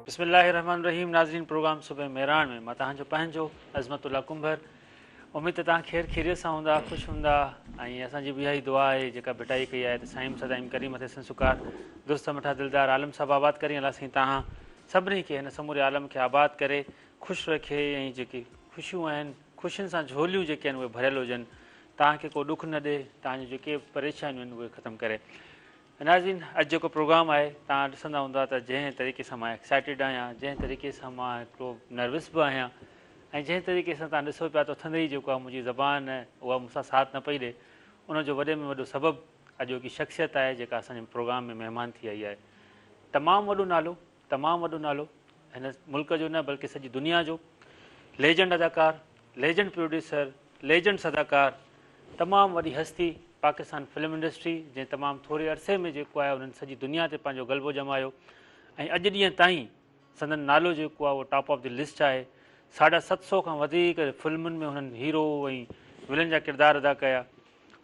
بسم الله الرحمن الرحيم ناظرين پروگرام صبح مهراڻ ۾ مان توهان جو پنهنجو عظمت الله ڪنڀر اميد ته توهان خير خيريت سان هوندا خوش هوندا ۽ اسان جي به اها ئي دعا آهي جيڪا ڀٽائي ڪئي آهي ته سائين سدائين ڪرين مٿي سين سڪار درست مٺا دلدار عالم سڀ آباد ڪرين الله سائين توهان سڀني کي هن سموري عالم کي آباد ڪري خوش رکي ۽ جيڪي خوشيون آهن خوشين سان جهوليون جيڪي آهن اهي ڀريل هجن توهان کي ڪو ڏک نه ڏي توهان جون جيڪي پريشانيون آهن اهي ختم ڪري ناظرين اڄ جيڪو پروگرام آهي توهان ڏسندا هوندا ته جنهن طريقي سان مان ايڪسائٽيڊ آهيان جنهن طريقي سان مان هڪڙو نروس به آهيان ۽ جنهن طريقي سان توهان ڏسو پيا ته اٿندي ئي جيڪو آهي منهنجي زبان اها مون سان ساٿ نه پئي ڏي ان جو وڏي ۾ وڏو سبب اڄوڪي شخصيت آهي جيڪا اسان جي پروگرام ۾ مهمان ٿي آئي آهي تمام وڏو نالو تمام وڏو نالو هن ملڪ جو نه بلڪه سڄي دنيا جو ليجنڊ اداڪار ليجنڊ پروڊيوسر ليجنڊ صداڪار تمام وڏي هستي پاڪستان فلم انڊسٽري جنهن تمام ٿوري عرصي ۾ جيڪو آهي انهن سڄي دنيا تي پنهنجو غلبو ڄمايو ۽ اڄ ڏينهن تائين سندن نالو جيڪو آهي اهو ٽاپ آف the list آهي 750 کان وڌيڪ فلمن ۾ هنن هيرو ۽ ولن جا ڪردار ادا ڪيا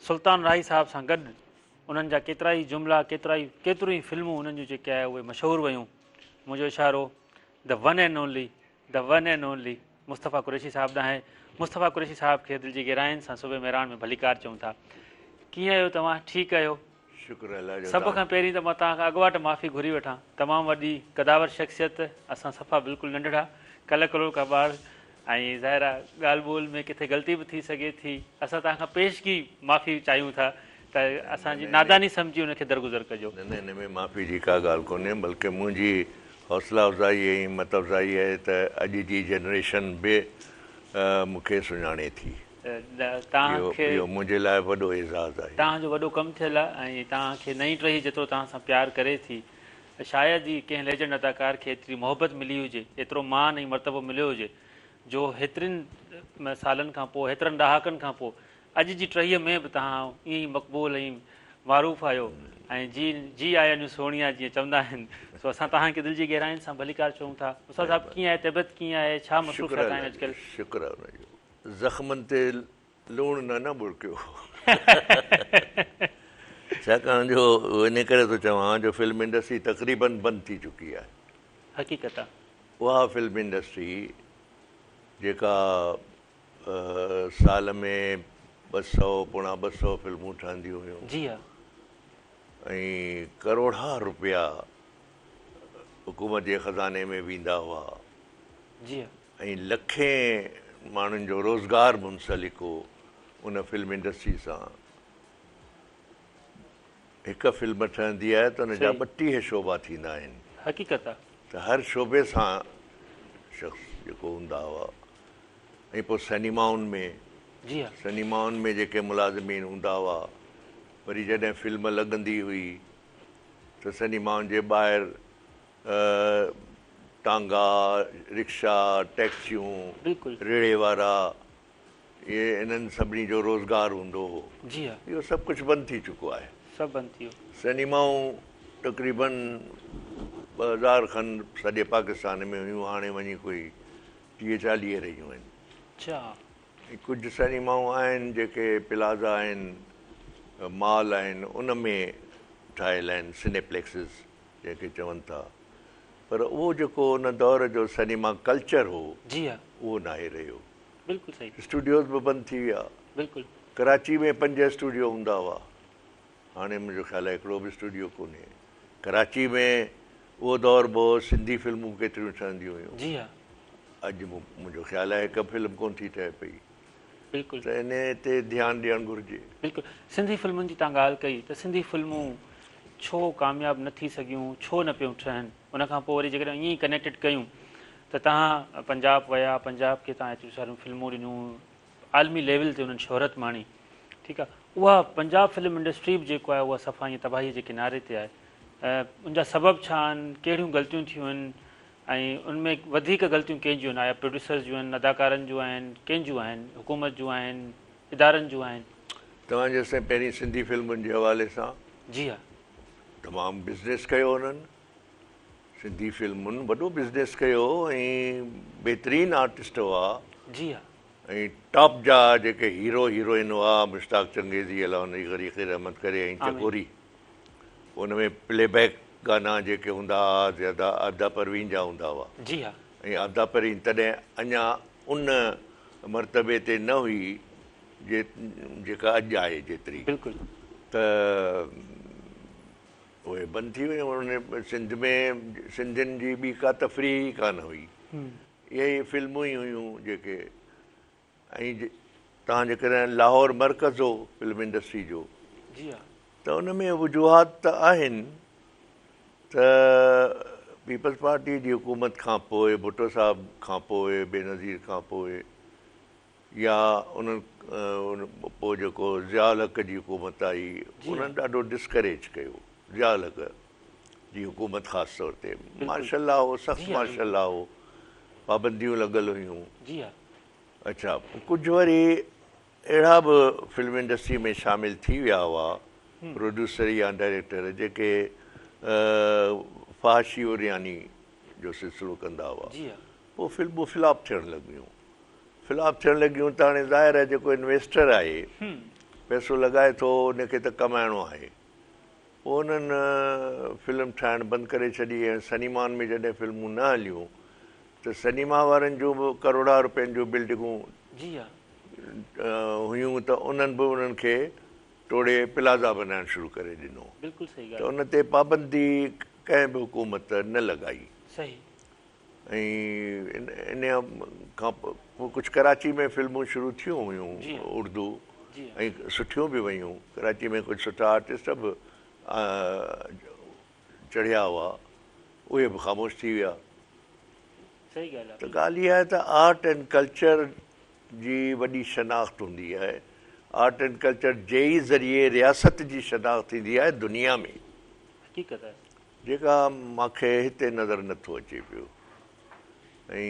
سلطان راهي صاحب سان گڏ انهن جا ڪيترائي جملا، ڪيترائي ڪيتريون ئي فلمون انهن جون جيڪي آهي اهي مشهور ويون. منهنجو اشارو The One and Only، The One and Only، Mustafa Qureshi صاحب ڏانهن آهي. مصطفيٰ قريشي صاحب کي دل جي گهراين سان صبح مهراڻ ۾ ڀليڪار چئون ٿا. ڪيئن آهيو توهان؟ ٺيڪ آهيو؟ شڪر الله جو. سڀ کان پهرين ته مان توهان کان اڳواٽ معافي گهري وٺان. تمام وڏي قداور شخصيت، اسان صفا بلڪل ننڍڙا، ڪلهه ڪلهوڪا ٻار ۽ ظاهر آ ڳالهه ٻولهه ۾ ڪٿي غلطي به ٿي سگهي ٿي. اسان توهان کان پيشگي معافي چاهيون ٿا ته اسان جي ناداني سمجهي ان کي درگذر ڪجو. نه نه ان ۾ معافي جي ڪا ڳالهه ڪونهي بلڪه منهنجي حوصلا افزائي ۽ همت افزائي آهي ته اڄ جي جنريشن به مون کي سڃاڻي ٿي. توهان کي اهو منهنجي لاء وڏو اعزاز آهي. توهان جو وڏو ڪم ٿيل آهي ۽ توهان کي نئين ٽهي جيترو توهان سان پيار ڪري ٿي شايد ئي ڪنهن ليجنڊ اداڪار کي ايتري محبت ملي هجي، ايترو مان ۽ مرتبو مليو هجي جو هيترين سالن کان پوء، هيترن ڏهاڪن کان پوء اڄ جي ٽهيء ۾ به توهان ائين ئي مقبول ۽ معروف آهيو ۽ جي جي آيان جون سهڻيا جيئن چوندا آهن سو اسان توهان کي دل جي گهراين سان ڀليڪار چئون ٿا. استاد صاحب ڪيئن آهي طبيعت ڪيئن آهي ڇا شڪر مصروفيات آهن الله جو اڄڪلهه؟ شڪر آهي ان جو زخمن تي لوڻ نه نه ٻرڪيو. ڇاڪاڻ جو ان ڪري ٿو چوان جو فلم انڊسٽري تقريبن بند ٿي چڪي آهي. حقيقت آ. اها فلم انڊسٽري جيڪا سال ۾ 200 175 فلمون ٺهنديون هيون. جي ها. ۽ ڪروڙها روپيا حڪومت جي خزاني ۾ ويندا هئا. جي ها. ۽ لکين ماڻهن جو روزگار منسلڪ هو ان فلم انڊسٽري سان. هڪ فلم ٺهندي آهي ته ان جا 32 شعبا ٿيندا آهن. حقيقت آ. ته هر شعبي سان شخص جيڪو هوندا هئا ۽ پوء سئنيمائن ۾ جي ها. سئنيمائن ۾ جيڪي ملازمين هوندا هئا وري جڏهن فلم لڳندي هئي ته سئنيمائن جي ٻاهر ٽانگا، رڪشا، ٽيڪسيون، بلڪل. ريڙهي وارا اهي انهن سڀني جو روزگار هوندو هو. جي ها. اهو سڀ ڪجهه بند ٿي چڪو آهي. سڀ بند ٿي ويو. سئنيمائون تقريبن 2000 کن سڄي پاڪستان ۾ هيون هاڻي وڃي ڪوئي 30 40 رهيون آهن. اڇا. ۽ ڪجهه سئنيمائون آهن جيڪي پلازا آهن، مال آهن ان ۾ ٺاهيل آهن سنيپليڪسز جنهن کي چون ٿا پر اهو جيڪو ان دور جو سئنيما ڪلچر هو جي ها. اهو ناهي رهيو. بلڪل صحيح. اسٽوڊيوز به بند ٿي ويا. بلڪل. ڪراچي ۾ پنج اسٽوڊيو هوندا هئا هاڻي منهنجو خيال آهي هڪڙو به اسٽوڊيو ڪونهي. ڪراچي ۾ اهو دور به هو سنڌي فلمون ڪيتريون ٺهنديون هيون. جي ها. اڄ منهنجو خيال آهي هڪ فلم ڪونه ٿي ٺهي پئي. بلڪل. ته انهي تي ڌيان ڏيڻ گهرجي. بلڪل سنڌي فلمن جي توهان ڳالهه ڪئي ته سنڌي فلمون ڇو ڪامياب نه ٿي سگهيون ڇو نه پيون ٺهن ان کان پوء وري جيڪڏهن ائين ئي ڪنيڪٽيڊ ڪيون ته توهان پنجاب ويا پنجاب کي توهان ايتريون ساريون فلمون ڏنيون عالمي ليول تي انهن شهرت ماڻي ٺيڪ آهي اها پنجاب فلم انڊسٽري به جيڪو آهي اها صفا ائين تباهي جي ڪناري تي آهي ان جا سبب ڇا آهن ڪهڙيون غلطيون ٿيون آهن ۽ ان ۾ وڌيڪ غلطيون ڪنهن جون آهن؟ آيا پروڊيوسرز جون آهن، اداڪارن جون آهن، ڪنهن جون آهن؟ حڪومت جون آهن، ادارن جون آهن؟ توهان جيستائين پهرين سنڌي فلمن جي حوالي سان. جي ها. تمام بزنس ڪيو انهن سنڌي فلمن وڏو بزنس ڪيو ۽ بهترين آرٽسٽ هئا. جي ها. ۽ ٽاپ جا جيڪي هيرو هيروئن هئا مشتاق چنگيزي الله ان جي غريق رحمت ڪري ۽ آمين. چڪوري ان ۾ پلي بيڪ. گانا جيڪي هوندا ها زياده عابده پروين جا هوندا هئا. جي ها. ۽ عابده پروين تڏهن اڃا ان مرتبي تي نه هئي جيڪا اڄ آهي جيتري. بلڪل. ته اهي بند ٿي ويون. ان سنڌ ۾ سنڌين جي ٻي ڪا تفريح ئي ڪانه هئي. اهي ئي فلمون ئي هيون جيڪي ۽ توهان جيڪڏهن لاهور مرڪز هو فلم انڊسٽري جو جي ها. ته ان ۾ وجوهات ته آهن ته پيپلز پارٽي جي حڪومت کان پوء ڀٽو صاحب کان پوء بينظير کان پوء يا انهن پوء جيڪو ضياء الحق جي حڪومت آئي انهن ڏاڍو ڊسڪريج ڪيو ضياء الحق جي حڪومت خاص طور تي مارشل لا هو سخت مارشل لا هو پابنديون لڳل هيون. جي ها. اڇا ڪجهه وري اهڙا به فلم انڊسٽري ۾ شامل ٿي ويا هئا پروڊيوسر يا ڊائريڪٽر جيڪي فحاشي عرياني جو سلسلو ڪندا هئا پوء فلمون فلاپ ٿيڻ لڳيون فلاپ ٿيڻ لڳيون ته هاڻي ظاهر آهي جيڪو انويسٽر آهي پئسو لڳائي ٿو ان کي ته ڪمائڻو آهي پوء انهن فلم ٺاهڻ بند ڪري ڇڏي ۽ سئنيمائن ۾ جڏهن فلمون نه هليون ته سئنيما وارن جون به ڪروڙها روپين جون بلڊنگون هيون ته انهن به انهن کي ٽوڙي پلازا بنائڻ شروع ڪري ڏنو ته ان تي پابندي ڪنهن به حڪومت نه لڳائي ۽ ان کان پوء ڪجهه ڪراچي ۾ فلمون شروع ٿيون هيون اردو ۽ سٺيون به ويون ڪراچي ۾ ڪجهه سٺا آرٽسٽ به چڙهيا هئا اهي به خاموش ٿي ويا. ته ڳالهه اها آهي ته آرٽ اينڊ ڪلچر جي وڏي شناخت هوندي آهي. آرٽ اينڊ ڪلچر جي ئي ذريعي رياست جي شناخت ٿيندي آهي دنيا ۾. جيڪا مان کي هتي نظر نه ٿو اچي پيو ۽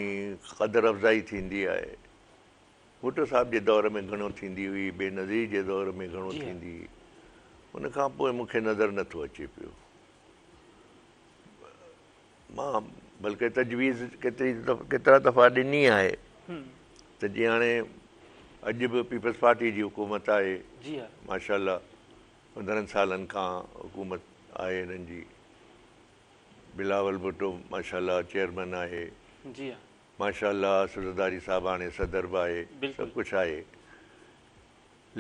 قدر افزائي ٿيندي آهي. ڀٽو صاحب جي دور ۾ گهڻو ٿيندي هئي، بينظير جي دور ۾ گهڻو ٿيندي هئي. ان کان پوء مون کي نظر نه ٿو اچي پيو. مان بلڪه تجويز ڪيتري ڪيترا دفعا ڏني آهي ته جيئن هاڻي اڄ به پيپلز پارٽي جي حڪومت آهي ماشاء الله 15 سالن کان حڪومت آهي هنن جي بلاول ڀٽو ماشاء الله چيئرمين آهي ماشاء الله آصف زرداري صاحب هاڻي صدر به آهي سڀ ڪجهه آهي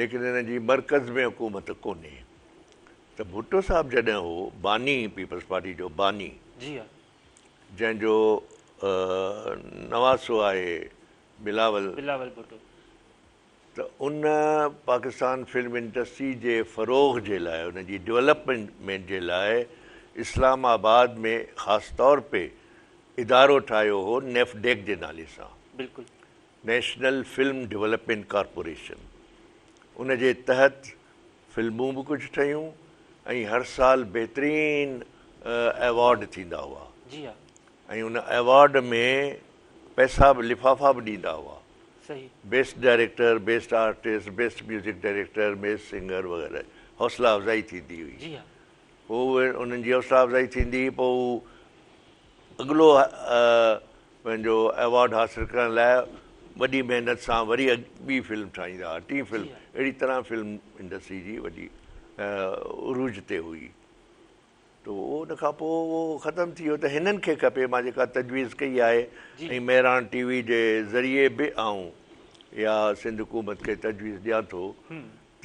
ليڪن هن جي مرڪز ۾ حڪومت ڪونهي ته ڀٽو صاحب جڏهن هو باني پيپلز پارٽي جو باني جي ها جنهن جو نواسو آهي بلاول بلاول ڀٽو ته ان پاڪستان فلم انڊسٽري جي فروغ جي لاء ان جي ڊولپمينٽ جي لاء اسلام آباد ۾ خاص طور پي ادارو ٺاهيو هو نيفڊيڪ جي نالي سان بلڪل نيشنل فلم ڊولپمينٽ ڪارپوريشن ان جي تحت فلمون به ڪجهه ٺهيون ۽ هر سال بهترين ايوارڊ ٿيندا هئا جي ها ۽ ان ايوارڊ ۾ پئسا به لفافا به ڏيندا هئا صحيح best director best artist best music director best singer وغيره حوصلا افزائي ٿيندي هئي جي ها پوء انهن جي حوصلا افزائي ٿيندي هئي پوء هو اڳلو پنهنجو ايوارڊ حاصل ڪرڻ لاء وڏي محنت سان وري ٻي فلم ٺاهيندا هئا، ٽين فلم، اهڙي طرح فلم انڊسٽري جي وڏي عروج تي هئي ته اهو ان کان پوء اهو ختم ٿي ويو ته هنن کي کپي مان جيڪا تجويز ڪئي آهي ۽ مهراڻ ٽي وي جي ذريعي به آئون اها سنڌ حڪومت کي تجويز ڏيان ٿو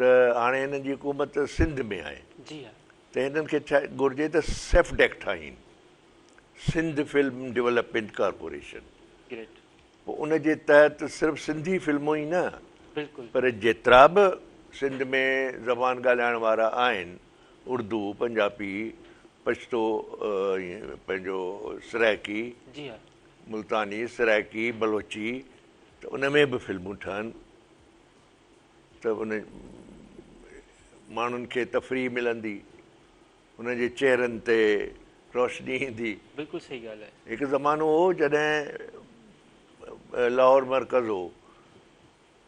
ته هاڻي هنن جي حڪومت سنڌ ۾ آهي ته هنن کي گهرجي ته سيفڊيڪ ٺاهين. سنڌ فلم ڊولپمينٽ ڪارپوريشن پوء ان جي تحت صرف سنڌي فلمون ئي نه پر جيترا به سنڌ ۾ زبان ڳالهائڻ وارا آهن اردو، پنجابي، پشتو ۽ پنهنجو سرائڪي، ملتاني، سرائڪي، بلوچي ته ان ۾ به فلمون ٺهن ته ان ماڻهن کي تفريح ملندي. انهن جي چهرن تي روشني ايندي. بلڪل صحيح ڳالهه آهي. هڪ زمانو هو جڏهن لاهور مرڪز هو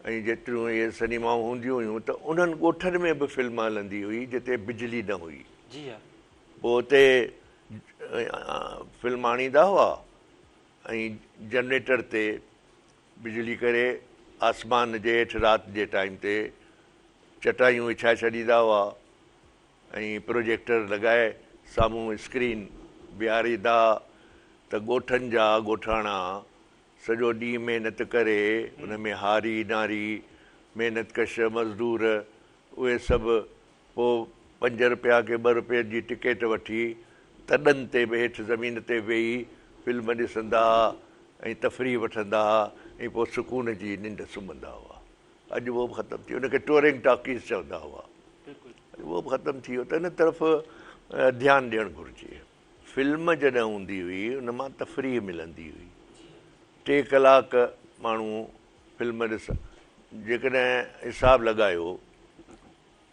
۽ جيتريون اهي سئنيمائون هونديون هيون ته انهن ڳوٺن ۾ به فلم هلندي هئي جتي بجلي نه هئي. جي ها. پوء اتي فلم آڻيندا هئا ۽ جنريٽر تي بجلي ڪري آسمان جي هيٺ رات جي ٽائيم تي چٽايون وڇائي ڇڏيندا هئا. ۽ پروجيڪٽر لڳائي سامهون اسڪرين بيهاريندا ته ڳوٺن جا ڳوٺاڻا سڄو ڏينهن محنت ڪري ان ۾ هاري ناري محنت ڪش مزدور اهي سڀ پوء پنج رپيا ڪي ٻه رپين جي ٽڪيٽ وٺي تڏن تي به هيٺ زمين تي ويهي فلم ڏسندا ها ۽ تفريح وٺندا ها ۽ پوء سڪون جي ننڊ سمهندا هئا. اڄ اهو به ختم ٿي ويو. ان کي ٽوئرنگ ٽاڪيز چوندا هئا. اڄ اهو به ختم ٿي ويو ته ان طرف ڌيان ڏيڻ گهرجي. فلم جڏهن هوندي هئي ان مان تفريح ملندي هئي. ٽي ڪلاڪ ماڻهو فلم ڏس جيڪڏهن حساب لڳايو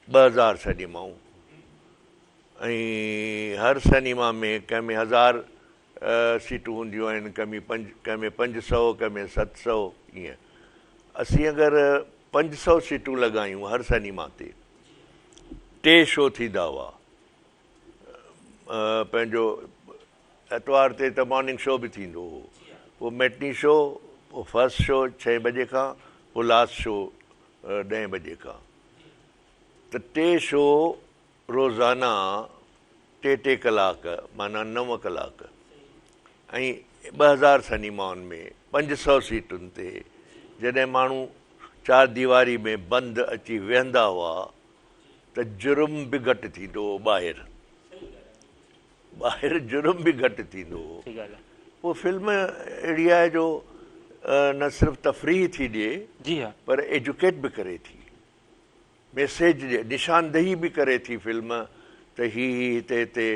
2000 سئنيمائون ۽ هر سئنيما ۾ ڪنهن ۾ هزار سيٽون هونديون آهن ڪنهن ۾ پنج ڪنهن ۾ 500 ڪنهن ۾ 700 ائين اسين اگر 500 سيٽون لڳايون هر سئنيما تي ٽي شو ٿيندا هئا پنهنجو اتوار تي ته مارننگ شو به ٿيندو هو پوء ميٽني شو پوء فرسٽ شو ڇهين بجي کان پوء لاسٽ شو ڏهين بجي کان ته ٽي شو روزانه ٽي ٽي ڪلاڪ معنيٰ نو ڪلاڪ ۽ 2000 سئنيمائن ۾ 500 سيٽن تي جڏهن ماڻهو چار ديواري ۾ بند اچي ويهندا هئا ته جرم به گهٽ ٿيندو هو ٻاهر ٻاهر جرم به گهٽ ٿيندو هو. پوء فلم اهڙي آهي جو نه صرف تفريح ٿي ڏئي پر ايجوڪيٽ به ڪري ٿي. ميسيج ڏئي، نشاندهي به ڪري ٿي فلم ته هي هي هتي هتي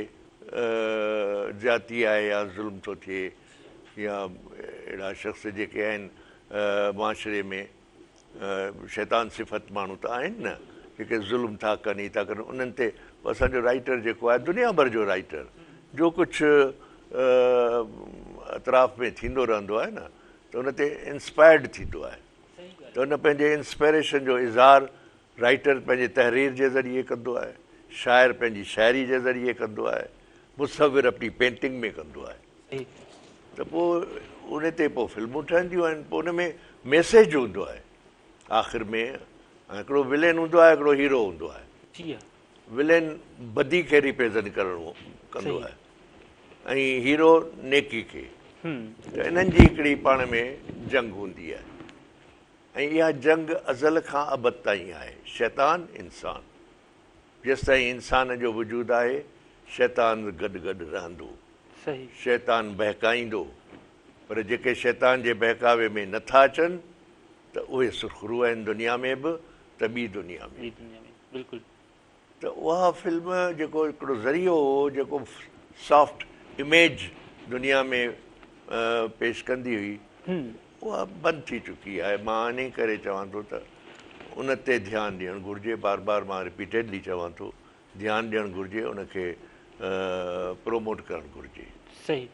زيادتي آهي يا ظلم ٿو ٿئي يا اهڙا شخص جيڪي آهن معاشري ۾ شيطان صفت ماڻهو ته آهن نه جيڪي ظلم ٿا ڪن هي ٿا ڪن انهن تي اسان جو رائيٽر جيڪو آهي دنيا ڀر جو رائيٽر جو ڪجهه اطراف ۾ ٿيندو رهندو آهي نه ته ان تي انسپائرڊ ٿيندو آهي ته ان پنهنجي انسپائريشن جو اظهار رائيٽر پنهنجي تحرير جي ذريعي ڪندو آهي، شاعر پنهنجي شاعري جي ذريعي ڪندو آهي، مصور اپني پينٽنگ ۾ ڪندو آهي ته پوء ان تي پوء فلمون ٺهنديون آهن پوء ان ۾ ميسيج هوندو آهي آخر ۾ هڪڙو ولين هوندو آهي هڪڙو هيرو هوندو آهي ولين بدي کي ريپريزنٽ ڪرڻو ڪندو آهي ۽ هيرو نيڪي کي ته انهن جي هڪڙي پاڻ ۾ جنگ هوندي آهي ۽ اها جنگ ازل کان ابد تائين آهي. شيطان، انسان. جيستائين انسان جو وجود آهي، شيطان گڏ گڏ رهندو. شيطان بهڪائيندو، پر جيڪي شيطان جي بهڪاوي ۾ نه ٿا اچن ته اهي سرخرو آهن دنيا ۾ به ته ٻي دنيا ۾ به. ته اها فلم جيڪو هڪڙو ذريعو هو جيڪو سافٽ اميج دنيا ۾ پيش ڪندي هئي اها بند ٿي چڪي آهي مان انهي ڪري چوان ٿو ته ان تي ڌيان ڏيڻ گهرجي بار بار مان رپيٽيڊلي چوان ٿو ڌيان ڏيڻ گهرجي ان کي پروموٽ ڪرڻ گهرجي. صحيح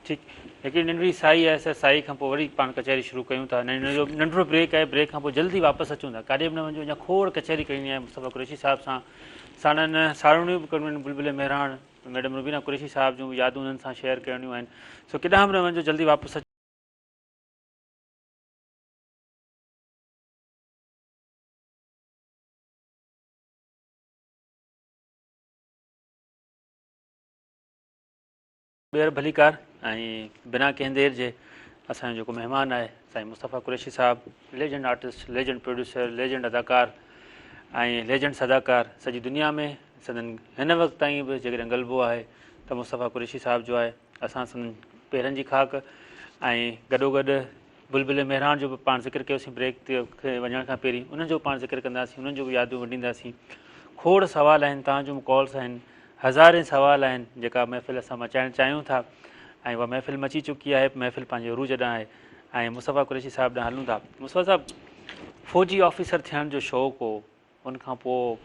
ٺيڪ هڪڙي ننڍڙي سائي آهي سر سائي کان پوء وري پاڻ ڪچهري شروع ڪيون ٿا ننڍڙو ننڍڙو بريڪ آهي بريڪ کان پوء جلدي واپس اچون ٿا ڪاڏي به نه وڃجو اڃا کوڙ ڪچهري ڪرڻي آهي مصطفيٰ قريشي صاحب سان ساڻن ساروڻيون به ڪرڻيون آهن بلبل مهراڻ ميڊم روبينا قريشي صاحب جون يادون انهن سان شيئر ڪرڻيون آهن سو ڪيڏانهن به نه وڃجو جلدي واپس اچون. ٻيهر ڀليڪار ۽ بنا ڪنهن دير جي اسان جو جيڪو مهمان آهي سائين مصطفيٰ قريشي صاحب legend artist legend producer legend اداڪار ۽ ليجنڊ صداڪار سڄي دنيا ۾ سندن هن وقت تائين به جيڪڏهن غلبو آهي ته مصطفيٰ قريشي صاحب جو آهي اسان سندن پيرن جي خاڪ ۽ گڏوگڏ بلبل مهراڻ جو به پاڻ ذڪر ڪيوسين بريڪ تي وڃڻ کان پهرين انهن جو به پاڻ ذڪر ڪنداسين انهن جو به يادون ونڊينداسين کوڙ سوال آهن توهان جون ڪالس آهن هزارين سوال آهن جيڪا محفل اسان مچائڻ چاهيون ٿا ۽ اها محفل مچي چڪي آهي محفل پنهنجي عروج ڏانهن آهي ۽ مصطفيٰ قريشي صاحب ڏانهن هلون ٿا مصطفيٰ صاحب فوجي آفيسر ٿيڻ جو شوق هو ان کان پوء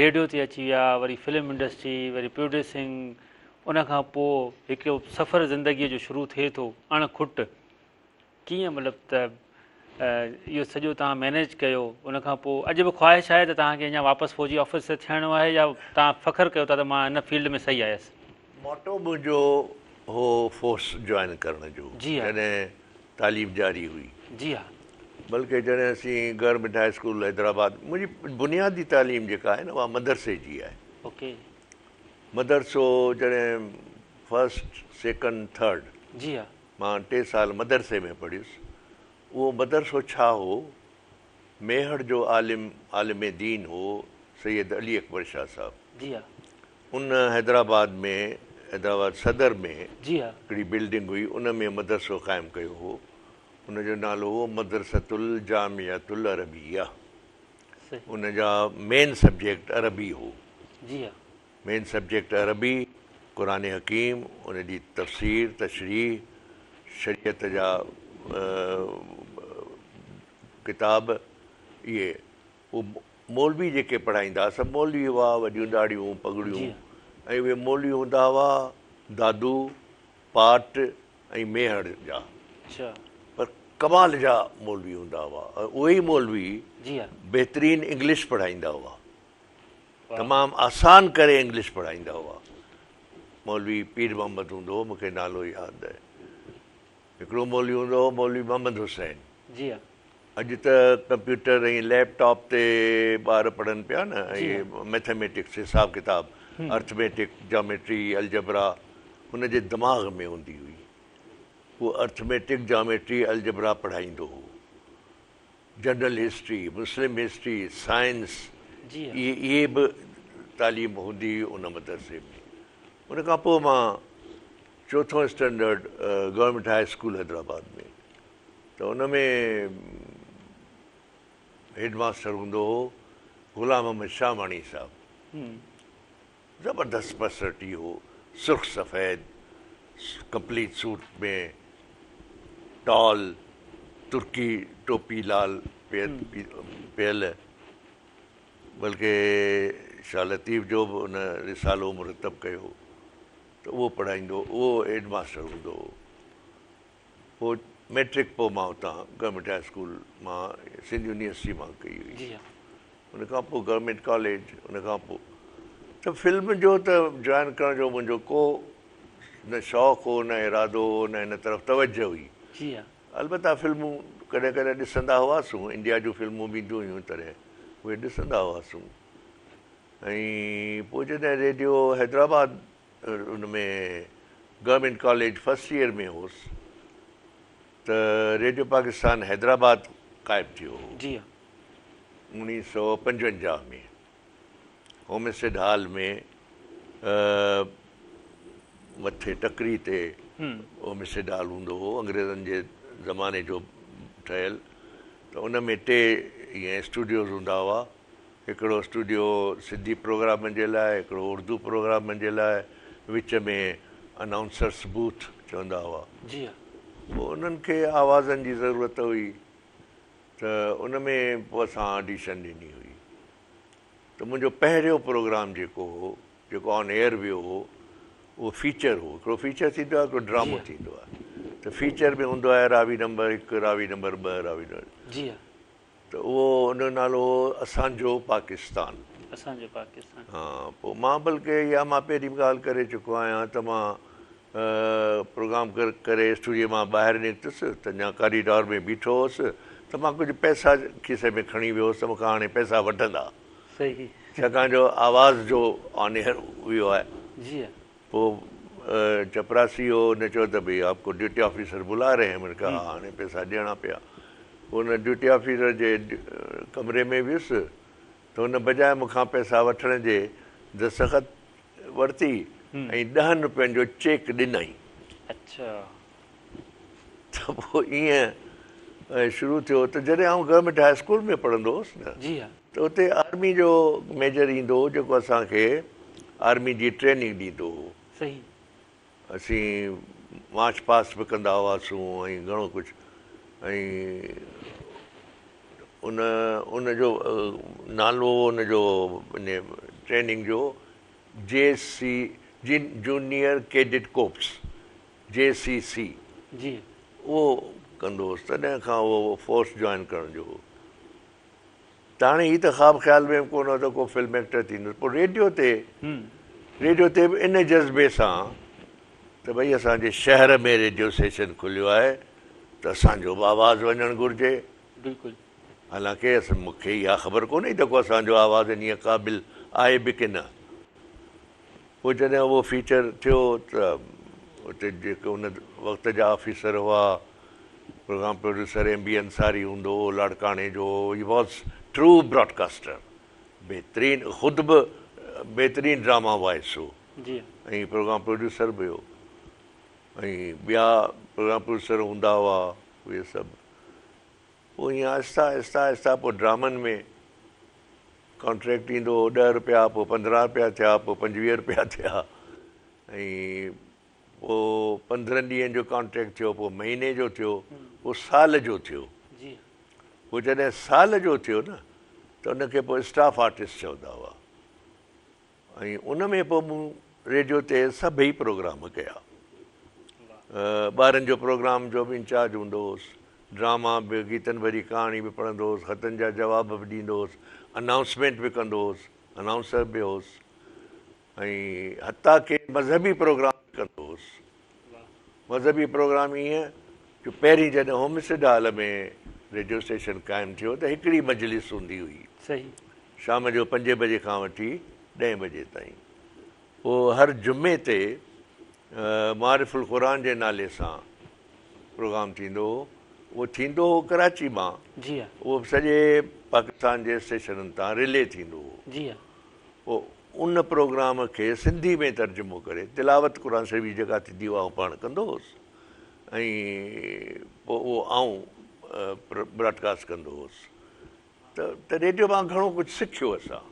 ريڊيو تي اچي ويا وري فلم انڊسٽري وري پروڊيوسنگ ان کان پوء هڪڙو سفر زندگيء جو شروع ٿئي ٿو اڻ کٽ ڪيئن مطلب ته اهو سڄو توهان مينيج ڪيو ان کان پوء اڄ به خواهش آهي ته توهان کي اڃا واپس فوجي آفيسر ٿيڻو آهي يا توهان فخر ڪيو ٿا ته مان هن فيلڊ ۾ صحيح آيس؟ موٽو منهنجو هو فورس جوائن ڪرڻ جو جي ها. جڏهن تعليم جاري هئي. جي ها. بلڪه جڏهن اسين گورنمينٽ هاء اسڪول حيدرآباد منهنجي بنيادي تعليم جيڪا آهي نه اها مدرسي جي آهي. اوڪي. مدرسو جڏهن فرسٽ سيڪنڊ ٿرڊ جي ها. مان ٽي سال مدرسي ۾ پڙهيس. اهو مدرسو ڇا هو؟ ميهڙ جو عالم عالم دين هو سيد علي اڪبر شاهه صاحب. جي ها. ان حيدرآباد ۾ حيدرآباد صدر ۾ جي ها. هڪڙي بلڊنگ هئي ان ۾ مدرسو قائم ڪيو هو. ان جو نالو هو مدرسة الجامعة العربيه. صحيح. ان جا مين سبجيڪٽ عربي هو. جي ها. مين سبجيڪٽ عربي، قرآن حڪيم، ان جي تفسير، تشريح، شريعت جا ڪتاب اهي هو مولوي جيڪي پڙهائيندا هئا سڀ مولوي هئا، وڏيون ڏاڙهيون، پڳڙيون ۽ اهي مولوي هوندا هئا دادو، پاٽ ۽ ميهڙ جا پر ڪمال جا مولوي هوندا هئا ۽ اهي ئي مولوي بهترين انگلش پڙهائيندا هئا. تمام آسان ڪري انگلش پڙهائيندا هئا. مولوي پير محمد هوندو هو، مون کي نالو ياد آهي. هڪڙو مولوي هوندو هو مولوي محمد حسين. جي ها. اڄ ته ڪمپيوٽر ۽ ليپ ٽاپ تي ٻار پڙهن پيا نه ۽ ميٿميٽڪس حساب ڪتاب ارٿميٽڪ جاميٽري الجبرا هن جي دماغ ۾ هوندي هئي. هو ارٿميٽڪ جاميٽري الجبرا پڙهائيندو هو. جنرل هسٽري، مسلم هسٽري، سائنس اهي اهي به تعليم هوندي هئي ان مدرسي ۾. ان کان پوء مان چوٿون standard government high school Hyderabad ۾ ته ان ۾ هيڊ ماستر هوندو هو غلام احمد شاهواڻي صاحب. زبردست پرسنلٽي هو، سرخ سفيد، ڪمپليٽ سوٽ ۾، ٽال، ترڪي ٽوپي لال پيل، بلڪه شاهه لطيف جو به ان رسالو مرتب ڪيو ته اهو پڙهائيندو، اهو هيڊ ماستر هوندو هو. پوء مئٽرڪ پوء مان اتان گورنمينٽ هاء اسڪول مان سنڌ يونيورسٽي مان ڪئي هئي. ان کان پوء گورنمينٽ ڪاليج ان کان پوء ته فلم جو ته جوائن ڪرڻ جو منهنجو ڪو نه شوق هو نه ارادو هو نه ان طرف توجه هئي. جي ها. البته فلمون ڪڏهن ڪڏهن ڏسندا هئاسون انڊيا جون فلمون به اينديون هيون تڏهن اهي ڏسندا هئاسون ۽ پوء جڏهن ريڊيو حيدرآباد ان ۾ گورنمينٽ ڪاليج فرسٽ ايئر ۾ هوس ته ريڊيو پاڪستان حيدرآباد قائم ٿيو هو. جي ها. 1955 ۾ هومسٽيڊ هال ۾ مٿي ٽڪري تي هومسٽيڊ هال هوندو هو انگريزن جي زماني جو ٺهيل ته ان ۾ ٽي ائين اسٽوڊيوز هوندا هئا هڪڙو اسٽوڊيو سنڌي پروگرامن جي لاء هڪڙو اردو پروگرامن جي لاء وچ ۾ انائونسرس بوٿ چوندا هئا جي ها. پوء انهن کي آوازن جي ضرورت هئي ته ان ۾ پوء اسان آڊيشن ڏني هئي ته منهنجو پهريون پروگرام جيڪو هو جيڪو آن ايئر ويو هو اهو فيچر هو هڪڙو فيچر ٿيندو آهي هڪڙو ڊرامو ٿيندو آهي ته فيچر ۾ هوندو آهي راوي نمبر هڪ راوي نمبر ٻه راوي نمبر جي ها. ته اهو ان جو نالو هو اسان جو پاڪستان. اسان جو پاڪستان. ها پوء مان بلڪه اها مان پهرين به ڳالهه ڪري چڪو آهيان ته مان پروگرام ڪري اسٽوڊيو مان ٻاهر نڪتس ته اڃا ڪاريڊور ۾ بيٺو هوس ته مان ڪجهه پئسا کيسي ۾ کڻي ويو هوس ته مون کان هاڻي پئسا وٺندا. صحيح. ڇاڪاڻ جو آواز جو آن ايئر ويو آهي. جي ها. پوء چپراسي هو ان چيو ته ڀئي آپ ڪو ڊيوٽي آفيسر بلا رهي هين مون ڪها ها هاڻي پئسا ڏيڻا پيا پوء ان ڊيوٽي آفيسر جي ڪمري ۾ ويس ته ان بجاء مون کان پئسا وٺڻ جي دستخط ورتي ۽ ڏهن روپين جو چيڪ ڏنائين. اڇا. ته پوء ائين شروع ٿيو ته جڏهن آئون گورنمينٽ هاء اسڪول ۾ پڙهندو هوس نه جي ها. ته اتي آرمي جو ميجر ايندو هو جيڪو اسان کي آرمي جي ٽريننگ ڏيندو هو. صحيح. اسين مارچ پاسٽ به ڪندا هئاسون ۽ گهڻو ڪجهه ۽ ان ان جو نالو ان جو ان ٽريننگ جو جي سي جي جونيئر ڪيڊٽ ڪورپس جي سي سي جي. اهو ڪندو هوس تڏهن کان اهو فورس جوائن ڪرڻ جو هو ته هاڻي هي ته خواب خيال ۾ به ڪونه هو ته ڪو فلم ايڪٽر ٿيندس پوء ريڊيو تي ريڊيو تي به ان جذبي سان ته ڀئي اسان جي شهر ۾ ريڊيو اسٽيشن کليو آهي ته اسان جو به آواز وڃڻ گهرجي. بلڪل. حالانڪه مون کي اها خبر ڪونه هئي ته ڪو اسان جو آواز انهيء قابل آهي به ڪي نه. پوء جڏهن اهو فيچر ٿيو ته اتي جيڪي ان وقت جا آفيسر هئا، programme producer M B Ansari هوندو هو، لاڙڪاڻي جو هو، هي واز ٽرو براڊڪاسٽر، بهترين خود به بهترين ڊراما وائس هو ۽ پروگرام پروڊيوسر به هو ۽ ٻيا پروگرام پروڊيوسر هوندا هئا اهي سڀ. پوء ائين آهستي آهستي آهستي پوء ڊرامن ۾ ڪانٽريڪٽ ايندو هو ڏهه رپيا پوء پندرهن رپيا ٿيا پوء پنجويهه رپيا ٿيا ۽ پوء پندرهن ڏينهن جو ڪانٽريڪٽ ٿيو پوء مهيني جو ٿيو پوء سال جو ٿيو پوء جڏهن سال جو ٿيو نه ته ان کي پوء اسٽاف آرٽسٽ چوندا هئا ۽ ان ۾ پوء مون ريڊيو تي سڀئي پروگرام ڪيا. ٻارن جو پروگرام جو به انچارج هوندو هوس، ڊراما به، گيتن ڀري ڪهاڻي به پڙهندو هوس، خطن جا جواب به ڏيندو هوس، انائونسمينٽ به ڪندو هوس، انائونسر به هوس ۽ حتيٰ ڪه مذهبي پروگرام به ڪندو هوس. مذهبي پروگرام ائين جو پهرين جڏهن هومسٽيڊ هال ۾ ريڊيو اسٽيشن قائم ٿيو ته هڪڙي مجلس هوندي هئي. صحيح. شام جو پنجين بجي کان وٺي ڏهين بجي تائين. پوء هر جمعي تي معارف القرآن جي نالي سان پروگرام ٿيندو هو. اهو ٿيندو هو ڪراچي مان. جي ها. اهو به سڄي پاڪستان جي اسٽيشنن تان رلي ٿيندو هو. جي ها. پوء ان پروگرام کي سنڌي ۾ ترجمو ڪري تلاوت قرآن شريف جي جيڪا ٿيندي اها آئون پاڻ ڪندو هوس ۽ پوء اهو آئون براڊڪاسٽ ڪندو هوس. ته ريڊيو مان گهڻو ڪجهه سکيو اسان.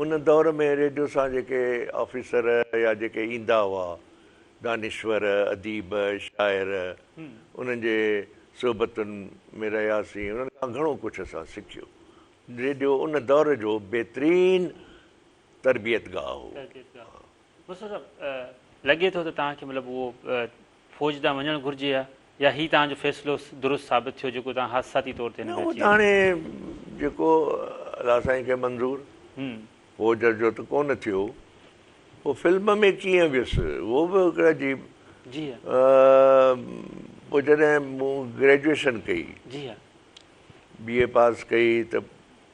ان دور ۾ ريڊيو سان جيڪي آفيسر يا جيڪي ايندا هئا، دانشور، اديب، شاعر، انهن جي صحبتن ۾ رهياسين، انهن کان گهڻو ڪجهه اسان سکيو. ريڊيو ان دور جو بهترين تربيت گاهه هو. مصطفيٰ صاحب لڳي ٿو ته توهان کي مطلب اهو فوج ڏانهن وڃڻ گهرجي ها يا هي توهان جو فيصلو درست ثابت ٿيو جيڪو توهان حادثاتي طور تي هن نه ۾ اهو اچي ته ويا؟ هاڻي جيڪو الله سائين کي منظور فوج جو ته ڪونه ٿيو پوء فلم ۾ ڪيئن ويس اهو به هڪڙو عجيب جي ها. پوء جڏهن مون گريجوئيشن ڪئي جي ها. بي اي پاس ڪئي ته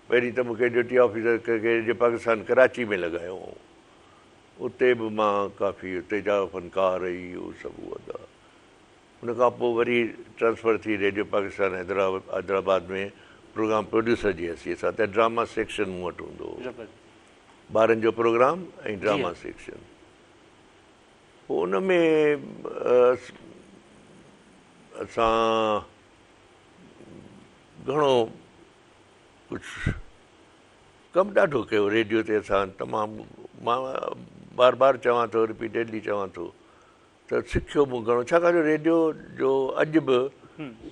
پهرين ته مون کي duty officer radio Pakistan Karachi ۾ لڳايو هئائون اتي به مان ڪافي اتي جا فنڪار هي هو سڀ هئا ان کان پوء وري ٽرانسفر ٿي radio Pakistan Hyderabad ۾ program producer جي حيثيت سان ته ڊراما سيڪشن مون وٽ هوندو هو ٻارن جو پروگرام ۽ ڊراما سيڪشن پوء ان ۾ اسان گهڻو ڪجهه ڪم ڏاڍو ڪيو ريڊيو تي اسان تمام مان بار بار چوان ٿو رپيٽيڊلي چوان ٿو ته سکيو مون گهڻو ڇاڪاڻ جو ريڊيو جو اڄ به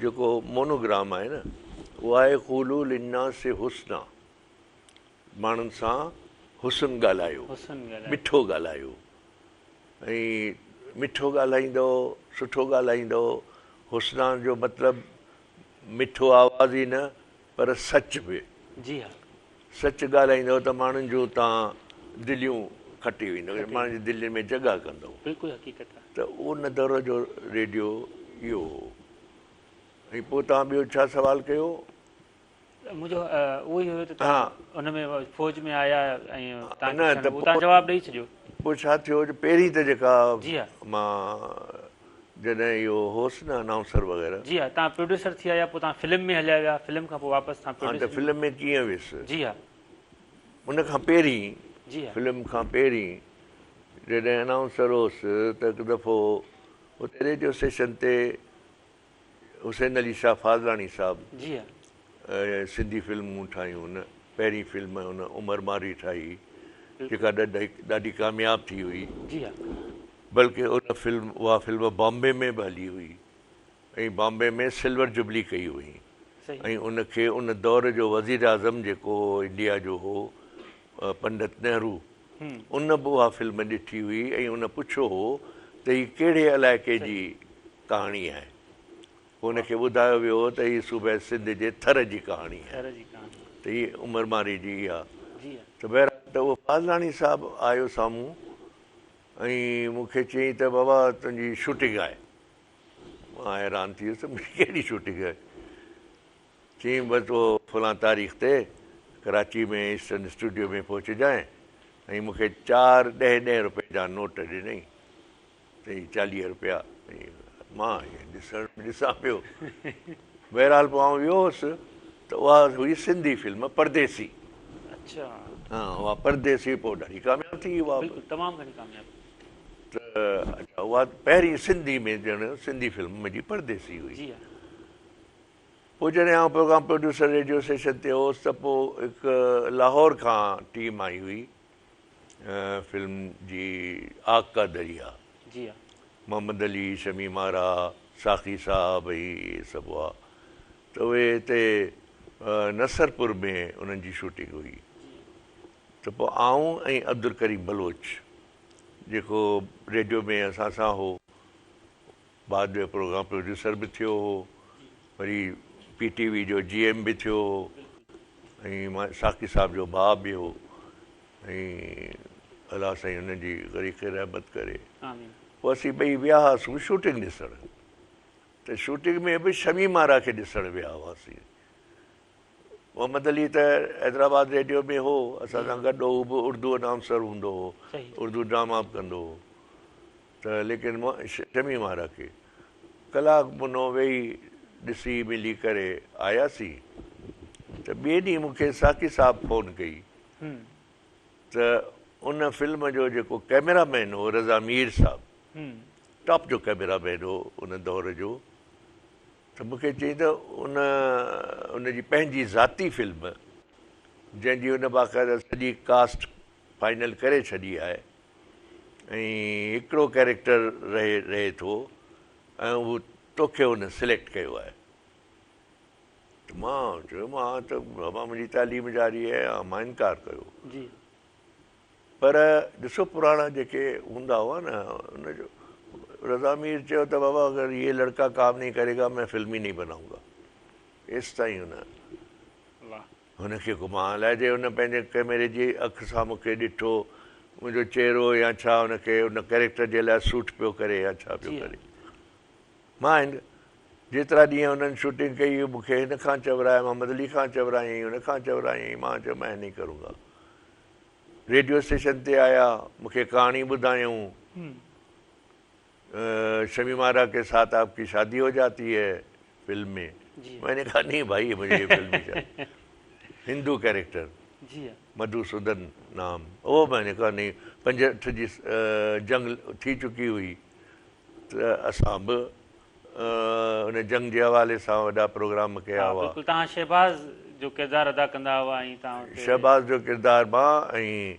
جيڪو مونوگرام آهي نه اهو آهي قولوا للناس حسنا ماڻهن سان حسن ڳالهايو مٺو ڳالهايو ۽ مٺو ڳالهائيندؤ سٺو ڳالهائيندؤ حسنا جو مطلب مٺو آواز ئي نه پر سچ به. جي ها. سچ ڳالهائيندؤ ته ماڻهن جون توهان دليون کٽي ويندؤ، ماڻهن جي دلين ۾ جڳهه ڪندؤ. بلڪل حقيقت آهي. ته ان دور جو ريڊيو اهو هو. ۽ پوء توهان ٻيو ڇا سوال ڪيو؟ منهنجو اهو ئي هيو ته توهان ان ۾ فوج ۾ آيا ۽ توهان کي اهو توهان جواب ڏئي ڇڏيو. پوء ڇا ٿيو جو پهرين ته جيڪا مان جڏهن اهو هوس نه انائونسر وغيره. جي ها توهان پروڊيوسر ٿي آيا پوء توهان فلم ۾ هليا ويا فلم کان پوء واپس توهان پروڊيوسر. ها ته فلم ۾ ڪيئن ويس. جي ها. ان کان پهرين جي ها. فلم کان پهرين جڏهن انائونسر هوس ته هڪ دفعو اتي ريڊيو اسٽيشن تي حسين علي شاهه فاضلاڻي صاحب جي ها. سنڌي فلمون ٺاهيون هن پهرين فلم هن عمر مارئي ٺاهي جيڪا ڏاڍي ڪامياب ٿي هئي جي ها. بلڪه ان فلم اها فلم بامبي ۾ به هلي هئي ۽ بامبي ۾ سلور جبلي ڪئي هئي ۽ ان کي ان دور جو وزيراعظم جيڪو انڊيا جو هو پنڊت نهرو ان به اها فلم ڏٺي هئي ۽ ان پڇيو هو ته هي ڪهڙي علائقي جي ڪهاڻي آهي. پوء ان کي ٻڌايو ويو هو ته هي صوبه سنڌ جي ٿر جي ڪهاڻي آهي ته هي عمر مارئي جي اها ته بهرحال ته اهو فاضلاڻي صاحب آيو سامهون ۽ مون کي چيائين ته بابا تنهنجي شوٽنگ آهي. مان حيران ٿي ويس ته منهنجي ڪهڙي شوٽنگ آهي. چيائين بس اهو فلان تاريخ تي ڪراچي ۾ ايسٽرن اسٽوڊيو ۾ پهچجانء ۽ مون کي چار ڏهين ڏهين روپئي جا نوٽ ڏنائين. چيائين 40 روپيا. مان ائين ڏسڻ ڏسان پيو. بهرحال پوء آئون ويو هوس ته اها هئي سنڌي فلم پرديسي. اڇا. ها اها پرديسي پوء ڏاڍي ڪامياب ٿي اها به. بلڪل تمام گهڻي ڪامياب. ته اڇا اها پهرين سنڌي ۾ ڄڻ سنڌي فلم منهنجي پرديسي هئي. جي ها. پوء جڏهن آئون پروگرام پروڊيوسر ريڊيو اسٽيشن تي هوس ته پوء هڪ لاهور کان ٽيم آئي هئي فلم جي آگ ڪا دريا. جي ها. محمد علي، شميم آرا، ساقي صاحب ۽ اهي سڀ هئا ته اهي هتي نصرپور ۾ انهن جي شوٽنگ هئي ته پوء آئون ۽ عبدالڪريم بلوچ جيڪو ريڊيو ۾ اسان سان هو بعد ۾ پروگرام پروڊيوسر به ٿيو هو وري پي ٽي وي جو جي ايم به ٿيو هو ۽ ساقي صاحب جو ڀاء به هو ۽ الله سائين هن جي غريق رحمت ڪري. پوء اسين ٻئي ويا هئاسون شوٽنگ ڏسڻ ته شوٽنگ ۾ به شميم آرا کي ڏسڻ ويا هئاسين. محمد علي ته حيدرآباد ريڊيو ۾ هو اسان سان گڏ هو به اردو انائونسر هوندو هو اردو ڊراما به ڪندو هو ته ليڪن شميم آرا کي ڪلاڪ منو ويهي ڏسي ملي ڪري آياسين ته ٻئي ڏينهن مون کي ساقي صاحب فون ڪئي ته ان فلم جو جيڪو ڪئميرا مين هو رضا مير صاحب ٽاپ جو ڪئميرا مين هو ان دور جو ته مون کي چيائين ته ان ان جي پنهنجي ذاتي فلم جنهن جي ان باقاعده سڄي ڪاسٽ فائنل ڪري ڇڏي آهي ۽ هڪڙو ڪيريڪٽر رهي رهي ٿو ۽ اهو توکي ان سليڪٽ ڪيو آهي ته مان چيو مان ته بابا منهنجي تعليم جاري آهي مان انڪار ڪيو جي پر ڏسو پراڻا جيڪي هوندا هئا نه ان جو رضا مير چيو ته بابا اگر يي لڙڪا ڪام نهين ڪري گا مين فلم ئي نهين بنائون گا ايستائين هن هن کي ڪو مان الائجي هن پنهنجي ڪئميري جي اک سان مون کي ڏٺو منهنجو چهرو يا ڇا هن کي ان ڪيريڪٽر جي لاء سوٽ پيو ڪري يا ڇا پيو ڪري مان هن جيترا ڏينهن هنن شوٽنگ ڪئي مون کي هن کان چورايا محمد علي کان چورايائين هن کان چورايائين مان چيو مين نهين ڪرون گا ريڊيو اسٽيشن تي آيا مون کي ڪهاڻي ٻڌايائون شميم آرا ڪي ساٿ آپ ڪي شادي هو جاتي هي فلم ۾ مين ني ڪها نهين ڀائي مجهي يي فلم ۾ هندو ڪيريڪٽر مڌو سودن نام اهو مين ني ڪها نهين 65 جي جنگ ٿي چڪي هئي ته اسان به ان جنگ جي حوالي سان وڏا پروگرام ڪيا هئا. بلڪل توهان شهباز جو ڪردار ادا ڪندا هئا ۽ توهان اتي. شهباز جو ڪردار مان ۽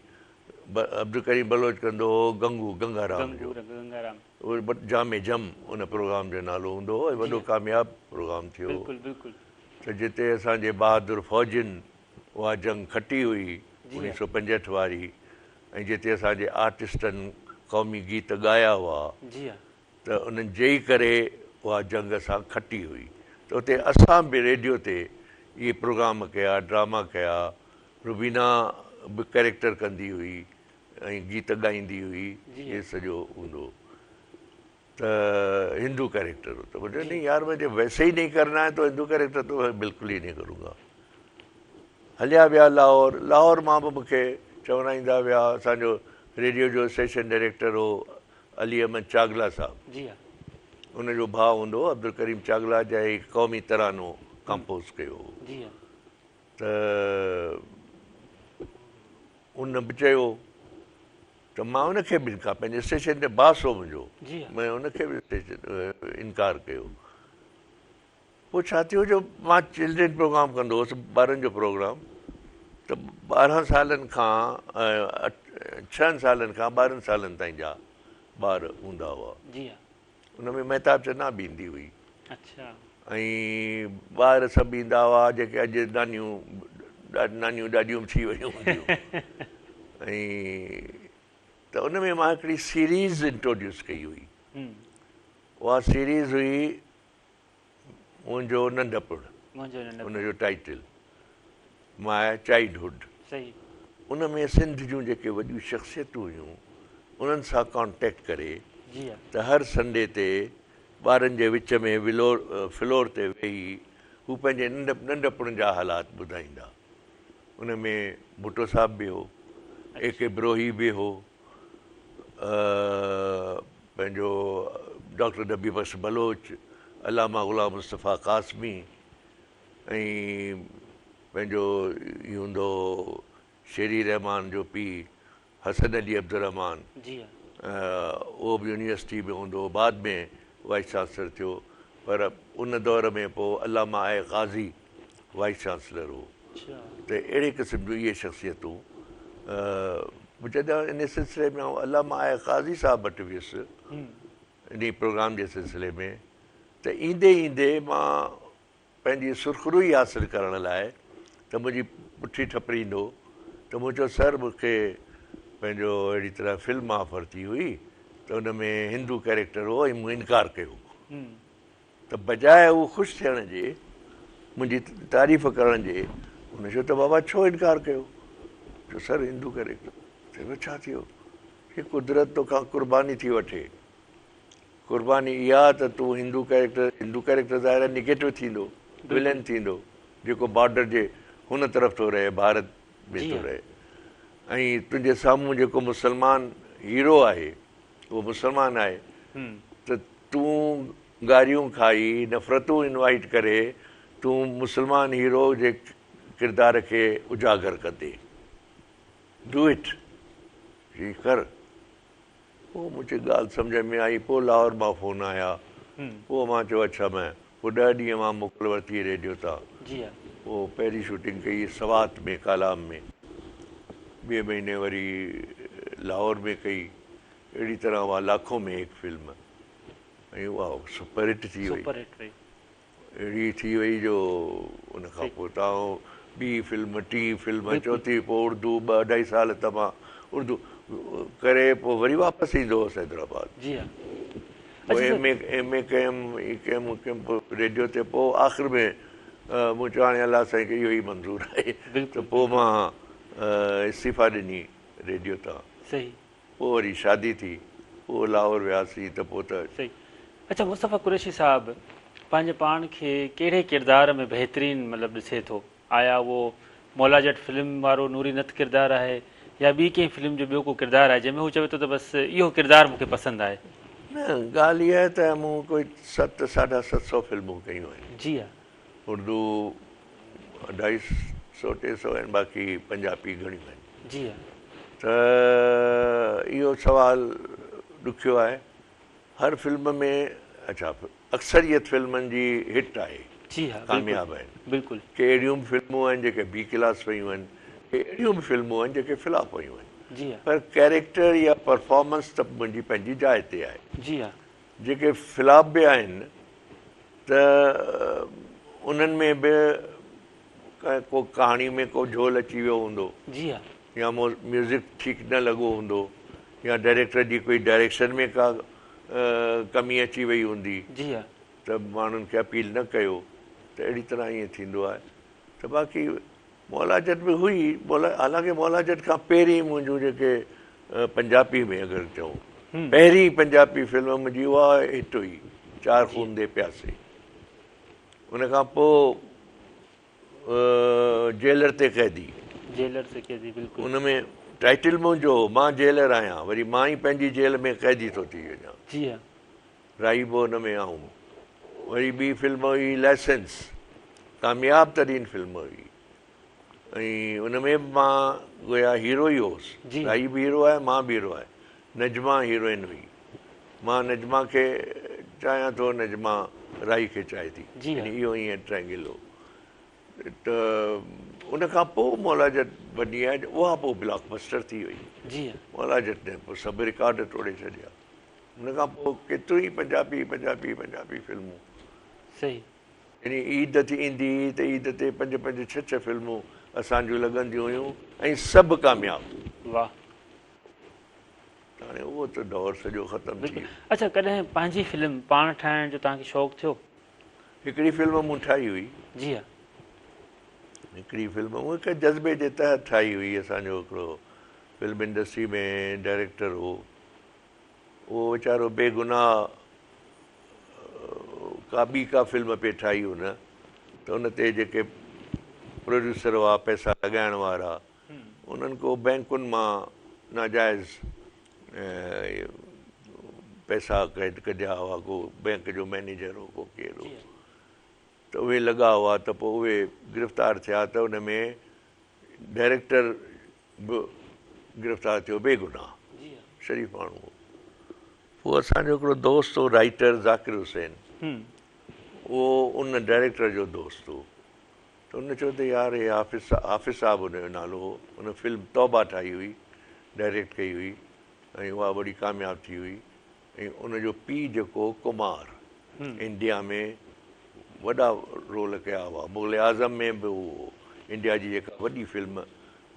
عبدالڪريم بلوچ ڪندو هو گنگو گنگارام جو. گنگو گنگارام. اهو جام جم ان پروگرام جو نالو هوندو هو ۽ وڏو ڪامياب پروگرام ٿيو هو. بلڪل بلڪل. ته جتي اسان جي بهادر فوجين اها جنگ کٽي هئي 1965 واري ۽ جتي اسان جي آرٽسٽن قومي گيت ڳايا هئا. جي ها. ته انهن جي ئي ڪري اها جنگ اسان کٽي هئي ته اتي اسان به ريڊيو تي اهي پروگرام ڪيا، ڊراما ڪيا، روبينا به ڪئريڪٽر ڪندي هئي ۽ گيت ڳائيندي هئي، اهي سڄو هوندو هو ته هندو ڪئريڪٽر هو ته مون چيو نهين يار مجهي ويسي ئي نهين ڪرنا هي تو هندو ڪئريڪٽر تو بلڪل ئي نهين ڪرون گا. هليا ويا لاهور، لاهور مان به مون کي چورائيندا ويا، اسان جو ريڊيو جو اسٽيشن ڊائريڪٽر هو علي احمد چاگلا صاحب، جي ها. ان جو ڀاء هوندو هو عبدالڪريم چاگلا جنهن هي قومي ترانو ڪمپوز ڪيو هو. جي ها. ته ان به چيو ته مان ان کي به انڪار پنهنجي اسٽيشن تي باس هو منهنجو، جي ها. مين ان کي به اسٽيشن انڪار ڪيو. پوء ڇا ٿيو جو مان چلڊرين پروگرام ڪندو هوس ٻارن جو پروگرام ته 12 سالن کان ڇهن سالن کان 12 سالن تائين جا ٻار هوندا هئا. جي ها. ان ۾ مهتاب چنا به ايندي هئي. اڇا. ۽ ٻار سڀ ايندا هئا جيڪي اڄ نانيون نانيون ڏاڏيون به ٿي ويون هونديون ۽ ته ان ۾ مان هڪڙي سيريز انٽروڊيوس ڪئي هئي. اها سيريز هئي منهنجو ننڍپڻ، ان جو ٽائيٽل ماء چائلڊ هوڊ. ان ۾ سنڌ جون جيڪي وڏيون شخصيتون هيون انهن سان ڪانٽيڪٽ ڪري ته هر سنڊي تي ٻارن جي وچ ۾ فلور تي ويهي هو پنهنجي ننڍپڻ جا حالات ٻڌائيندا. ان ۾ ڀٽو صاحب به هو، اي ڪي بروهي به هو، پنهنجو ڊاڪٽر نبي بخش بلوچ، علامه غلام مصطفيٰ قاسمي ۽ پنهنجو هي هوندو هو شيري رحمان جو پيء حسن علي عبدالرحمان اهو به يونيورسٽي ۾ هوندو هو بعد ۾ وائيس چانسلر ٿيو پر ان دور ۾ پوء علامه آء قاضي وائيس چانسلر هو ته اهڙي قسم جون اهي شخصيتون جڏهن ان سلسلي ۾ آئون علامه آء قاضي صاحب وٽ ويس انهي پروگرام جي سلسلي ۾ ته ايندي ايندي مان پنهنجي سرخروئي حاصل ڪرڻ لاء ته منهنجي پٺي ٺپريندو ته مون چيو سر مون کي پنهنجو اهڙي طرح فلم آفر ٿي هئي ته ان ۾ هندو ڪيريڪٽر هو ۽ مون انڪار ڪيو ته بجاء هو خوش ٿيڻ جي منهنجي تعريف ڪرڻ جي هن چيو ته بابا ڇو انڪار ڪيو؟ چيو سر هندو ڪيريڪٽر چيو ڇا ٿيو هي قدرت توکان قرباني ٿي وٺي قرباني اها ته تون هندو ڪيريڪٽر، هندو ڪيريڪٽر ظاهر آهي نيگيٽو ٿيندو، ولين ٿيندو، جيڪو بارڊر جي هن طرف ٿو رهي، ڀارت ۾ ٿو رهي ۽ تنهنجي سامهون جيڪو مسلمان هيرو آهي اهو مسلمان آهي ته تون گاريون کائي نفرتون انوائيٽ ڪري تون مسلمان هيرو جي ڪردار کي اجاگر ڪندين. Do it. هي ڪر. پوء مون چيو ڳالهه سمجهه ۾ آئي، پوء لاهور مان فون آيا، پوء مان چيو اڇا مين پوء ڏهه ڏينهن مان موڪل ورتي ريڊيو تان، پوء پهرين شوٽنگ ڪئي سوات ۾ ڪالام ۾، ٻئي مهيني وري لاهور ۾ ڪئي، اهڙي طرح اها لاکون ۾ هڪ فلم ۽ اها سپر هٽ ٿي وئي. اهڙي ٿي وئي جو ان کان پوء تان ٻي فلم، ٽين فلم، چوٿين، پوء اردو، ٻه اڍائي سال ته مان اردو ڪري پوء وري واپس ايندو هوس حيدرآباد. جي ها. پوء ايم اي ايم اي ڪيم، هي ڪيم هو ڪيم، پوء ريڊيو تي پوء آخر ۾ مون چيو هاڻي الله سائين کي اهو ئي منظور آهي ته پوء مان استعيفا ڏني ريڊيو تان. صحيح. پوء وري شادي ٿي، پوء لاهور وياسين ته پوء ته. صحيح. اڇا مصطفيٰ قريشي صاحب پنهنجي پاڻ کي ڪهڙي ڪردار ۾ بهترين مطلب ڏسي ٿو؟ آيا اهو مولا جٽ فلم وارو نوري نٿ ڪردار آهي يا ٻي ڪنهن فلم جو ٻيو ڪو ڪردار آهي جنهن ۾ هو چوي ٿو ته بس اهو ڪردار مون کي پسند آهي؟ نه ڳالهه اها آهي ته مون ڪوئي ست ساڍا 700 فلمون ڪيون آهن. جي ها. اردو اڍائي سو ٽي سو آهن باقي پنجابي گهڻيون آهن. جي ها. ته اهو سوال ڏکيو آهي هر فلم ۾ اڇا اڪثريت فلمن جي هٽ آهي جي ها ڪامياب آهن بلڪل ڪي اهڙيون به فلمون آهن جيڪي بي ڪلاس ويون آهن ڪي اهڙيون به فلمون آهن جيڪي فلاپ ويون آهن جي ها پر ڪيريڪٽر يا پرفارمنس ته منهنجي پنهنجي جاء تي آهي جي ها جيڪي فلاپ به آهن ته انهن ۾ به ڪو ڪهاڻي ۾ ڪو جهول اچي ويو هوندو جي ها. يا ميوزڪ ٺيڪ نه لڳو هوندو يا ڊائريڪٽر جي ڪوئي ڊائريڪشن ۾ ڪا ڪمي اچي وئي هوندي جي ها. ته ماڻهن کي اپيل نه ڪيو ته اهڙي طرح ائين ٿيندو آهي ته باقي مولا جٽ به هئي مولا حالانڪه مولا جٽ کان پهرين منهنجون جيڪي پنجابي ۾ اگر چئون پهرين پنجابي فلم منهنجي اها هٽ هئي چار خون the پياسي ان کان پوء جيلر تي قيدي جيلر تي قيدي بلڪل ان ۾ ٽائيٽل منهنجو هو مان جيلر آهيان وري مان ئي پنهنجي جيل ۾ قيدي ٿو ٿي وڃان جي ها راهي به ان ۾ آئون. وري ٻي فلم هئي لائسنس ڪامياب ترين فلم هئي ۽ ان ۾ به مان گويا هيرو ئي هوس. راهي به هيرو آهي مان به هيرو آهيان. نجما هيروئن هئي. مان نجما کي چاهيان ٿو نجما راهي کي چاهي ٿي. يعني اهو ائين ٽرائنگل هو. ته ان کان پوء مولا جٽ بني آهي اها پوء بلاڪ بسٽر ٿي وئي. مولا جٽ نے پوء سڀ رڪارڊ ٽوڙي ڇڏيا. ان کان پوء ڪيتريون ئي پنجابي پنجابي پنجابي فلمون. صحيح. يعني عيد ٿي ايندي هئي ته عيد تي پنج پنج ڇهه ڇهه فلمون اسان جون لڳنديون هيون ۽ سڀ ڪامياب. واھ. هاڻي اهو ته دور سڄو ختم ٿي ويو. اڇا ڪڏهن پنهنجي فلم پاڻ ٺاهڻ جو توهان کي شوق ٿيو؟ هڪڙي فلم مون ٺاهي هئي. جي ها. هڪڙي فلم مون هڪ جذبي جي تحت ٺاهي هئي اسان جو هڪڙو فلم انڊسٽري ۾ ڊائريڪٽر هو. اهو ويچارو بي گناهه ڪا ٻي ڪا فلم پئي ٺاهي هن ته ان تي جيڪي پروڊيوسر هئا پئسا لڳائڻ وارا انهن ڪو بئنڪن مان ناجائز پئسا ڪڍيا هئا، ڪو بئنڪ جو مئنيجر هو ڪو ڪير هو ته اهي لڳا هئا ته پوء اهي گرفتار ٿيا ته ان ۾ ڊائريڪٽر به گرفتار ٿيو بيگناهه شريف ماڻهو هو. پوء اسان جو هڪڙو دوست هو رائيٽر ذاڪر حسين اهو ان ڊائريڪٽر جو دوست هو ته ان چيو ته يار هي حافظ حافظ صاحب ان جو نالو هو ان فلم توبه ٺاهي هئي ڊائريڪٽ ڪئي هئي ۽ اها وڏي ڪامياب ٿي هئي ۽ ان جو پيء جيڪو ڪمار انڊيا ۾ وڏا رول ڪيا هئا مغل اعظم ۾ به هو انڊيا جي جيڪا وڏي فلم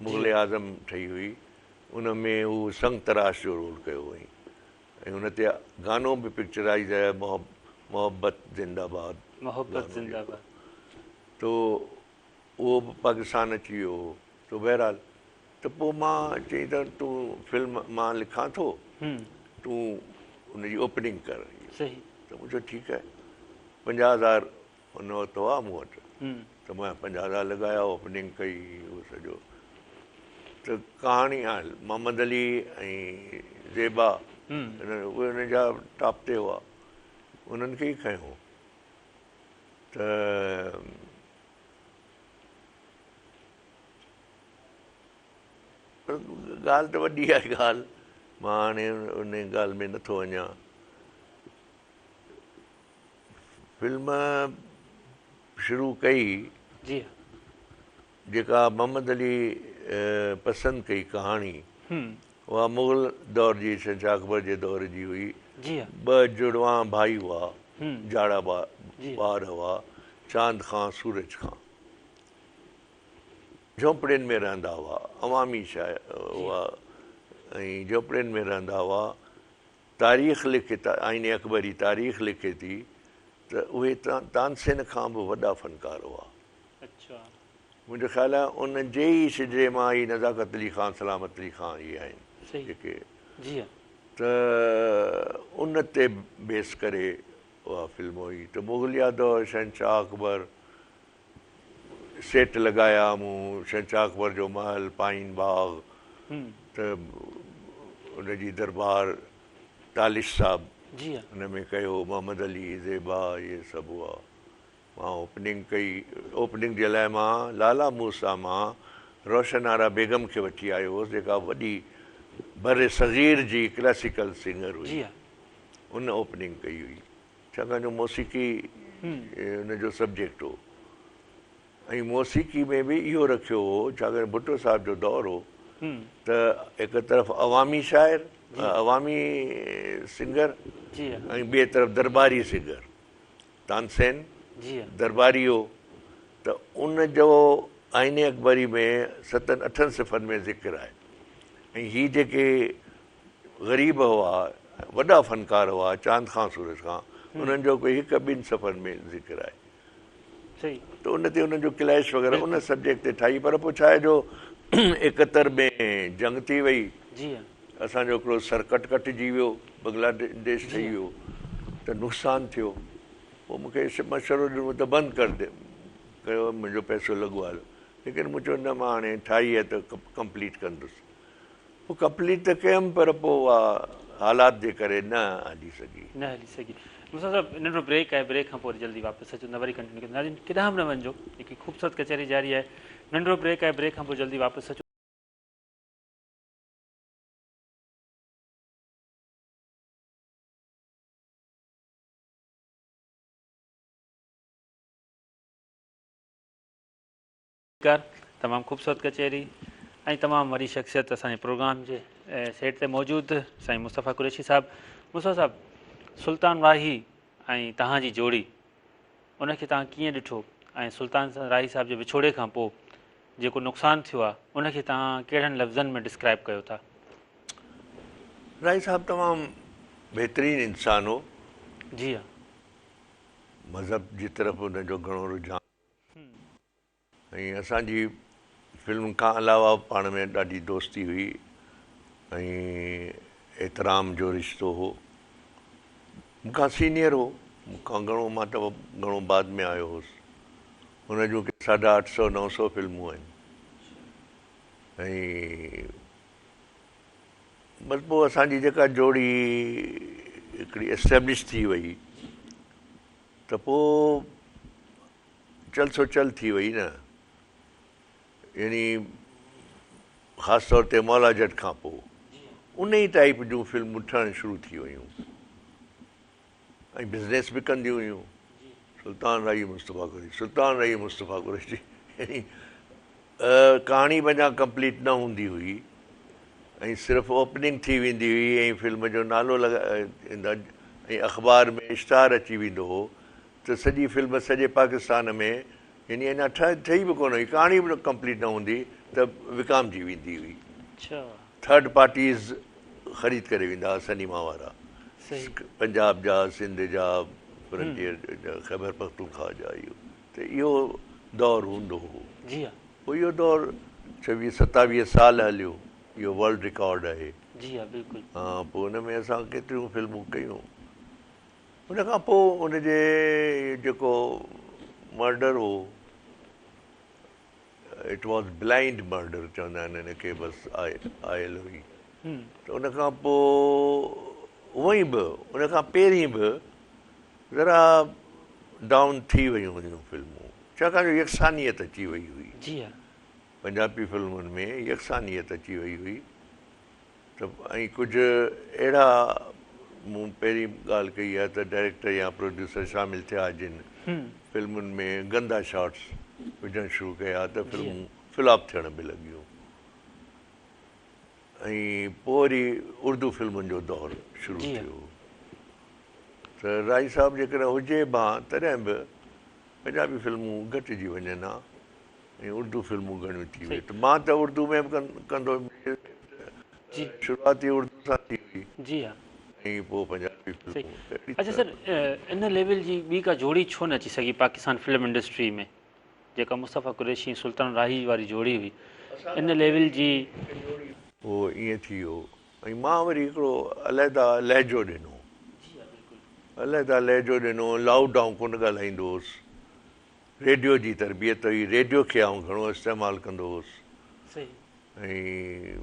مغل اعظم ٺهي هئي ان ۾ هو سنگ تراش جو رول ڪيو هئائين ۽ ان تي گانو به پڪچرائيز آهي محبت زنده باد محبت زنده باد تو اهو به پاڪستان اچي ويو هو تو بهرحال ته پوء مان چيائين ته تون فلم مان لکان ٿو تون ان جي اوپننگ ڪر صحيح ته مون چيو ٺيڪ آهي 50000 ان وقت هئا مون وٽ ته مان 50000 لڳايا اوپننگ ڪئي اهو سڄو ته ڪهاڻي آهي محمد علي ۽ زيبا اهي ان جا ٽاپ تي هئا انهن کي ئي کنيو ته ڳالهه ته وڏي آهي ڳالهه مان هاڻي ان ڳالهه ۾ نٿو وڃان فلم شروع ڪئي جي جيڪا محمد علي پسند ڪئي ڪهاڻي اها مغل دور جي شهنشاهه اڪبر جي دور جي هئي جي ٻه جڙوان ڀائي هئا جاڙا ٻار هئا چاند خان سورج خان جهوپڙين ۾ رهندا هئا عوامي شيء هئا ۽ جهوپڙين ۾ رهندا هئا تاريخ لکي آئين اڪبري تاريخ لکي ٿي ته اهي تانسين کان به وڏا فنڪار هئا. اڇا. منهنجو خيال آهي ان جي ئي شجري مان ئي نزاڪت علي خان سلامت علي خان اهي آهن جيڪي جي ته ان تي بيس ڪري اها فلم هئي ته مغليه دور شهنشاهه اڪبر سيٽ لڳايا مون شهنشاهه اڪبر جو محل پائين باغ ته ان جي دربار طالش صاحب ان ۾ ڪيو محمد علي زيبا اهي سڀ هئا مان اوپننگ ڪئي اوپننگ جي لاء مان لالا موسيٰ مان روشن آرا بيگم کي وٺي آيو هوس جيڪا وڏي بر صغير جي ڪلاسيڪل سنگر هئي ان اوپننگ ڪئي هئي ڇاڪاڻ جو موسيقي ان جو سبجيڪٽ هو ۽ موسيقي ۾ به اهو رکيو هو ڇاڪاڻ ڀٽو صاحب جو دور هو ته هڪ طرف عوامي شاعر عوامي سنگر ۽ ٻئي طرف درباري سنگر تانسين درباري هو ته ان جو آئين اڪبري ۾ ستن اٺن صفحن ۾ ذڪر آهي ۽ هي جيڪي غريب هئا، وڏا فنڪار هئا، چاند خان سورج خان، انهن جو ڪوئي هڪ ٻن صفحن ۾ ذڪر آهي. ته ان تي انهن جو ڪليش وغيره ان سبجيڪٽ تي ٺاهي پر پوء ڇا آهي جو 71 ۾ جنگ ٿي وئي، اسان جو هڪڙو سرڪٽ ڪٽجي ويو، بنگلاديش ٺهي ويو ته نقصان ٿيو. پوء مون کي مشورو ڏنو ته بند ڪر ڪيو منهنجو پئسو لڳو آهي ليڪن مون چيو نه مان هاڻي ٺاهي آهي ته ڪمپليٽ ڪندس. پوء ڪمپليٽ ته ڪيم پر پوء اها حالات جي ڪري نه هلي سگهي. نه هلي سگهي. مصطفيٰ صاحب ننڍڙو بريڪ آهي بريڪ کان پوء وري جلدي واپس اچون ٿا وري ڪنٽينيو ڪنداسين ناظرين ڪيڏانهن به نه وڃجو هڪ خوبصورت ڪچهري جاري آهي ننڍڙو بريڪ آهي بريڪ کان پوء جلدي واپس اچون. ڪر تمام خوبصورت ڪچهري ۽ تمام وڏي شخصيت اسان جي پروگرام جي سيٽ تي موجود سائين مصطفيٰ قريشي صاحب مصطفيٰ صاحب سلطان راهي ۽ توهان جي جوڙي ان کي توهان ڪيئن ڏٺو ۽ سلطان راهي صاحب جي وڇوڙي کان پوء جيڪو نقصان ٿيو آهي ان کي توهان ڪهڙن لفظن ۾ ڊسڪرائب ڪيو ٿا؟ راهي صاحب تمام بهترين انسان هو. جي ها. مذهب جي طرف ان جو گهڻو رجحان ۽ اسان جي فلم کان علاوه پاڻ ۾ ڏاڍي دوستي هئي ۽ احترام جو رشتو هو. مون کان سينيئر هو، مون کان گهڻو مان ته گهڻو بعد ۾ آيو هوس. هن جون ڪي ساڍا اٺ سؤ نو سؤ فلمون آهن. ۽ بس پوء اسان جي جيڪا جوڙي هڪڙي اسٽيبلش ٿي وئي ته پوء چل سو چل ٿي وئي نه يعني خاص طور تي مولا جٽ کان پوء ان ئي ٽائيپ جون فلمون ٺهڻ شروع ٿي ويون ۽ بزنس به ڪنديون هيون سلطان راهي مصطفيٰ قريشي سلطان راهي مصطفيٰ قريشي يعني ڪهاڻي به اڃا ڪمپليٽ نه هوندي هئي ۽ صرف اوپننگ ٿي ويندي هئي ۽ فلم جو نالو لڳائيندا ۽ اخبار ۾ اشتهار اچي ويندو هو ته سڄي فلم سڄي پاڪستان ۾ يعني اڃا ٺهي به ڪونه هئي ڪهاڻي به ڪمپليٽ نه هوندي ته وڪامجي ويندي هئي. ٿرڊ پارٽيز خريد ڪري ويندا هئا سئنيما وارا پنجاب جا سنڌ جا فرنٽيئر جا خيبر پختونخوا جا اهو ته اهو دور هوندو هو. پوء اهو دور ڇويهه ستاويهه سال هليو اهو ورلڊ رڪارڊ آهي. ها پوء ان ۾ اسان ڪيتريون فلمون ڪيون. ان کان پوء ان جي جيڪو مرڊر هو it was blind murder چوندا آهن ان کي بس آيل هئي ته ان کان پوء هونئن به ان کان پهرين به ذرا ڊائون ٿي ويون هيون فلمون ڇاڪاڻ جو يڪسانيت اچي وئي هئي جي ها پنجابي فلمن ۾ يڪسانيت اچي وئي هئي ته ۽ ڪجهه اهڙا مون پهرين ڳالهه ڪئي آهي ته ڊائريڪٽر يا پروڊيوسر شامل ٿيا جن فلمن ۾ گندا شاٽس وجهڻ شروع ڪيا ته فلمون فلاپ ٿيڻ به لڳيون ۽ پوء وري اردو فلمن جو دور شروع ٿيو ته راهي صاحب جيڪڏهن هجي به ها تڏهن به پنجابي فلمون گهٽجي وڃن ها ۽ اردو فلمون گهڻيون ٿي ويون ته مان ته اردو ۾ به ڪندو هيم شروعات ئي اردو سان ٿي هئي جي ها ۽ پوء پنجابي فلمون اڇا سر ان ليول جي ٻي ڪا جوڙي ڇو نه اچي سگهي پاڪستان فلم انڊسٽري ۾ جيڪا مصطفيٰ قريشي ۽ سلطان راهي واري جوڙي هئي ان ليول جي. پوء ائين ٿي ويو ۽ مان وري هڪڙو علحده لهجو ڏنو علحده لهجو ڏنو لائوڊ آئون ڪونه ڳالهائيندو هوس ريڊيو جي تربيت هئي، ريڊيو کي آئون گهڻو استعمال ڪندو هوس ۽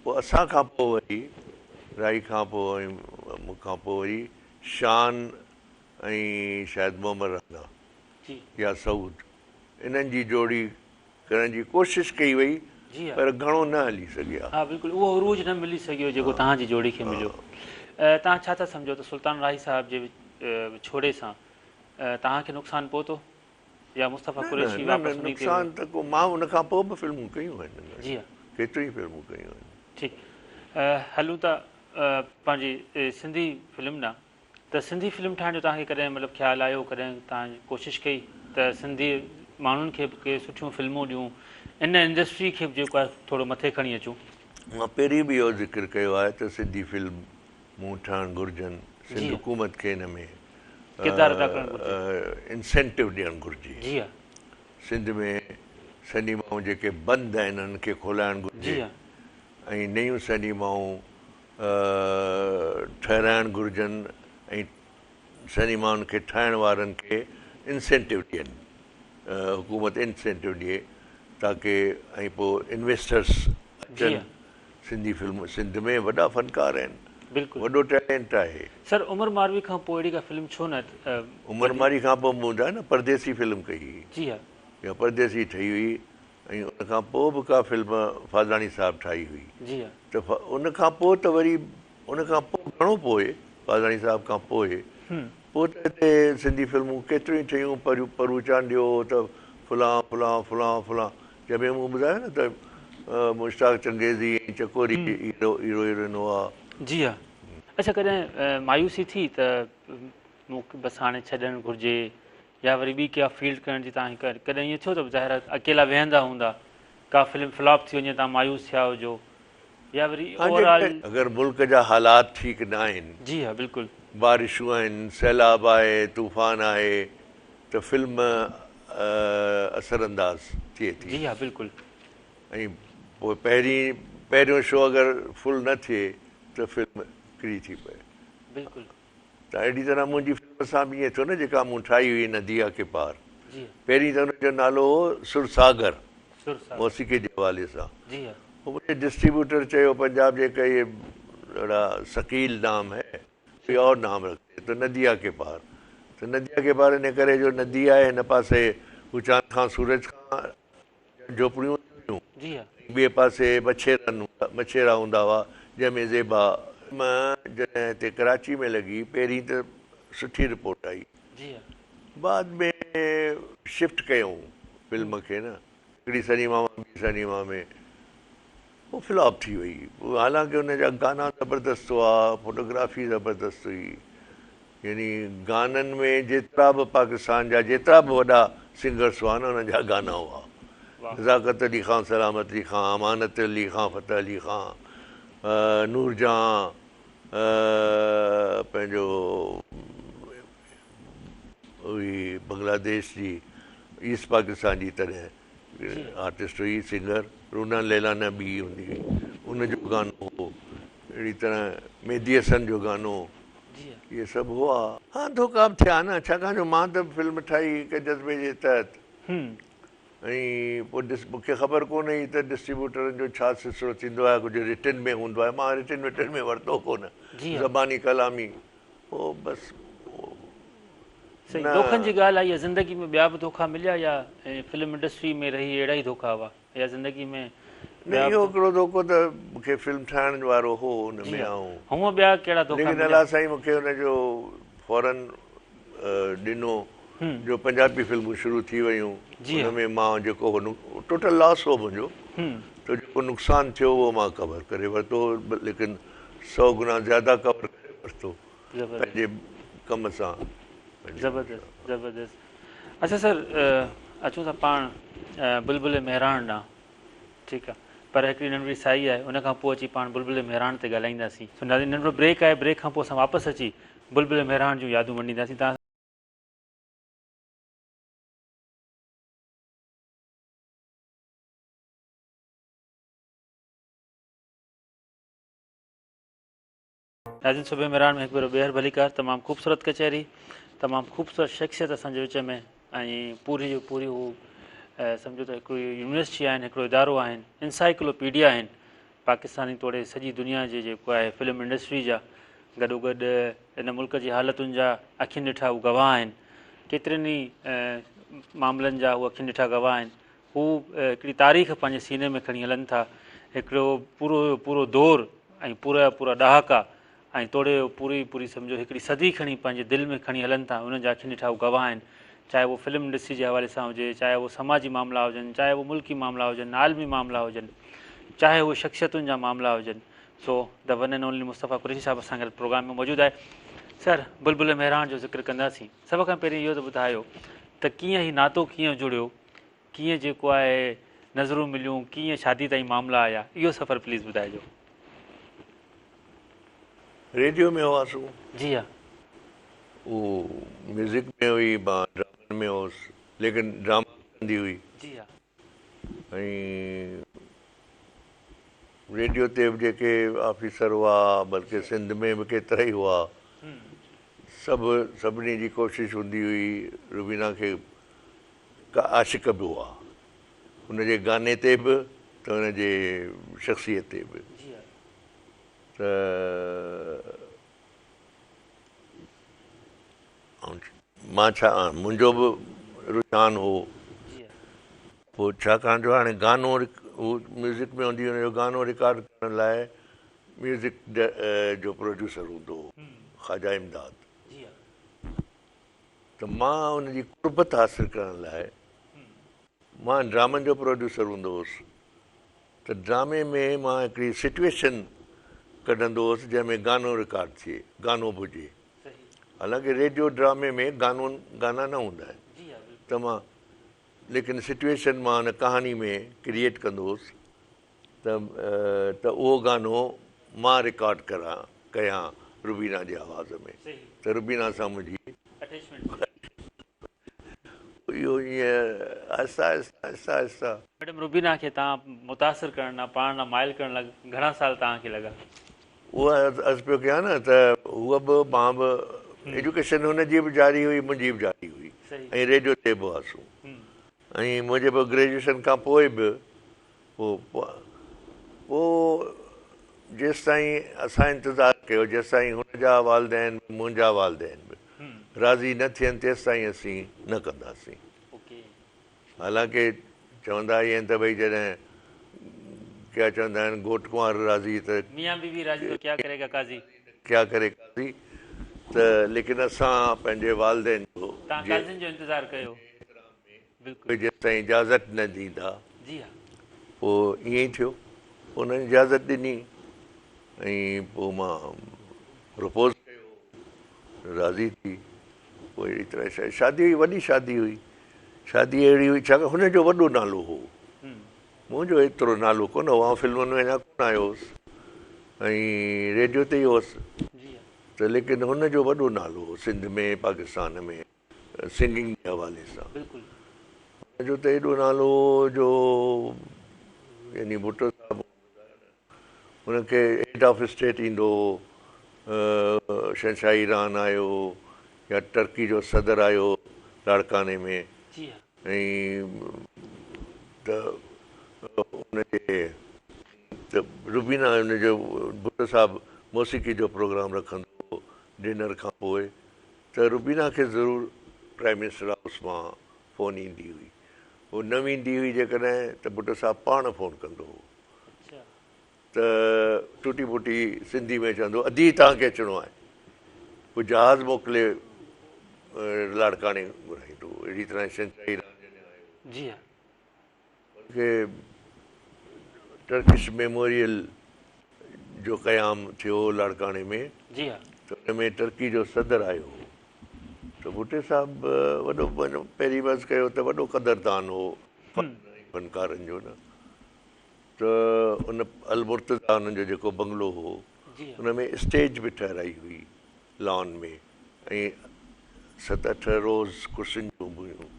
پوء اسان کان پوء وري راهي کان پوء ۽ مون کان پوء وري شان ۽ شايد محمد رانا يا سعود انهن جي جوڙي ڪرڻ جي ڪوشش ڪئي وئي پر گهڻو نه هلي سگهيا. ها بلڪل اهو عروج نه ملي سگهيو جيڪو توهان جي جوڙي کي مليو. توهان ڇا ٿا سمجهو ته سلطان راهي صاحب جي وڇوڙي سان توهان کي نقصان پهتو يا مصطفيٰ قريشي واپس انهي تي نقصان ته ڪو مان ان کان پوء به فلمون ڪيون آهن جي ها ڪيتريون ئي فلمون ڪيون آهن. ٺيڪ هلون ٿا پنهنجي سنڌي فلم ڏانهن ته سنڌي فلم ٺاهڻ جو توهان کي ڪڏهن مطلب خيال آيو ڪڏهن توهان ڪوشش ڪئي ته سنڌي ماڻهن کي به ڪي سٺيون فلمون ڏيون ان انڊسٽري کي به جيڪو آهي ٿورو مٿي کڻي اچون. مان پهرين به اهو ذڪر ڪيو آهي ته سنڌي فلم مون ٺهڻ گهرجن، سنڌ حڪومت کي ان ۾ ڪردار ادا ڪرڻ گهرجي. انسينٽو ڏيڻ گهرجي. سنڌ ۾ سئنيمائون جيڪي بند آهن انهن کي کولائڻ گهرجي ۽ نيون سئنيمائون ٺهرائڻ گهرجن ۽ سئنيمائن کي ٺاهڻ وارن کي انسينٽو ڏين حڪومت انسينٽو ڏئي تاڪه ۽ پوء انويسٽرس اچن سنڌي فلم سنڌ ۾ وڏا فنڪار آهن بلڪل وڏو ٽيلنٽ آهي. سر عمر ماروي کان پوء اهڙي ڪا فلم ڇو نه عمر ماروي کان پوء مون ٻڌايو نه پرديسي فلم ڪئي هئي. جي ها. اها پرديسي ٺهي هئي ۽ ان کان پوء به ڪا فلم فاضلاڻي صاحب ٺاهي هئي. جي ها. ته ان کان پوء ته وري ان کان پوء گهڻو پوء فاضلاڻي صاحب کان پوء پوء ته هتي سنڌي فلمون ڪيتريون ئي ٺهيون پرو چانڊيو ته فلان فلان فلان فلان جنهن ۾ مون ٻڌايو نه ته مشتاق چنگيزي ۽ چڪوري هيرو هيرو هيروئن هئا. جي ها. اڇا ڪڏهن مايوسي ٿي ته مون کي بس هاڻي ڇڏڻ گهرجي يا وري ٻي ڪا فيلڊ ڪرڻ جي توهان کي ڪڏهن ائين ٿيو ته ظاهر آهي اڪيلا ويهندا هوندا ڪا فلم فلاپ ٿي وڃي توهان مايوس ٿيا هجو يا وري اوور آل. اگر ملڪ جا حالات ٺيڪ نه آهن. جي ها بلڪل. بارشون آهن، سيلاب آهي، طوفان آهي ته فلم اثر انداز ٿئي ٿي. جي ها بلڪل. ۽ پوء پهرين پهريون شو اگر فل نه ٿئي ته فلم ڪري ٿي پئي. بلڪل. ته اهڙي طرح منهنجي فلم سان به ائين ٿيو نه جيڪا مون ٺاهي هئي نديا ڪي پار. جي. پهرين ته ان جو نالو هو سرساگر. موسيقي جي حوالي سان. پوء منهنجي ڊسٽريبيوٽر چيو پنجاب جي ڪي يي بڙا ثقيل نام هي ڪوئي اور نام رکتي ته نديا ڪي پار ته نديا ڪي پار ان ڪري جو ندي آهي هن پاسي هو چاند کان سورج کان جهوپڙيون هونديون هيون ۽ ٻئي پاسي مڇيرن مڇيرا هوندا هئا جنهن ۾ زيبا فلم جڏهن هتي ڪراچي ۾ لڳي پهرين ته سٺي رپورٽ آئي بعد ۾ شفٽ ڪيائون فلم کي نه هڪڙي سئنيما مان ٻي سئنيما ۾ پوء فلاپ ٿي وئي حالانڪه ان جا گانا زبردست هئا فوٽوگرافي زبردست هئي يعني گانن ۾ جيترا به پاڪستان جا جيترا به وڏا سنگرس هئا نه انهن جا گانا هئا نزاڪت علي خان سلامت علي خان امانت علي خان فتح علي خان نور جهان پنهنجو هئي بنگلاديش جي ايسٽ پاڪستان جي تڏهن آرٽسٽ هئي سنگر رونا ليليٰ نه ٻي هوندي هئي ان جو گانو هو اهڙي طرح مهدي حسن جو گانو اهي سڀ هئا. ها ڌوڪا به ٿيا نه ڇاڪاڻ جو مان ته فلم ٺاهي هڪ جذبي جي تحت ۽ پوء ڏس مون کي خبر ڪونه هئي ته ڊسٽريبيوٽرن جو ڇا سلسلو ٿيندو آهي ڪجهه رٽن ۾ هوندو آهي مان رٽن وٽن ۾ ورتو ڪونه زباني ڪلامي پوء بس سائين دوکن جي ڳالهه آئي زندگي ۾ ٻيا به دوکا مليا يا فلم انڊسٽري ۾ رهي اهڙا ئي دوکا هئا يا زندگي ۾ نه اهو هڪڙو دوکو ته مون کي فلم ٺاهڻ وارو هو ان ۾ آئون هونء ٻيا ڪهڙا دوکا ليڪن الله سائين مون کي ان جو فورن ڏنو جو پنجابي فلمون شروع ٿي ويون ان ۾ مان جيڪو هو ٽوٽل لاس هو منهنجو ته جيڪو نقصان ٿيو اهو مان ڪور ڪري ورتو ليڪن سو گنا زياده ڪور ڪري ورتو پنهنجي ڪم سان. زبردست زبردست اڇا سر اچون ٿا پاڻ بلبل مهراڻ ڏانهن ٺيڪ آ پر هڪڙي ننڍڙي سائي آهي ان کان پوء اچي پاڻ بلبل مهراڻ تي ڳالهائينداسين سو ناظرين ننڍڙو بريڪ آهي بريڪ کان پوء اسان واپس اچي بلبل مهراڻ جون يادون ونڊينداسين تان ناظرين صبح مهراڻ ۾ هڪ ڀيرو ٻيهر ڀليڪار تمام خوبصورت ڪچهري تمام خوبصورت شخصيت اسان جي وچ ۾ ۽ پوري جو پوري هو سمجهو ته هڪڙي يونيورسٽي آهن هڪڙو ادارو آهن انسائيڪلوپيڊيا آهن پاڪستاني توڙي سڄي دنيا جي جيڪو آهي فلم انڊسٽري جا گڏو گڏ ان ملڪ جي حالتن جا اکين ڏٺا هو گواهه آهن ڪيترن ئي معاملن جا هو اکين ڏٺا گواهه آهن هو هڪڙي تاريخ پنهنجي سيني ۾ کڻي هلن ٿا. هڪڙو پورو جو پورو دور ۽ پورا جا پورا ڏهاڪا ۽ توڙي جو پوري پوري سمجهو هڪڙي صدي کڻي پنهنجي دل ۾ کڻي هلن ٿا. انهن جا اکين ڏٺا هو گواهه آهن. چاهي اهو فلم انڊسٽري جي حوالي سان هجي، چاهي اهو سماجي معاملا هجن، چاهي اهو ملڪي معاملا هجن، عالمي معاملا هجن، چاهي اهي شخصيتن جا معاملا هجن. So the one and only Mustafa Qureshi صاحب اسان گڏ پروگرام ۾ موجود آهي. سر بلبل مهراڻ جو ذڪر ڪنداسين. سڀ کان پهرين اهو ته ٻڌايو ته ڪيئن هي ناتو ڪيئن جڙيو؟ ڪيئن جيڪو آهي نظرون مليون ڪيئن شادي تائين معاملا آيا اهو سفر پليز ٻڌائجو. ريڊيو ۾ هئاسون. جي ها. هو ميوزڪ ۾ هئي مان ڊرامن ۾ هوس ليڪن ڊراما به ڪندي هئي. جي ها. ۽ ريڊيو تي به جيڪي آفيسر هئا بلڪه سنڌ ۾ به ڪيترا ئي هئا سڀ سڀني جي ڪوشش هوندي هئي روبينا کي ڪا عاشق به هئا ان جي گاني تي به ته ان جي شخصيت تي به ته مان ڇا منهنجو به رجحان هو پوء ڇاڪاڻ جو هاڻي گانو هو ميوزڪ ۾ هوندي هئي ان جو گانو رڪارڊ ڪرڻ لاء ميوزڪ جو پروڊيوسر هوندو هو خواجه امداد ته مان ان جي قربت حاصل ڪرڻ لاء مان ڊرامن جو پروڊيوسر هوندو هوس ته ڊرامي ۾ مان هڪڙي سچويشن ڪڍندو هوس جنهن ۾ گانو رڪارڊ ٿئي، گانو به هجي. حالانڪه ريڊيو ڊرامي ۾ گانو گانا نه هوندا آهن ته مان ليڪن سچويشن مان ان ڪهاڻي ۾ ڪريئيٽ ڪندو هوس ته ته اهو گانو مان رڪارڊ ڪران ڪيان روبينا جي آواز ۾ ته روبينا سان منهنجي اهو ائين آهسته آهسته آهسته آهسته. ميڊم روبينا کي توهان متاثر ڪرڻ ڏانهن پاڻ ڏانهن مائل ڪرڻ لاء گهڻا سال توهان کي لڳا؟ اهو عرض پيو ڪيان نه ته هوء به مان به ايجوڪيشن هن جي به جاري هئي منهنجي به جاري هئي ۽ ريڊيو تي به هئاسون. ۽ منهنجي پوء گريجوئيشن کان پوء به پوء پوء جيستائين اسان انتظار ڪيو جيستائين هن جا والدين به منهنجا والدين به راضي نه ٿين تيستائين اسين نه ڪنداسين. حالانڪه چوندا ئي آهن ته ڀئي جڏهن ڪيا چوندا آهن گهوٽ ڪنوار راضي ته ميان بيوي راضي تو ڪيا ڪري گا قاضي. ڪيا ڪري قاضي ته ليڪن اسان پنهنجي والدين جو توهان قاضين جو انتظار ڪيو. بلڪل. اهي جيستائين اجازت نه ڏيندا. جي ها. پوء ائين ئي ٿيو. پوء انهن اجازت ڏني ۽ پوء مان پروپوز ڪيو، راضي ٿي. پوء اهڙي طرح شادي هئي، وڏي شادي هئي. شادي اهڙي هئي ڇاڪاڻ هن جو وڏو نالو هو. منهنجو ايترو نالو ڪونه هو. آئون فلمن ۾ اڃا ڪونه آيو هوس ۽ ريڊيو تي ئي هوس ته ليڪن هن جو وڏو نالو هو سنڌ ۾ پاڪستان ۾. سنگنگ جي حوالي سان هن جو ته ايڏو نالو هو جو يعني ڀٽو صاحب هن کي هيڊ آف اسٽيٽ ايندو هو، شهنشاهه ايران آيو يا ٽرڪي جو صدر آيو لاڙڪاڻي ۾ ۽ ته ان جي ته روبينا ان جو ڀٽو صاحب موسيقي جو پروگرام رکندو هو ڊنر کان پوء ته روبينا کي ضرور پرائيم منسٽر هائوس مان فون ايندي هئي. هو نه ويندي هئي جيڪڏهن ته ڀٽو صاحب پاڻ فون ڪندو هو ته ٽٽي ڦٽي سنڌي ۾ چوندو هو ادي توهان کي اچڻو آهي. پوء جهاز موڪلي لاڙڪاڻي گهرائيندو هو. اهڙي طرح شهنشاهه ايران جڏهن آيو. جي ها. ان کي ٽرڪش ميموريل جو قيام ٿيو هو لاڙڪاڻي ۾ جي ها. ته ان ۾ ٽرڪي جو صدر آيو هو ته ڀٽي صاحب وڏو پهرين به عرض ڪيو ته وڏو قدردان هو فن ۽ فنڪارن جو نه ته ان المرتضيٰ انهن جو جيڪو بنگلو هو ان ۾ اسٽيج به ٺهرائي هئي لان ۾ ۽ ست اٺ روز ڪرسين جون به هيون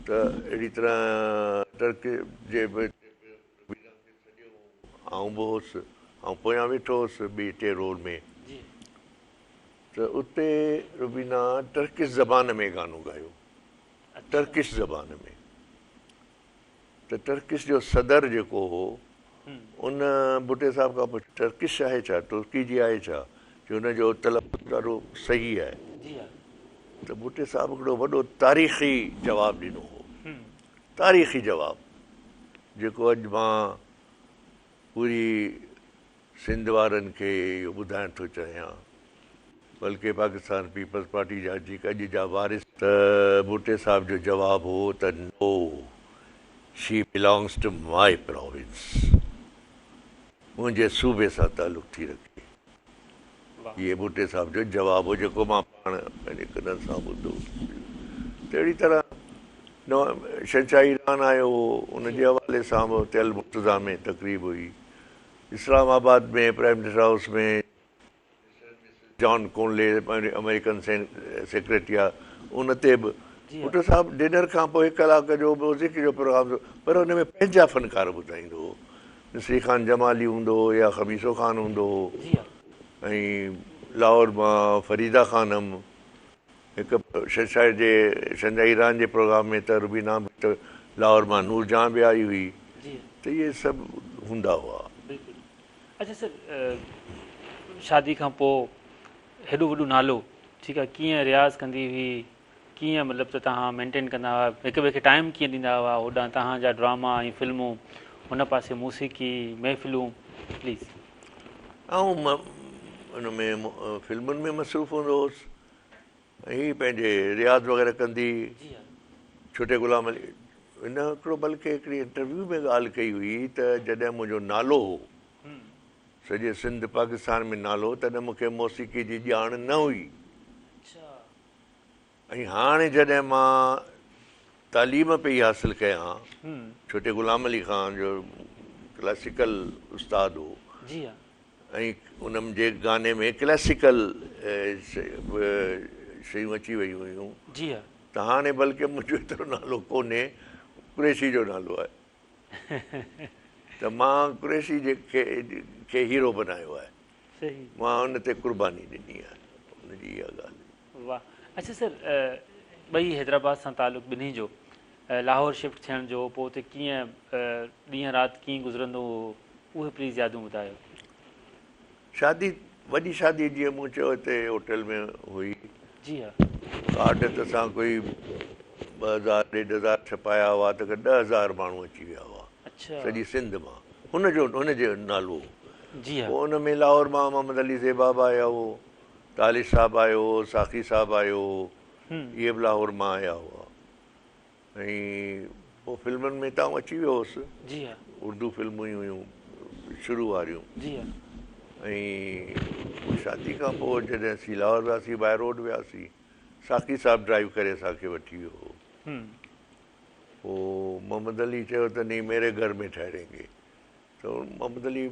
ته اهڙي طرح ٽرڪي جي به روبينا کي سڏيو هو آئون به هوس آئون پويان ويٺو هوس ٻي ٽي رول ۾ ته اتي روبينا ٽرڪش زبان ۾ گانو ڳايو ٽرڪش زبان ۾ ته ٽرڪش جو صدر جيڪو هو ان ڀٽي صاحب کان پڇيو ٽرڪش آهي ڇا؟ ترڪي جي آهي ڇا؟ جو ان جو تلفظ ڏاڍو صحيح آهي. ته ڀٽي صاحب هڪڙو وڏو تاريخي جواب ڏنو هو. تاريخي جواب جيڪو اڄ مان پوري سنڌ وارن کي اهو ٻڌائڻ ٿو چاهيان بلڪه پاڪستان پيپلز پارٽي جا جيڪي اڄ جا وارث ته ڀٽي صاحب جو جواب هو ته no she belongs to my province منهنجي صوبي سان تعلق ٿي رکي. هي ڀٽي صاحب جو جواب هو جيڪو مان پاڻ پنهنجي ڪنن سان ٻڌو. ته اهڙي طرح شهنشاهه ايران آيو هو ان جي حوالي سان به اتي المرتضيٰ ۾ تقريب هئي. اسلام آباد ۾ prime minister house ۾ John Connally American secretary آ ان تي به ڀٽو صاحب ڊنر کان پوء هڪ ڪلاڪ جو موسيقي جو پروگرام ٿيو پر ان ۾ پنهنجا فنڪار ٻڌائيندو هو مصري خان جمالي هوندو هو يا خميسو خان هوندو هو ۽ لاهور مان فريده خانم هڪ شهنشاهه جي شهنشاهه ايران جي پروگرام ۾ ته روبينا به ته لاهور مان نور جهان به آئي هئي ته اهي سڀ هوندا هئا. بلڪل اڇا سر شادي کان پوء هيڏو وڏو نالو ٺيڪ آ ڪيئن رياض ڪندي هئي ڪيئن مطلب ته توهان مينٽين ڪندا هئا هڪ ٻئي کي ٽائيم ڪيئن ڏيندا هئا هوڏانهن توهان جا ڊراما ۽ فلمون هن پاسي موسيقي محفلون پليز. آئون ان ۾ فلمن ۾ مصروف هوندو هوس ۽ هي پنهنجي رياض وغيره ڪندي هئي. ڇوٽي غلام علي هن هڪڙو بلڪه هڪڙي انٽرويو ۾ ڳالهه ڪئي هئي ته جڏهن منهنجو نالو هو سڄي سنڌ پاڪستان ۾ نالو هو تڏهن مون کي موسيقي جي ڄاڻ نه هئي ۽ هاڻي جڏهن مان تعليم پئي حاصل ڪيان، ڇوٽي غلام علي خان جو ڪلاسيڪل استاد هو ۽ ان جي گاني ۾ ڪلاسيڪل شيون اچي ويون هيون ته هاڻي بلڪه منهنجو ايترو نالو ڪونهي، قريشي جو نالو آهي ته مان قريشي جي کي هيرو بنايو آهي، مان ان تي قرباني ڏني آهي، ان جي اها ڳالهه هئي. واه اڇا سر ٻئي حيدرآباد سان تعلق ٻنهي جو لاهور شفٽ ٿيڻ جو پوء اتي ڪيئن ڏينهن رات ڪيئن گذرندو هو اهي پليز يادون ٻڌايو. شادي وڏي شادي جيئن مون چيو هتي هوٽل ۾ هئي. جي ها. ڪارڊ ته اسان ڪوئي 2000 ڏيڍ هزار ڇپايا هئا ته 10,000 ماڻهو اچي ويا هئا. اڇا. سڄي سنڌ مان هن جو هن جو نالو هو. جي ها. پوء ان ۾ لاهور مان محمد علي زيبا به آيو هو، طالش صاحب آيو هو، ساقي صاحب آيو هو. اهي به لاهور مان آيا هئا ۽ پوء فلمن ۾ ته آئون اچي ويو هوس. جي ها. اردو فلمون ئي هيون شروع واريون. جي ها. ۽ پوء شادي کان پوء جڏهن اسين لاهور وياسين باء روڊ وياسين ساقي صاحب ڊرائيو ڪري اسان کي وٺي ويو هو. پوء محمد علي چيو ته نهين ميري گهر ۾ ٺهرينگي. ته محمد علي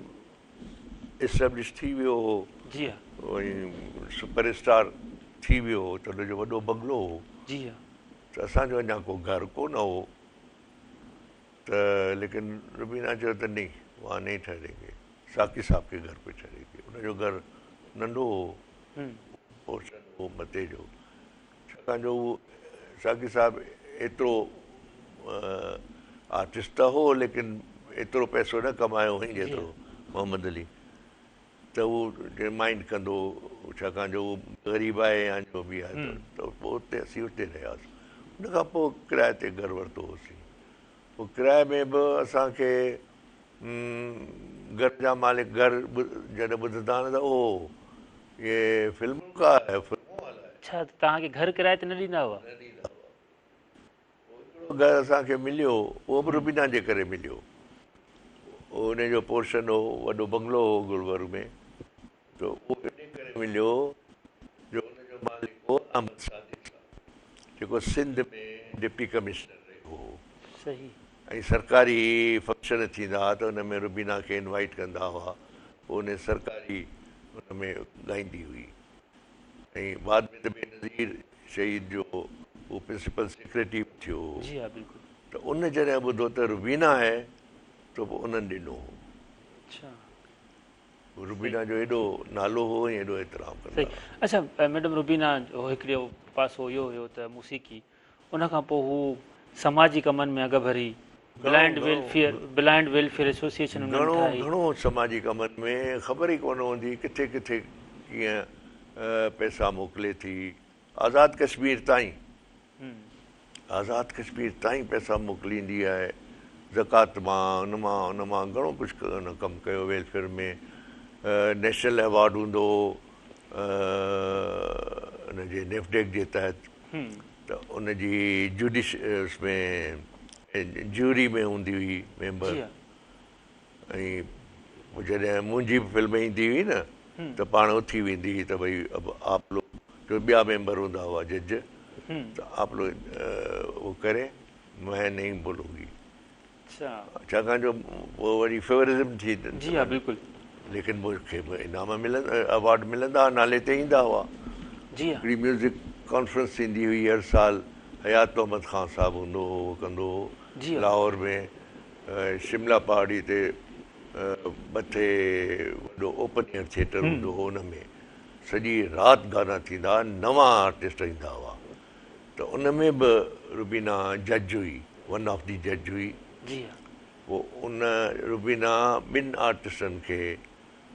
اسٽيبلش ٿي ويو هو جي ها. ۽ سپر اسٽار ٿي ويو هو ته ان جو وڏو بنگلو هو. جي ها. ته اسان جو اڃا ڪو گهر ڪو نه هو ته ليڪن روبينا چيو ته نهين وهان نهين ٺهرينگي ساقي صاحب ڪي گهر پي ٺهرينگي ان جو گهر ننڍو هو پورشن هو مٿي جو ڇاڪاڻ جو هو ساقي صاحب ايترو آرٽسٽ ته هو ليڪن ايترو پئسو نه ڪمايو هئائين جيترو محمد علي ته هو مائنڊ ڪندو هو ڇاڪاڻ جو هو غريب آهي يا جو به آهي ته پوء اتي اسين اتي رهياسين ان کان پوء ڪرائي تي گهر ورتو هوسين پوء ڪرائي ۾ به اسان کي گهر جا مالڪ گهر جڏهن ٻڌندا نه ته او يي فلمون ڪا هي فلمون والا هي. اڇا ته توهان کي گهر ڪرائي تي نه ڏيندا هئا؟ نه ڏيندا هئا. پوء هڪڙو گهر اسان کي مليو اهو به روبينا جي ڪري مليو. ان جو پورشن هو وڏو بنگلو هو گلبرگ ۾ ته اهو انهي ڪري مليو جو ان جو مالڪ هو احمد صادق صاحب جيڪو سنڌ ۾ ڊپٽي ڪمشنر رهيو هو. صحيح. ۽ سرڪاري فنڪشن ٿيندا ها ته ان ۾ روبينا کي انوائيٽ ڪندا هئا پوء انهي سرڪاري ان ۾ ڳائيندي هئي ۽ بعد ۾ ته بينظير شهيد جو هو پرنسپل سيڪريٽري به ٿيو هو جي ها بلڪل. ته ان جڏهن ٻڌو ته روبينا آهي ته پوء انهن ڏنو هو. اڇا. روبينا جو ايڏو نالو هو ۽ ايڏو احترام ڪندا صحيح هئا. اڇا ميڊم روبينا جو هڪڙو پاسو اهو هيو ته موسيقي ان کان پوء هو سماجي ڪمن ۾ اڳڀري گهڻو بلائنڊ گهڻو ويلفيئر بلائنڊ ويلفيئر ايسوسيئيشن انهن گهڻو ٺاهي. گهڻو سماجي ڪمن ۾ خبر ئي ڪونه هوندي ڪٿي ڪٿي ڪيئن پئسا موڪلي ٿي آزاد ڪشمير تائين. آزاد ڪشمير تائين پئسا موڪليندي آهي زڪوات مان ان مان ان مان گهڻو ڪجهه ان ڪم ڪيو ويلفيئر ۾ نيشنل ايوارڊ هوندو هو ان جي نيفڊيڪ جي تحت ته ان جي جوڊيش اس ۾ جيوري ۾ هوندي هئي ميمبر ۽ پوء جڏهن منهنجي به فلم ايندي هئي نه ته پاڻ اٿي ويندي هئي ته ڀئي اب آپ لوگ جو ٻيا ميمبر هوندا هئا جج ته آپ لوگ هو ڪرين مين نهين بولونگي ڇاڪاڻ جو پوء وري فيورزم ٿي جي ها بلڪل ليڪن مون کي به انعام ملندا ايوارڊ ملندا هئا نالي تي ايندا هئا جي ها هڪڙي ميوزڪ ڪانفرنس ٿيندي هئي هر سال حيات محمد خان صاحب هوندو هو اهو ڪندو هو جي ها لاهور ۾ شملا پهاڙي تي مٿي وڏو اوپن ايئر ٿيٽر هوندو هو ان ۾ سڄي رات گانا ٿيندا هئا نوان آرٽسٽ ايندا هئا ته ان ۾ به روبينا جج هئي ون آف the جج هئي جي ها. پوء ان روبينا ٻن آرٽسٽن کي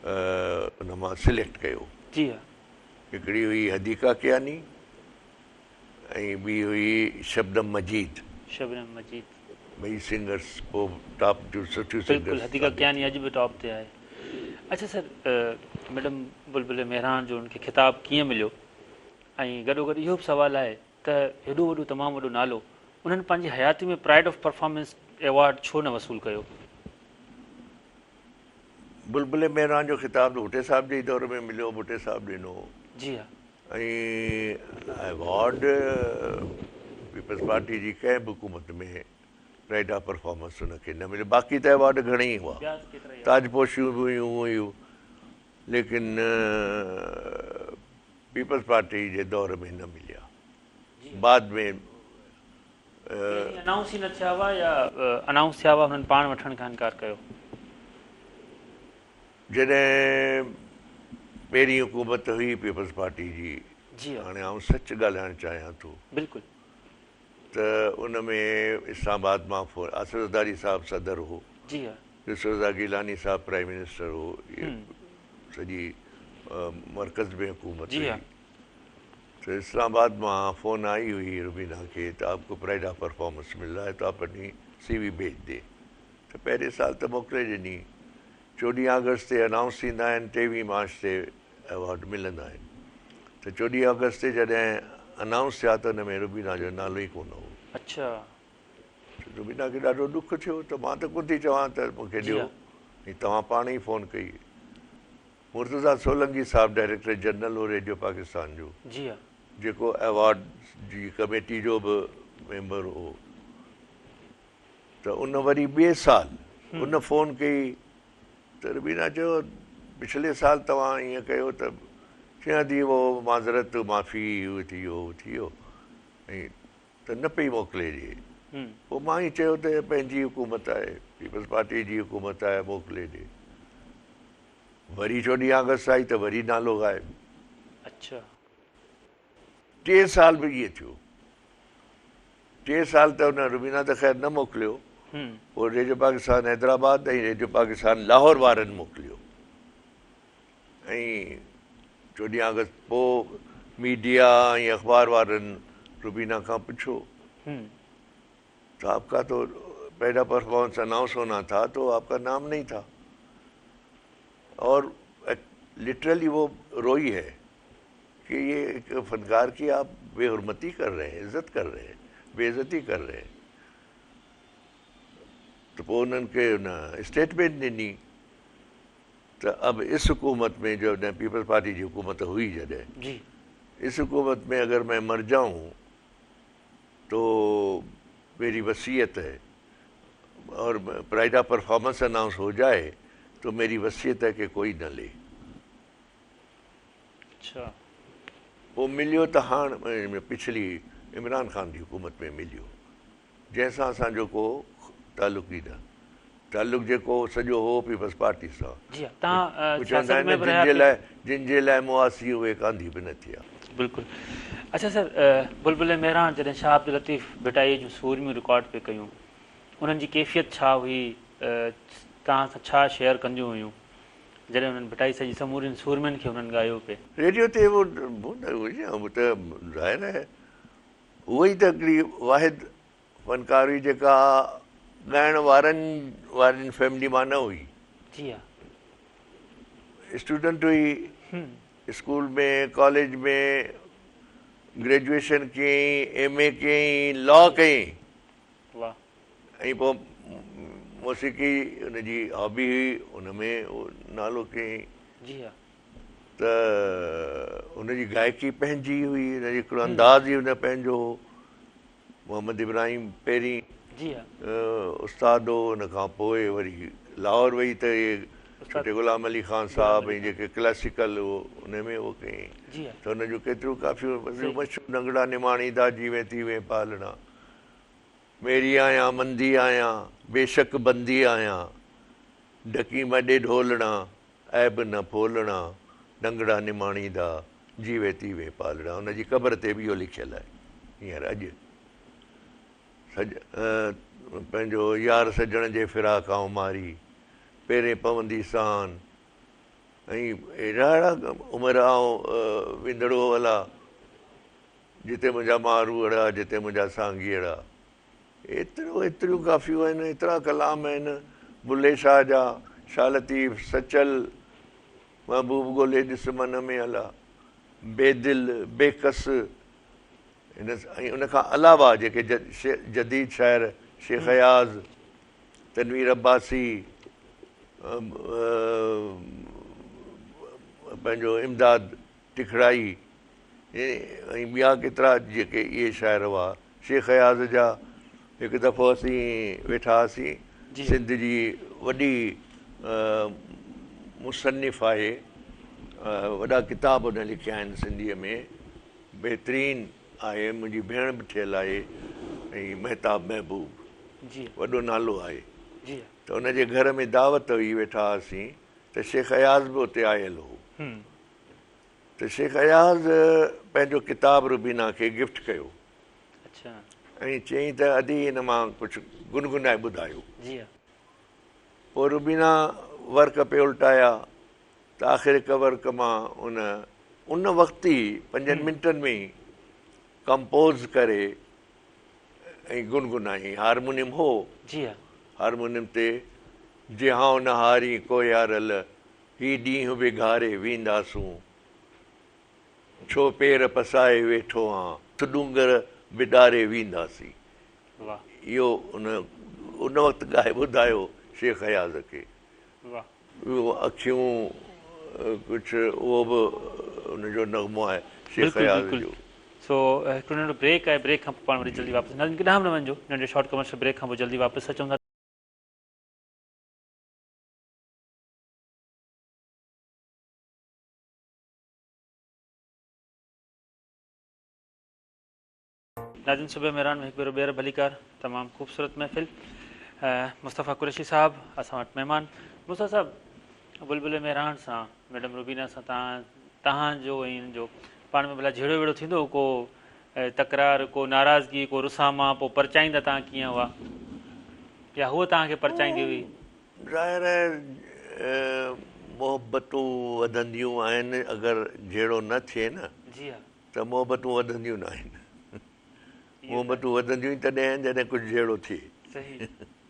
ان مان سليڪٽ ڪيو. جي ها. هڪڙي هئي حديقه ڪياني ۽ ٻي هئي شبنم مجيد. شبنم مجيد. ٻئي سنگرس پوء ٽاپ جون سٺيون بلڪل سنگرس حديقه ثابت ڪياني ٿيون. اڄ به ٽاپ تي آهي. اڇا سر ميڊم بلبل مهراڻ جو ان کي خطاب ڪيئن مليو ۽ گڏوگڏ اهو به سوال آهي ته هيڏو وڏو تمام وڏو نالو انهن پنهنجي حياتي ۾ پرائيڊ آف پرفارمنس ايوارڊ ڇو نه وصول ڪيو؟ بلبل مهراڻ جو خطاب ته ڀٽي صاحب جي ئي دور ۾ مليو ڀٽي صاحب ڏنو. جي ها. ۽ ايوارڊ پيپلز پارٽي جي ڪنهن به حڪومت ۾ پرائيڊ آف پرفارمنس ان کي نه مليو باقي ته ايوارڊ گهڻيئي هئا تاج پوشيون به هيون هيون ليڪن پيپلز پارٽي جي دور ۾ نه مليا بعد ۾. پهرين انائونس ئي نه ٿيا هئا يا انائونس ٿيا هئا هنن پاڻ وٺڻ کان انڪار ڪيو. جڏهن پهرين حڪومت هئي پيپلز پارٽي جي جي ها. هاڻي آئون سچ ڳالهائڻ چاهيان ٿو بلڪل. ته. ته ان ۾ اسلام آباد مان فون آصف زرداري صاحب صدر هو جي ها. يوسف رضا گيلاني صاحب پرائم منسٽر هو سڄي مرڪز ۾ حڪومت جي ها. هئي ته اسلام آباد مان فون آئي هئي روبينا کي ته آپ ڪو پرائيڊ آف پرفارمنس مل رها هي تو آپ اپني سي وي ڀيج the ته پهرين سال ته موڪلي ڏني 14 آگسٽ تي انائونس ٿيندا آهن 23 مارچ تي ايوارڊ ملندا آهن ته 14 آگسٽ تي جڏهن انائونس ٿيا ته ان ۾ روبينا جو نالو ئي ڪونه هو. اڇا. ته روبينا کي ڏاڍو ڏک ٿيو ته مان ته ڪونه ٿي چوان ته مون کي جي ڏيو ها. ۽ توهان پاڻ ئي فون ڪئي. مرتضيٰ سولنگي صاحب ڊائريڪٽر جنرل هو ريڊيو پاڪستان جو جي ها. جيڪو ايوارڊ جي ڪميٽي جو به ميمبر هو ته ان وري ٻئي سال ان فون ڪئي ته روبينا چيو پڇلي سال توهان ائين ڪيو ته چيائين ادي اهو معذرت معافي اهو ٿي ويو اهو ٿي ويو ۽ ته نه پئي موڪلي ڏي پوء مان ئي چيو ته پنهنجي حڪومت آهي پيپلز پارٽي جي حڪومت آهي موڪلي ڏي وري 14 آگسٽ آئي ته وري نالو غائب. اڇا. ٽئين سال به ائين ٿيو. ٽئين سال ته ان روبينا ته خير نه موڪليو، پوء ريڊيو پاڪستان حيدرآباد ۽ ريڊيو پاڪستان لاهور وارن موڪليو ۽ 14 آگسٽ پوء ميڊيا ۽ اخبار وارن روبينا کان پڇيو ته آپ کا تو پهلا پرفارمنس انائونس هونا ٿا تو آپ کا نام نهين ٿا اور لٽرلي وہ روئي هي ڪي يي هڪ فنڪار ڪي آپ بي حرمتي ڪر رهي هين عزت ڪر رهي هين بي عزتي ڪر رهي هين ته پوء انهن کي ان اسٽيٽمينٽ ڏني ته اب اس حڪومت ۾ جو جڏهن پيپلز پارٽي جي حڪومت هئي جڏهن جي اس حڪومت ۾ اگر مين مر جائون تو ميري وصيت هي اور پرائيڊ آف پرفارمنس انائونس هو جائي تو ميري وصيت هي ڪي ڪوئي نه لي. اڇا. پوء مليو ته هاڻ پڇلي عمران خان جي حڪومت ۾ مليو جنهن سان اسان جو ڪو تعلق ئي نه تعلق جيڪو سڄو هو پيپلز پارٽي سان. جي ها توهان هو چوندا سياست آهن ۾ نه به جن رهيا جي پي. لاء جن جي لاء مئاسين اهي ڪانڌي به نه ٿيا. بلڪل اڇا سر بلبل مهراڻ جڏهن شاهه عبداللطيف ڀٽائي جون سورميون رڪارڊ پئي ڪيون انهن جي ڪيفيت ڇا هئي توهان سان ڇا شيئر ڪنديون هيون جڏهن انهن ڀٽائي سائين جي سمورين سورمين کي انهن ڳايو پئي. ريڊيو تي اهو ته ظاهر آهي اها ئي ته هڪڙي واحد فنڪار هئي جيڪا ڳائڻ وارن وارين فيملي مان نه هئي. جي ها. اسٽوڊنٽ هئي اسڪول ۾ ڪاليج ۾ گريجوئيشن ڪيائين ايم اي ڪيائين لا ڪيائين. واھ. ۽ پوء موسيقي ان جي هابي هئي ان ۾ نالو ڪيائين. جي ها. ته ان جي گائڪي پنهنجي هئي ان جو هڪڙو انداز ئي ان جو پنهنجو هو. محمد ابراهيم پهرين جي ها. استاد هو ان کان پوء وري لاهور وئي ته اهي ڇوٽي غلام علي خان صاحب ۽ جيڪي ڪلاسيڪل هو ان ۾ اهو ڪيائين جي ها. ته ان جون ڪيتريون ڪافيون مشهور ننگڙا نماڻي دا جيوين تيوين پالڻا. ميري آهيان مندي آهيان، بيشڪ بندي آهيان، ڍڪي م ڏي ڍولڻا، عيب نه ڦولڻا، ڏنگڙا نماڻي دا، جيوي تيوي پالڻا. ان جي قبر تي به اهو لکيل آهي هينئر اڄ سڄ پنهنجو يار سڄڻ جي فراق آئون ماري، پيرين پوندي سان ۽ اهڙا اهڙا عمر آئون ويندڙو الا. جتي منهنجا ماروئڙا، جتي منهنجا سانگيئڙا. ايترو ايتريون ڪافيون آهن، ايترا ڪلام آهن، بلهي شاهه جا، شاهه لطيف، سچل، محبوب ڳولي ڏس من ۾ الا، بيدل، بيڪس، ان ۽ ان کان علاوه جيڪي جديد شاعر شيخ اياز، تنوير عباسي، پنهنجو امداد ٽکڙائي ۽ ٻيا ڪيترا جيڪي اهي شاعر هئا. شيخ اياز جا هڪ دفعو اسين ويٺا هئاسين، سنڌ جي وڏي مصنف آهي، وڏا ڪتاب هن لکيا آهن سنڌيء ۾، بهترين آهي، منهنجي ڀيڻ به ٺهيل آهي ۽ مهتاب محبوب وڏو نالو آهي ته ان جي گهر ۾ دعوت هئي ويٺا هئاسين ته شيخ اياز به اتي آيل هو. ته شيخ اياز پنهنجو ڪتاب روبينا کي گفٽ ڪيو. اڇا. ۽ چيائين ته ادي هن مان ڪجهه گنگنائي ٻڌايو. جي ها. پوء روبينا ورق پئي الٽايا ته آخر هڪ ورق مان ان ان وقت ئي پنجن منٽن ۾ ئي ڪمپوز ڪري ۽ گنگنائي. هارمونيم هو. جي ها. هارمونيم تي جي هانء نه هارين ڪوهيارل، هي ڏينهن به گهاري وينداسون. ڇو پير پسائي ويٺو آن، ڏونگر به ڏاري وينداسين. واھ. اهو ان ان وقت ڳائي ٻڌايو شيخ اياز کي. واھ. اهو اکيون ڪجهه اهو به ان جو نغمو آهي شيخ بلڪل اياز بلڪل جو. سو هڪڙو ننڍڙو بريڪ آهي بريڪ کان پوء پاڻ وري جلدي واپس ناظرين ڪيڏانهن به نه وڃجو ننڍڙي شارٽ ڪمرشل بريڪ کان پوء جلدي واپس اچون ٿا. ناظرين صبح مهراڻ ۾ هڪ ڀيرو ٻيهر ڀليڪار تمام خوبصورت محفل مصطفيٰ قريشي صاحب اسان وٽ مهمان مصطفيٰ صاحب بلبل مهراڻ سان ميڊم روبينا سان تان تهان جو ۽ ان جو پاڻ ۾ ڀلا جهيڙو ويڙو ٿيندو هو ڪو تڪرار ڪو ناراضگي ڪو رساما پوء پرچائيندا تان ڪيئن هئا يا هوء تهان کي پرچائيندي هئي؟ ظاهر آهي محبتون وڌنديون آهن اگر جهيڙو نه ٿئي نه جي ها ته محبتون وڌنديون ناهن. محبتون وڌنديون ئي تڏهن آهن جڏهن ڪجهه جهيڙو ٿئي. صحيح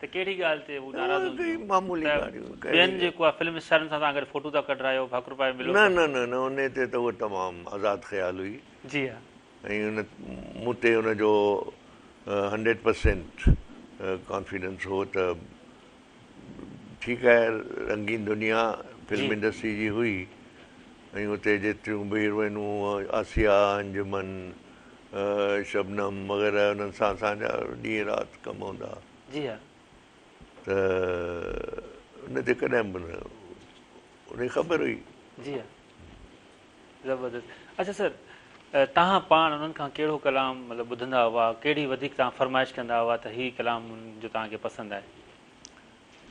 ته ڪهڙي ڳالهه تي هو ناراض هونديون ڪي معمولي ته ڳالهيون ٻين جيڪو آهي فلم اسٽارن سان توهان گڏ فوٽو ٿا ڪڍرايو ڀاڪر پائي ملو نه ٿا. نه نه نه انهي تي ته هوء تمام آزاد خيال هئي. جي ها. ۽ ان مون تي ان جو هنڊريڊ پرسينٽ ڪانفيڊنس هو ته ٺيڪ آهي رنگين دنيا فلم انڊسٽري جي هئي ۽ اتي جيتريون به هيروئنون آسيا، انجمن، شبنم وغيره انهن سان اسان جا ڏينهن رات ڪم هوندا ها. جي ها. ته ان تي ڪڏهن به نه ان کي خبر هئي. جي ها زبردست اڇا سر تهان پاڻ انهن کان ڪهڙو ڪلام مطلب ٻڌندا هئا ڪهڙي وڌيڪ تهان فرمائش ڪندا هئا ته هي ڪلام جو تهان کي پسند آهي.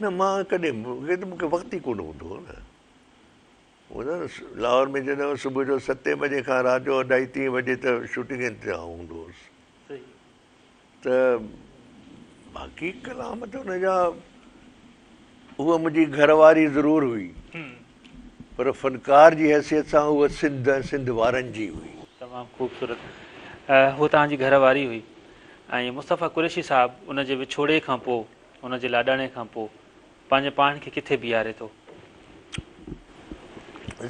نه مان ڪڏهن به ته مون کي وقت ئي ڪونه هوندو هو نه لاهور ۾ جڏهن صبح جو ستين بجي کان رات جو اڍائي ٽين بجي ته شوٽنگ تي آئون هوندو هوس ته باقي ڪلام ته ان جا هوء منهنجي گهر واري ضرور هئي پر فنڪار جي حيثيت سان هوء سنڌ ۽ سنڌ وارن جي هئي. تمام خوبصورت هوء توهان جي گهر واري هئي ۽ مصطفيٰ قريشي صاحب ان جي وڇوڙي کان پوء ان جي لاڏاڻي کان پوء پنهنجي پاڻ کي ڪٿي بيهاري ٿو؟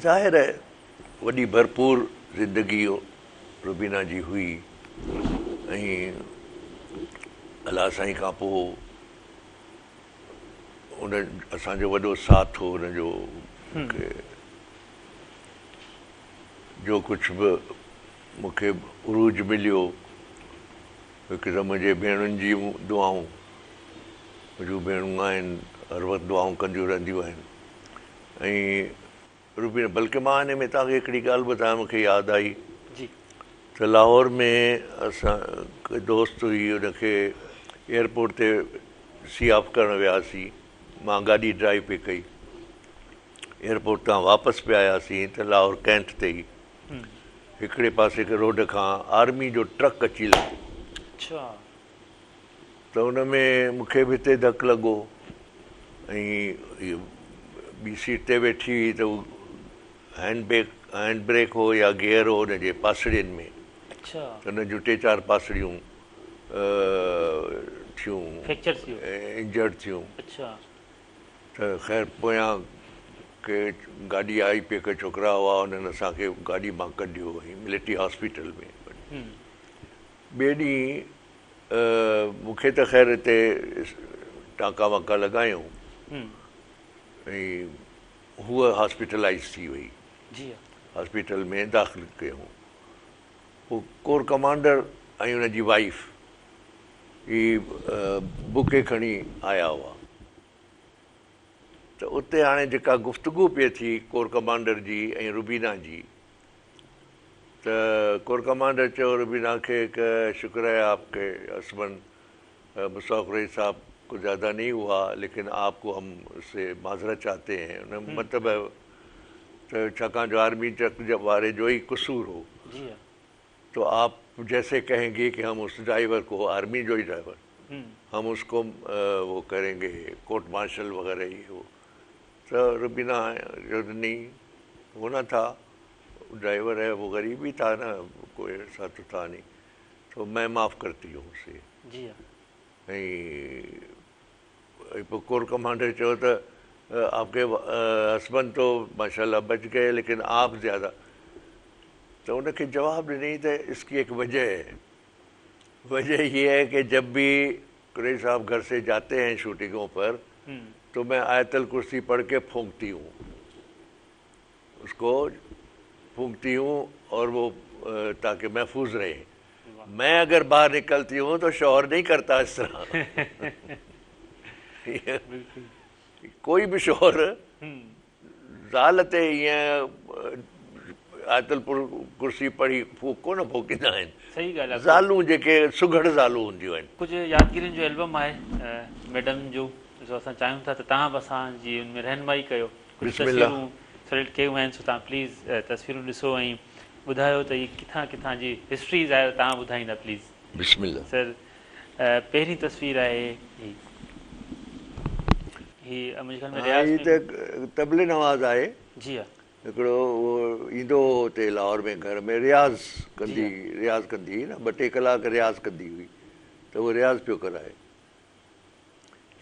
ظاهر آهي وڏي ڀرپور زندگي روبينا جي هئي ۽ الله سائين کان پوء ان اسان جو وڏو ساٿ هو ان جو مون کي جو ڪجهه به مون کي عروج مليو هڪ ته منهنجي ڀيڻن جون دعائون، منهنجون ڀيڻون آهن، هر وقت دعائون ڪنديون رهنديون آهن ۽ روبينا بلڪه مان ان ۾ توهان کي هڪڙي ڳالهه ٻڌايان مون کي ياد آئي جي. ته لاهور ۾ اسان هڪ دوست هئي ان کي ايئرپورٽ تي سي آف ڪرڻ وياسين مان گاڏي ڊرائيو پئي ڪئي ايئرپورٽ تان واپس پئي آياسين ته لاهور ڪينٽ تي ئي هڪڙي پاسي کي روڊ کان آرمي جو ٽرڪ اچي لڳو. اڇا. ته ان ۾ مون کي به هتي ڌڪ لڳو ۽ هيء ٻي سيٽ تي ويٺي هئي ته هينڊ بيڪ هينڊ بريڪ هو يا گيئر هو ان جي پاسڙين ۾ اڇا. ته ان جون ٽي چار پاسڙيون ٿيون فريڪچر ٿي ويو. انجرڊ ٿيون. اڇا. ته خير پويان ڪي گاڏي آئي پئي ڪي ڇوڪرا هئا انهن اسان کي گاڏي مان ڪڍيو ۽ ملٽري هاسپيٽل ۾ ٻئي ڏينهن مون کي ته خير هتي ٽانڪا وانڪا لڳايائون ۽ هوء هاسپيٽلائيز ٿي وئي هاسپيٽل ۾ داخل ڪيائون پوء ڪور ڪمانڊر ۽ ان جي وائيف هي بوڪي کڻي آيا هئا ته اتي هاڻي جيڪا گفتگو پئي ٿي ڪور ڪمانڊر جي ۽ روبينا جي ته ڪور ڪمانڊر چيو روبينا کي ڪه شڪر هي آپ ڪي هسبنڊ مصطفيٰ قريشي صاحب ڪو زياده نهين هوا ليڪن آپ ڪو هم اس سي معذرت چاهتي هين ان مطلب ته ڇاڪاڻ جو آرمي ٽرڪ واري جو ئي قصور هو. جي ها. ته तो आप जैसे कहेंगे कि हम उस ड्राइवर को, आर्मी जो ही ड्राइवर, हम उसको वो करेंगे कोर्ट मार्शल वगैरह ये वो। त रुबीना जो नहीं होना था, ड्राइवर है वो गरीब ही था ना, कोई ऐसा तो था नहीं, तो मैं माफ़ करती हूँ उसे। जी हा। ऐं पोइ कोर कमांडर चयो त आपके हस्बैंड तो माशाल्लाह बच गए, लेकिन आप ज़्यादा। त उनखे जवाब ॾिनई त इसकी एक वजह है, वजह ये है कि जब भी कुरैशी साहब घर से जाते हैं शूटिंगों पर तो मैं आयतल कुर्सी पढ़ के फूंकती हूँ, उसको फूंकती हूँ और वो ताकि महफूज रहे। मैं अगर बाहर निकलती हूँ तो शौहर नहीं करता इस तरह। कोई बि शौहर ज़ाल ते ईअं आयतल कुर्सी पढ़ी फूक कोन फूकींदा आहिनि। सही ॻाल्हि आहे। ज़ालूं जेके सुघड़ ज़ालूं हूंदियूं आहिनि। कुझु यादगिरियुनि जो एल्बम आहे मैडम जो, सो असां चाहियूं था त तव्हां बि असांजी उन में रहनुमाई कयो। कुझु तस्वीरूं सिलेक्ट कयूं आहिनि, सो तव्हां प्लीज़ तस्वीरूं ॾिसो ऐं ॿुधायो त हीअ किथां किथां जी हिस्ट्री ज़ाहिर तव्हां ॿुधाईंदा प्लीज़। बिस्मिल्लाह। सर पहिरीं तस्वीर आहे ही, ही मुंहिंजे ख़्याल में रियाज़ ही त तबले नवाज़ आहे। जी हा। हिकिड़ो उहो ईंदो हो हुते लाहौर में घर में रियाज़ कंदी हुई न, 2-3 कलाक रियाज़ कंदी हुई, त उहो रियाज़ पियो कराए।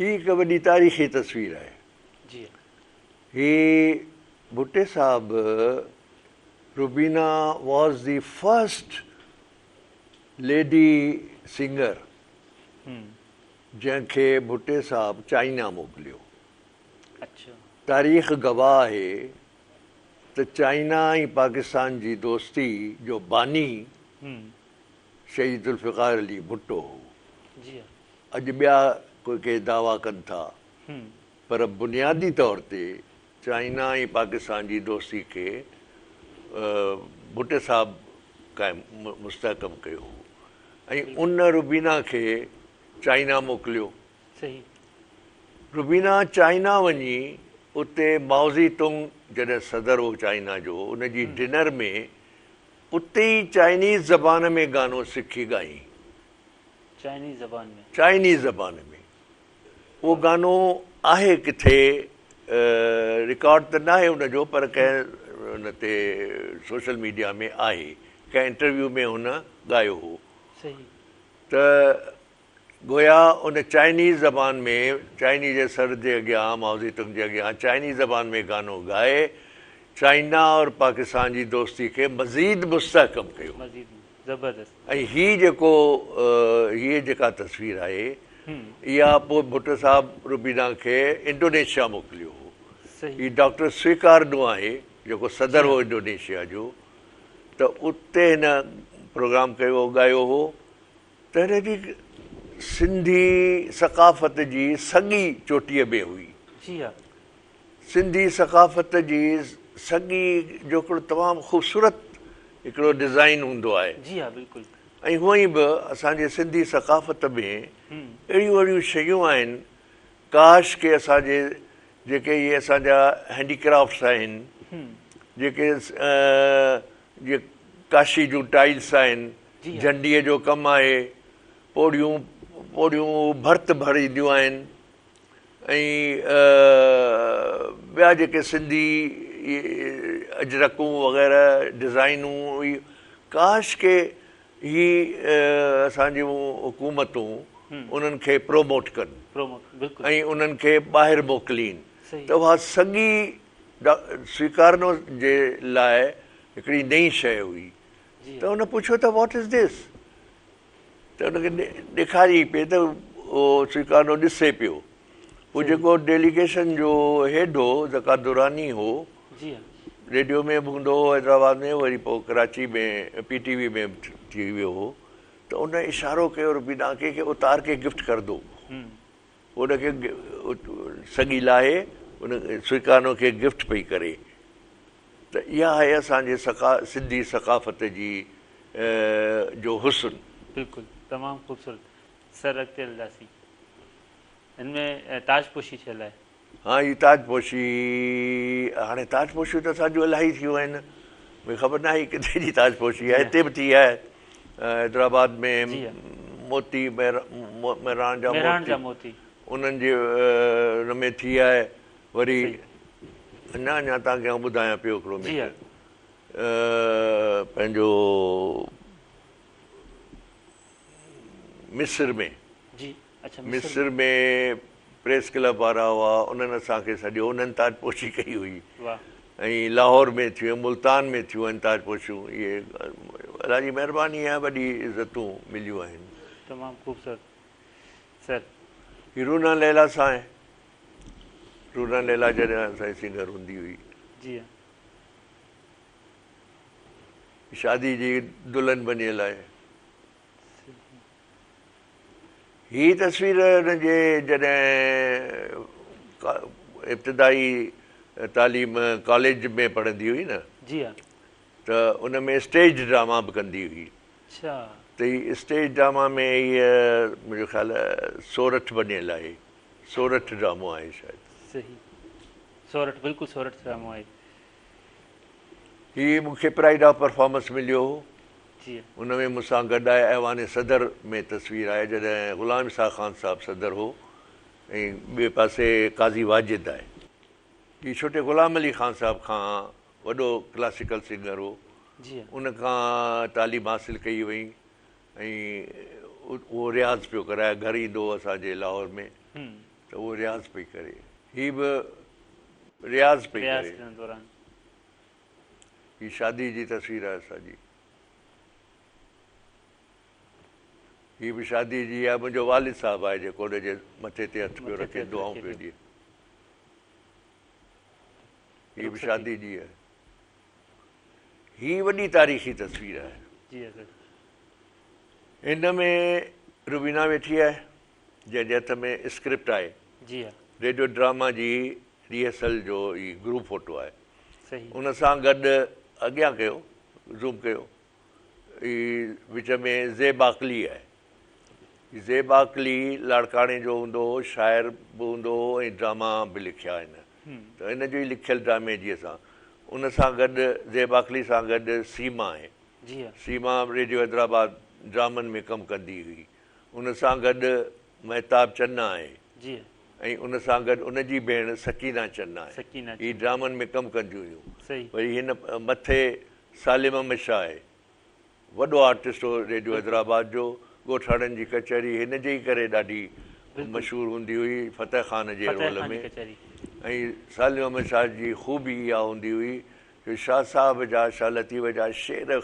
हीअ हिकु वॾी तारीख़ी तस्वीर आहे। जी। ही भुट्टे साहब, Rubina was the first lady singer जंहिंखे भुट्टे साहब चाइना मोकिलियो। अच्छा। तारीख़ गवाह आहे त चाइना ऐं पाकिस्तान जी दोस्ती जो बानी शहीद ज़ुल्फ़िकार अली भुट्टो हो। जी। अॼु ॿिया कोई के दावा कनि था, पर बुनियादी तौर ते चाइना ऐं पाकिस्तान जी दोस्ती खे भुट्टे साहब क़ाइम मुस्तहकम कयो हो ऐं उन रुबीना खे चाइना मोकिलियो। सही। रुबीना चाइना वञी उते माओ तुंग जॾहिं सदर हो चाइना जो, उनजी डिनर में उते ई चाइनीज़ ज़बान में गानो सिखी ॻाई। चाइनीज़ ज़बान में? चाइनीज़ ज़बान में उहो गानो आहे किथे रिकॉर्ड त न आहे हुनजो, पर कंहिं हुन ते सोशल मीडिया में आहे, कंहिं इंटरव्यू में हुन ॻायो हो। सही। त गोया उन चाइनीज़ ज़बान में, चाइनी जे सर जे अॻियां, माओ तुंग जे अॻियां चाइनीज़ ज़बान में गानो ॻाए चाइना और पाकिस्तान जी दोस्ती खे मज़ीद मुस्तहकम कयो। मज़ीद ज़बरदस्त। ऐं हीअ जेको हीअ जेका तस्वीर आहे इहा पोइ भुट्टो साहब रुबीना खे इंडोनेशिया मोकिलियो हो। हीअ डॉक्टर स्वीकारनो आहे जेको सदर हो इंडोनेशिया जो, त उते हिन प्रोग्राम कयो ॻायो हो। त हिन जी सिंधी सकाफ़त जी सॻी चोटीअ में हुई। जी हा। सिंधी सकाफ़त जी सॻी जो हिकिड़ो तमामु ख़ूबसूरत हिकिड़ो डिज़ाइन हूंदो आहे। जी हा बिल्कुलु। ऐं हूअं ई बि असांजे सिंधी सकाफ़त में अहिड़ियूं अहिड़ियूं शयूं आहिनि, काश के असांजे जेके इहे असांजा हैंडीक्राफ्ट्स आहिनि, जेके जीअं काशी जूं टाइल्स आहिनि, झंडीअ जो कमु आहे, पोड़ियूं पोड़ियूं भरत भरींदियूं आहिनि ऐं ॿिया जेके सिंधी अजरकूं वग़ैरह डिज़ाइनूं, काश के ही असांजूं हुकूमतूं उन्हनि खे प्रोमोट कनि ऐं उन्हनि खे ॿाहिरि मोकिलीनि, त उहा सॻी स्वीकारनो जे लाइ हिकिड़ी नई शइ हुई। त हुन पुछियो त what is this, त हुनखे ॾेखारी पई त उहो स्वीकारनो ॾिसे पियो। पोइ जेको डेलीगेशन जो हेड हो ज़का दुरानी हो, रेडियो में बि हूंदो हो हैदराबाद में, वरी पोइ कराची में PTV में थी वियो हो, त उन इशारो कयो रुबीना खे कि उतार के गिफ्ट कर दो। उनखे सॻी लाहे उन स्वीकारनो खे गिफ्ट पई करे। त इहा आहे असांजे सिंधी सकाफ़त जी जो हुस्न। बिल्कुलु तमामु ख़ूबसूरत। सर अॻिते हलंदासीं, हिन में ताजपोशी थियल आहे। हा हीअ ताजपोशी, हाणे ताजपोशियूं त असांजूं इलाही थियूं आहिनि, मूंखे ख़बर न आहे किथे जी ताजपोशी आहे, हिते बि थी आहे। حيدرآباد ۾ موتي مهراڻ جا موتي انهن جي ان ۾ ٿي آهي. وري اڃا اڃا توهان کي آئون ٻڌايان پيو هڪڙو منٽ پنهنجو مصر ۾ مصر ۾ پريس ڪلب وارا هئا انهن اسان کي سڏيو انهن تاج پوشي ڪئي هئي ۽ لاهور ۾ ٿيون ملتان ۾ ٿيون آهن تاج پوشيون اهي الله جي مهرباني آهي وڏي عزتون مليون آهن. تمام خوبصورت سر. هي رونا ليليٰ سان آهي رونا ليليٰ جڏهن اسان جي سنگر هوندي هئي. جي ها. شادي جي دلهن بنيل آهي. هي تصوير هن جي جڏهن ابتدائي تعليم ڪاليج ۾ پڙهندي هئي نه جي ها ته ان ۾ اسٽيج ڊراما به ڪندي هئي. اڇا. ته هي اسٽيج ڊراما ۾ هيء منهنجو خيال سورٺ بنيل آهي. سورٺ ڊرامو آهي شايد. صحيح سورٺ بلڪل سورٺ ڊرامو آهي. هي مون کي پرائيڊ آف پرفارمنس مليو هو. جي. ان ۾ مون سان گڏ آهي ايوان صدر ۾ تصوير آهي جڏهن غلام اسحاق خان صاحب صدر هو ۽ ٻئي پاسي قاضي واجد آهي. هي ڇوٽي غلام علي خان صاحب کان وڏو ڪلاسيڪل سنگر هو. جي. ان کان تعليم حاصل ڪئي هئائين ۽ اهو رياض پيو ڪرائي گهر ايندو هو اسان جي لاهور ۾ ته اهو رياض پئي ڪري. هي به رياض پئي رياض ڪري. ڪرڻ دوران. هي شادي جي تصوير آهي اسان جي. هي به شادي جي آهي. منهنجو والد صاحب آهي جيڪو ان جي مٿي تي هٿ پيو مٿي تي رکي هٿ دعائون رکي پيو پيو. ڏئي. هي به رخصتي. شادي جي آهي. هي وڏي تاريخي تصوير آهي. جي ها سر. هن ۾ روبينا ويٺي آهي جنهن جي هٿ ۾ اسڪرپٽ آهي. جي ها. ريڊيو ڊراما جي ريهرسل جو هي گروپ فوٽو آهي. صحيح. ان سان گڏ اڳيان ڪيو زوم ڪيو هي وچ ۾ زيب عاقلي آهي. هي زيب عاقلي لاڙڪاڻي جو هوندو هو، شاعر به هوندو هو ۽ ڊراما به لکيا هن ته هن جو ئي لکيل ڊرامي جي اسان ان سان گڏ زيب عاقلي سان گڏ سيما آهي. جي ها. سيما ريڊيو حيدرآباد ڊرامن ۾ ڪم ڪندي هئي. ان سان گڏ مهتاب چنا آهي. جي ها. ۽ ان سان گڏ ان جي ڀيڻ سڪينه چنا آهي. سڪينه هي چنا. ڊرامن ۾ ڪم ڪنديون هيون. صحيح. وري هن مٿي صالح محمد شاهه آهي. وڏو آرٽسٽ هو ريڊيو بلڪل. حيدرآباد جو. ڳوٺاڻن جي ڪچهري هن جي ئي ڪري ڏاڍي بلڪل. مشهور هوندي هئي فتح خان جي فتح رول خان جي ۾. ڪچهري. ۽ صالح محمد شاهه جي خوبي اها هوندي هئي جو شاهه صاحب جا شاهه لطيف جا شعر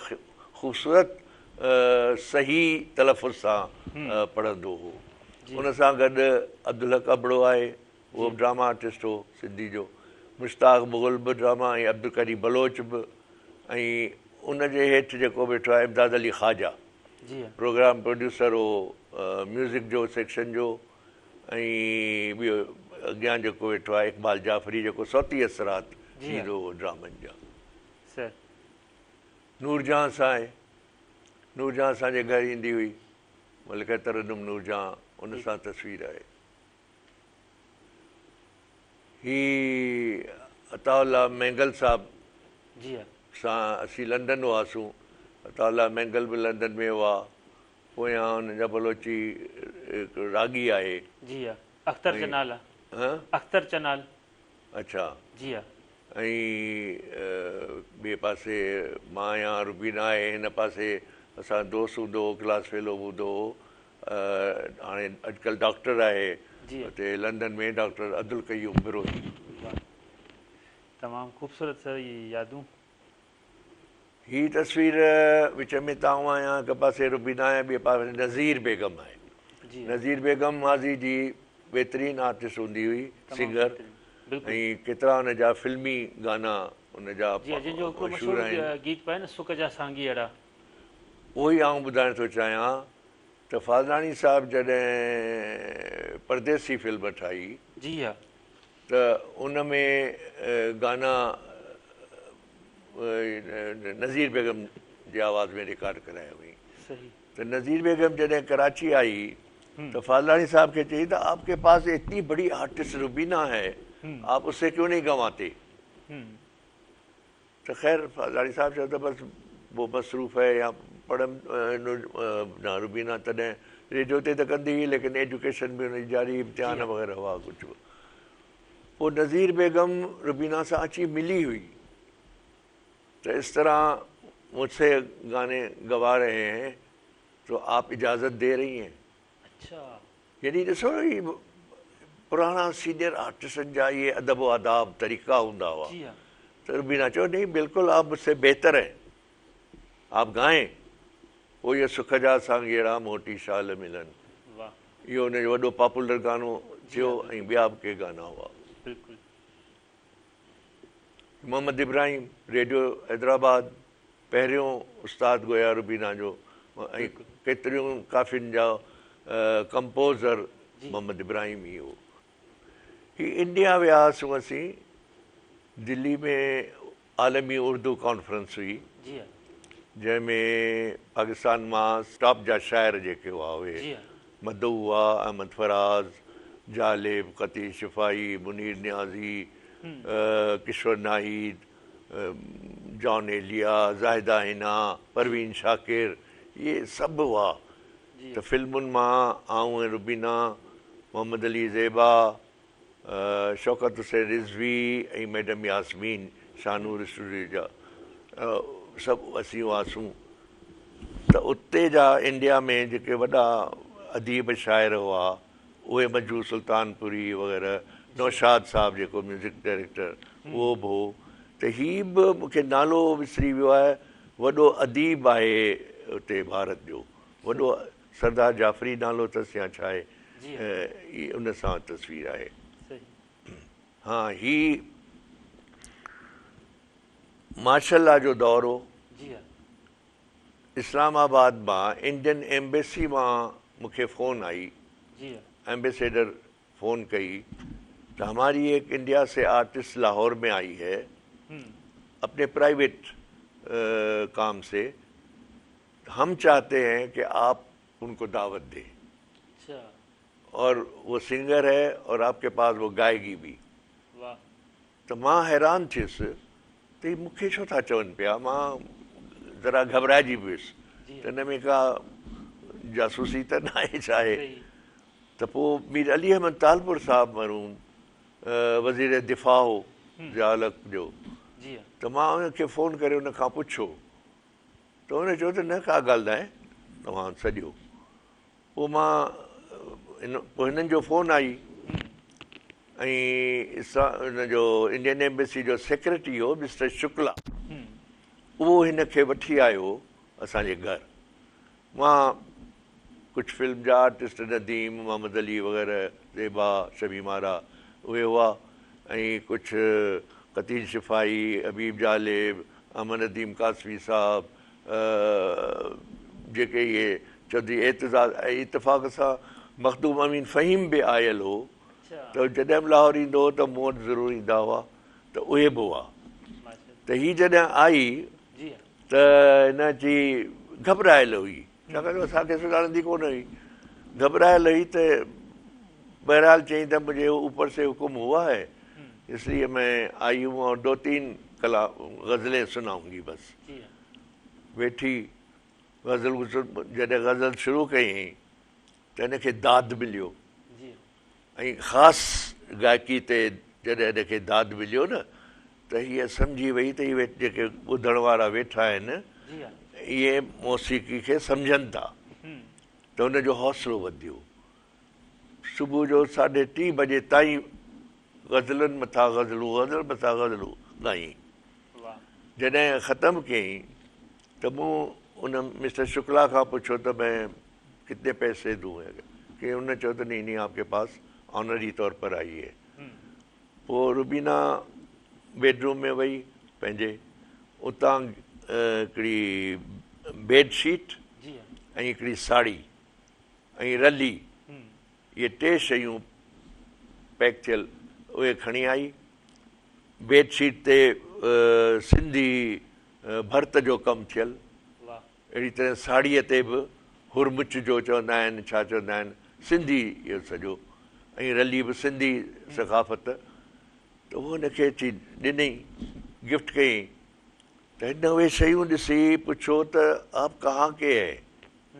خوبصورت صحيح تلفظ سان پڙهندو هو. جي. ان سان گڏ عبدالحق ابڙو آهي اهو جي. به ڊراما آرٽسٽ هو سنڌي جو. مشتاق مغل به ڊراما ۽ عبدالڪريم بلوچ به ۽ ان جي هيٺ جيڪو ويٺو آهي امداد علي خواجه جي ها. پروگرام پروڊيوسر هو ميوزڪ جو سيڪشن جو ۽ ٻيو اڳيان جيڪو ويٺو آهي اقبال جعفري جيڪو صوتي اثرات جي ها. ڏيندو هو ڊرامن جا. سر. نورجهان سان آهي. نورجهان اسان جي گهر ايندي هئي. ملڪه ترنم نورجهان ان جي. سان تصوير آهي. هي عطاء الله مينگل صاحب جي ها. سان اسين لنڊن هئاسون. عطاء الله مينگل به لنڊن ۾ هئا. پويان هن جا بلوچي هڪ راڳي آهي. جي ها. اختر ۽ چنال آ. ها؟ اختر چنال. اڇا. جي ها. ۽ ٻئي پاسي مان آهيان روبينا آهي هن پاسي اسان جو دوست هوندو هو ڪلاس فيلو به هوندو هو هاڻي اڄڪلهه ڊاڪٽر آهي جي ها. اتي لنڊن ۾ ڊاڪٽر عبدالقيوم بروهي. واهه تمام خوبصورت سر اهي يادون. هي تصوير وچ ۾ ته آئون آهيان هڪ پاسي روبينا آهي ٻئي پاسي نذير بيگم آهي. جي ها. نذير بيگم ماضي جي بهترين آرٽسٽ هوندي هئي تمام سنگر بهترين بلڪل. ۽ ڪيترا ان جا فلمي گانا ان جا جي ها جنهن جو هڪڙو مشهور مشهور آهن. گيت به آهي نه سڪ جا سانگي اڙا. اهو ئي آئون ٻڌائڻ ٿو چاهيان ته فاضلاڻي صاحب جڏهن پرديسي فلم ٺاهي جي ها. ته ان ۾ گانا نذير بيگم جي آواز ۾ رڪارڊ ڪرايا هئائين. صحيح. ته نذير بيگم جڏهن ڪراچي آئي ته فاضلاڻي صاحب کي چئي ته آپ ڪي پاس اتني بڙي آرٽسٽ روبينا هي آپ اس سي ڪيون نهين گواتي. ته خير فاضلاڻي صاحب چيو ته بس وہ مصروف هي يا پڙهن نه روبينا تڏهن ريڊيو تي ته ڪندي هئي ليڪن ايجوڪيشن به ان جي جاري امتحان وغيره هئا ڪجهه به. پوء نذير بيگم روبينا سان اچي ملي هئي ته اس طرح مجه سي گاني گوا رهي هين تو آپ اجازت the رهي هين. اڇا. يعني ڏسو هي پراڻا سينيئر آرٽسٽن جا اهي ادب و آداب طريقا هوندا هئا. جي ها. ته روبينا چيو نهين بلڪل آپ مجه سي بهتر هين آپ گائين. پوء اهي سک جا سانگيئڙا موٽي شال ملن. واھ. اهو ان جو وڏو پاپولر گانو ٿيو ۽ ٻيا به ڪي گانا هئا. بلڪل. محمد ابراهيم ريڊيو حيدرآباد پهريون استاد گويا روبينا جو ۽ ڪيتريون ڪافين جا ڪمپوزر محمد ابراهيم ئي هو. هي انڊيا ويا هئاسون اسين دلي ۾ عالمي اردو ڪانفرنس هئي جنهن ۾ پاڪستان مان ٽاپ جا شاعر جيڪي هئا اهي مدعو هئا، احمد فراز، جالب، قتيل شفائي، منير نيازي، ڪشور ناهيد، جان ايليا، زاهده حنا، پروين شاڪر اهي سڀ هئا ته فلمن مان آئون ۽ روبينا، محمد علي زيبا، شوڪت حسين رضوي ۽ ميڊم ياسمين شاهنور اسٽوڊيو جا سڀ اسين هئاسون ته اتي جا انڊيا ۾ جيڪي وڏا اديب شاعر هئا اهي مجروح سلطانپوري وغيره نوشاد صاحب جيڪو ميوزڪ ڊائريڪٽر اهو به هو ته هي به مون کي نالو وسري ويو آهي وڏو اديب آهي اتي ڀارت جو وڏو سردار جعفري نالو اٿس يا ڇا آهي هي ان سان تصوير آهي. ها هي مارشل لا جو دور هو. اسلام آباد مان انڊين ايمبيسي مان مون کي فون آئي. ايمبيسيڊر فون ڪئي ته هماري ايڪ انڊيا سي آرٽسٽ لاهور ۾ آئي هي اپني پرائيويٽ ڪام سي هم چاهتي هين ڪي آپ ان ڪو دعوت the اور وو سنگر هي اور آپ ڪي پاس وو گائي گي ڀي. ته مان حيران ٿيس ته هي مون کي ڇو ٿا چون پيا مان ذرا گهٻرائجي ويس ته ان ۾ ڪا جاسوسي ته ناهي ڇا آهي ته پوء مير علي احمد ٽالپر صاحب مرحوم وزير دفاع هو ضياء الحق جو ته مان ان کي فون ڪري ان کان پڇيو ته هن چيو ته نه ڪا ڳالهه ناهي توهان سڏيو. پوء مان پوء هنن جو فون آئي ۽ ان جو انڊين ايمبيسي جو سيڪريٽري هو مسٽر شڪلا اهو هن کي وٺي آيو اسان جي گهر. مان ڪجهه فلم جا آرٽسٽ نديم، محمد علي وغيره، زيبا، شميم آرا اهي هئا ۽ ڪجهه قتيل شفائي، حبيب جالب، احمد نديم قاسمي صاحب جيڪي اهي چوڌري اعتزاز ۽ اتفاق سان مخدوم امين فهيم به آيل هو ته جڏهن به لاهور ايندو هو ته مون وٽ ضرور ايندا هئا ته اهي به هئا ته هي جڏهن آئي ته هن اچي گهٻرايل هئي ڇاڪاڻ جو اسان کي سڃاڻندي ڪونه هئي گهٻرايل هئي ته بهرحال چيائين ته مجهي اوپر سي حڪم هوا هي اس ليي مين آئي هون اور دو تين ڪلا غزلين سنائون گي بس ويٺي غزل جڏهن غزل شروع ڪيائين ته هن کي داد مليو ۽ خاص گائڪي تي جڏهن هن کي داد مليو نه ته هيء سمجهي وئي ته اهي جيڪي ٻڌڻ وارا ويٺا آهن اهي موسيقي کي سمجهن ٿا ته هن جو حوصلو وڌيو. صبح جو ساڍي ٽين بجي تائين غزلن مٿان غزلون، غزل مٿان غزلون ڳايائين. جڏهن ختم ڪيائين ته مون ان مسٽر شڪلا کان پڇيو ته مين ڪتني پئسي دون؟ ڪي ان چيو ته نهين نهين آپ ڪي پاس آنري طور پر آئي هي. پوء روبينا بيڊ روم ۾ وئي پنهنجي اتان هڪڙي بيڊ شيٽ ۽ هڪڙي ساڙهي ۽ رلي اهي ٽي شيون پيڪ ٿيل اهي کڻي آئي. بيڊ شيٽ تي سنڌي ڀرت جو ڪم ٿيل. اهڙي طرح ساڙهيء تي به هرمچ جو چوندا آهن ڇا چوندا آهن سنڌي اهو سڄو ۽ رلي به سنڌي ثقافت ته اهو هن کي اچي ڏنئي گفٽ ڪيائين. ته هن اهي شيون ڏسي پڇيو ته آپ ڪهان ڪي هين؟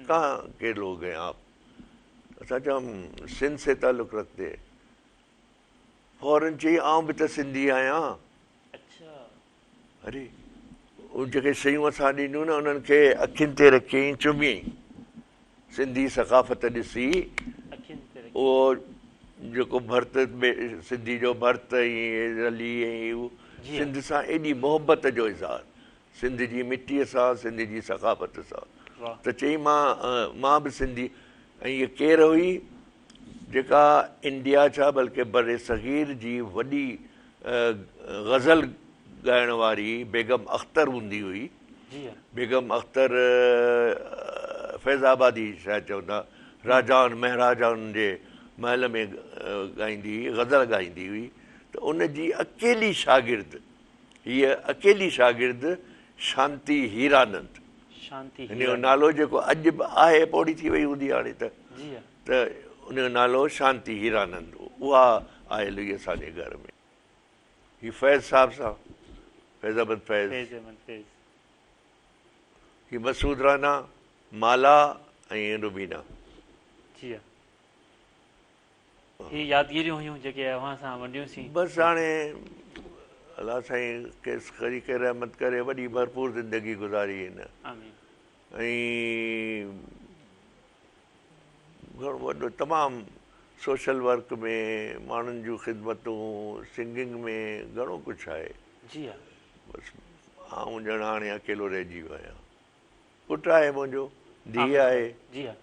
ڪهان ڪي لوگ هين آپ؟ اسان چيو هم سنڌ سي تعلق رکتي هين. فورن چيائين آئون به ته سنڌي آهيان. اري اهي جيڪي شيون اسان ڏنيون نه انهن کي اکين تي رکيائين چميائين. سنڌي ثقافت ڏسي اهو جيڪو ڀرت سنڌي جو ڀرت ۽ رلي ۽ اهو سنڌ سان ايڏي محبت جو اظهار سنڌ جي مٽيء سان سنڌ جي ثقافت سان ته چئي مان مان به سنڌي ۽ هيء ڪير هئي جيڪا انڊيا ڇا بلڪه برصغير جي وڏي غزل ڳائڻ واري بيگم اختر هوندي هئي. بيگم اختر فيض آبادي شايد چوندا راجائن مهاراجائن جي محل ۾ ڳائيندي هئي غزل ڳائيندي هئي ته ان جي اڪيلي شاگرد هيء اڪيلي شاگرد شانتي هيرانند هن جو نالو جيڪو اڄ به آهي پوڙهي ٿي وئي هوندي هاڻي ته ته ان جو نالو شانتي هيرانند هو اها آيل هئي اسان جي گهر ۾. هي فيض صاحب سان فيض احمد فيض. فيض احمد فيض. هي مسعود رانا، مالا ۽ روبينا. جي ها. هي يادگيريون هيون جيڪي اوهان سان ونڊيون سين. بس هاڻي الله سائين کيس غريق رحمت ڪري وڏي ڀرپور زندگي گذاري هن. آمين. ۽ گهڻو وڏو تمام سوشل ورڪ ۾ ماڻهن جون خدمتون سنگنگ ۾ گهڻو ڪجهه آهي. جي ها. بس آئون ڄڻ هاڻي اڪيلو رهجي ويو آهيان. پٽ آهي منهنجو، ڌيء آهي. جي ها.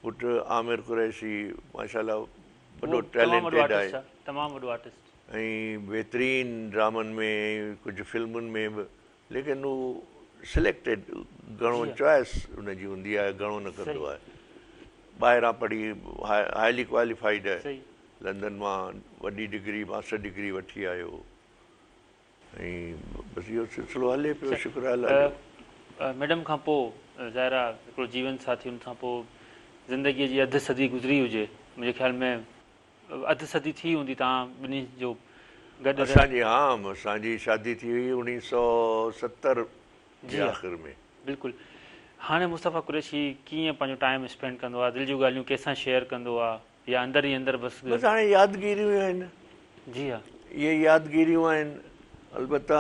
پٽ عامر قريشي ماشاء الله وڏو ٽيلنٽيڊ آهي. تمام وڏو آرٽسٽ. ۽ بهترين ڊرامن ۾ ۽ ڪجهه فلمن ۾ به ليڪن هو سليڪٽيڊ گهڻو چوائس ان جي هوندي آهي گهڻو نه ڪندو آهي ٻاهران پڙهي هائلي ڪواليفائيڊ آهي لندن مان وڏي ڊگري ماسٽر ڊگري وٺي آيو ۽ بس اهو سلسلو هلي پيو شڪر آهي الله جو. ميڊم کان پوء ظاهر آهي هڪڙو جيون ساٿي ان کان پوء زندگيء جي اڌ صدي گذري هجي منهنجي خيال ۾ اڌ صدي ٿي هوندي توهان ٻنهي جو گڏ رهڻ. اسان جي ها اسان جي شادي ٿي هئي اوڻيهه سؤ 70 جي آخر ۾. بلڪل هاڻي مصطفيٰ قريشي ڪيئن پنهنجو ٽائيم اسپينڊ ڪندو آهي دل جون ڳالهيون ڪنهن سان شيئر ڪندو آهي يا اندر ئي اندر بس. بس هاڻي يادگيريون آهن. جي ها. اهي يادگيريون آهن البته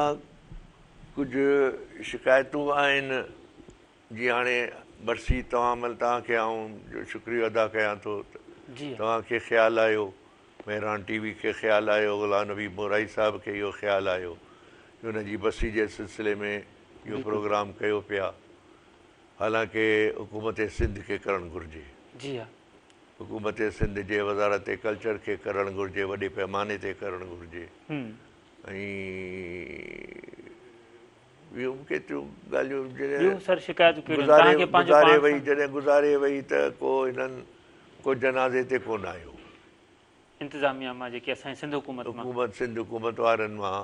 ڪجهه شڪايتون به آهن. جي هاڻي برسي توهان مهل توهان کي آئون شڪريو ادا ڪيان ٿو ته توهان کي خيال آيو مهراڻ ٽي وي کي خيال آيو غلام نبي مورائي صاحب کي اهو خيال آيو جو ان جي برسي جي سلسلي ۾ اهو پروگرام ڪيو پيا حالانڪه حڪومت سنڌ کي ڪرڻ گهرجي جي ها حڪومت سنڌ جي وزارت ڪلچر کي ڪرڻ گهرجي وڏي پيماني تي ڪرڻ گهرجي ۽ ٻيون به ڪيتريون ڳالهيون جڏهن ٻيون سر شڪايتون ڪهڙيون آهن توهان کي پنهنجو گذاري وئي جڏهن گذاري وئي ته ڪو هنن ڪو جنازي تي ڪونه آيو. انتظاميا مان جيڪي اسان جي سنڌ حڪومت مان. حڪومت سنڌ حڪومت وارن مان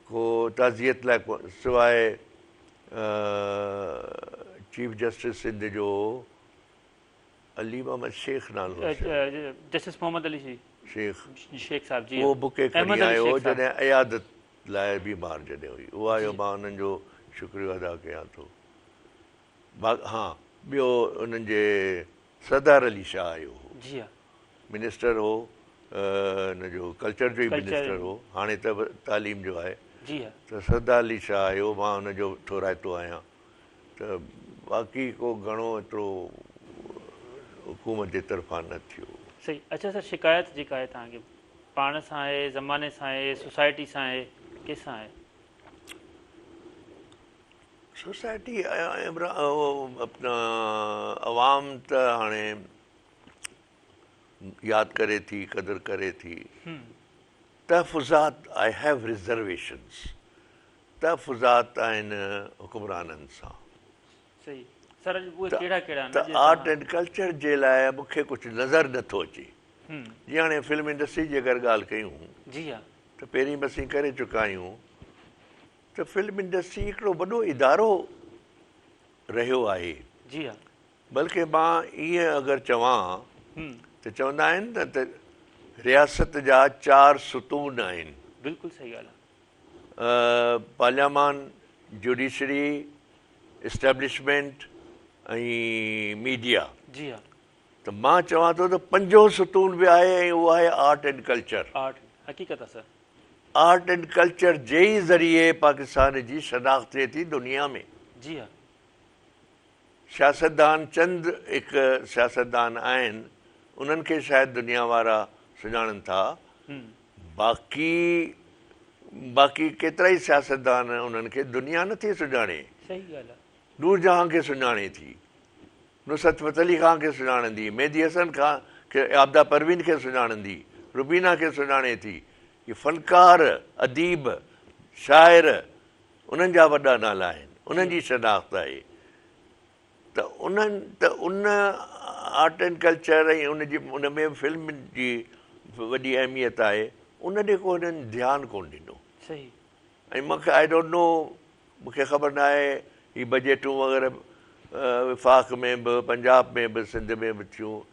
ڪو تعزيت لاء ڪو سواء چيف جسٽس سنڌ جو علي محمد شيخ نالو هوس شايد. جسٽس محمد علي شيخ. شيخ صاحب جي اهو بڪي کڻي آيو هو جڏهن عيادت لاء بيمار جڏهن هئي اهو آيو مان انهن جو شڪريو ادا ڪيان ٿو ها ٻيو انهن جي سردار علي شاهه آيو هو جي ها منسٽر هو ان جو ڪلچر جو ئي منسٽر هو هاڻي ته تعليم جو آهي جي ها ته سردار علي شاهه آيو مان ان جو ٿورائتو آهيان ته باقي ڪو گهڻو ايترو حڪومت جي طرفان نه ٿيو. صحيح اڇا سر شڪايت جيڪا آهي توهان کي پاڻ سان آهي زماني سان آهي سوسائٽي سان آهي ڪنهن سان آهي؟ سوسائٽي عوام ته هاڻي ياد ڪري ٿي قدر ڪري ٿي تحفظات I have reservations تحفظات آهن حڪمرانن سان ته آرٽ اينڊ ڪلچر جي لاء مون کي ڪجهه نظر نه ٿو اچي. جيئن هاڻي فلم انڊسٽري جي اگر ڳالهه ڪيون ته پهرين به اسين ڪري چڪا آهيون ته فلم انڊسٽري هڪڙو وڏو ادارو رهيو آهي. بلڪه مان ائين اگر چوان ته چوندا آهن نه ته رياست جا چار ستون آهن. بلڪل صحيح ڳالهه آهي. پارليامان، جوڊيشري، اسٽيبلشمينٽ ۽ ميڊيا. جي ها. ته مان چوان ٿو ته پنجون ستون به آهي ۽ اهو آهي آرٽ اينڊ ڪلچر. آرٽ حقيقت آهي سر. آرٽ اينڊ ڪلچر جي ئي ذريعي پاڪستان جي شناخت ٿئي ٿي دنيا ۾. جي ها. سياستدان چند هڪ سياستدان آهن انهن کي شايد دنيا وارا سڃاڻن ٿا باقي باقي ڪيترائي سياستدان انهن کي دنيا نٿي سڃاڻي. صحيح ڳالهه آهي. نورجهان کي سڃاڻي ٿي. نصرت فتح علي خان کي سڃاڻندي، مهدي حسن خان کي، عابده پروين کي سڃاڻندي، روبينا کي سڃاڻي ٿي. هي فنڪار، اديب، شاعر انهن جا وڏا نالا آهن، انهن جي شناخت آهي ته انهن ته ان آرٽ اينڊ ڪلچر ۽ ان جي ان ۾ فلم جي وڏي اهميت آهي، ان ڏي ڪو هنن ڌيان ڪونه ڏنو. صحيح. ۽ مون کي I don't know مون کي خبر نه آهي هي بجيٽون وغيره وفاق ۾ به پنجاب ۾ به سنڌ ۾ به ٿيون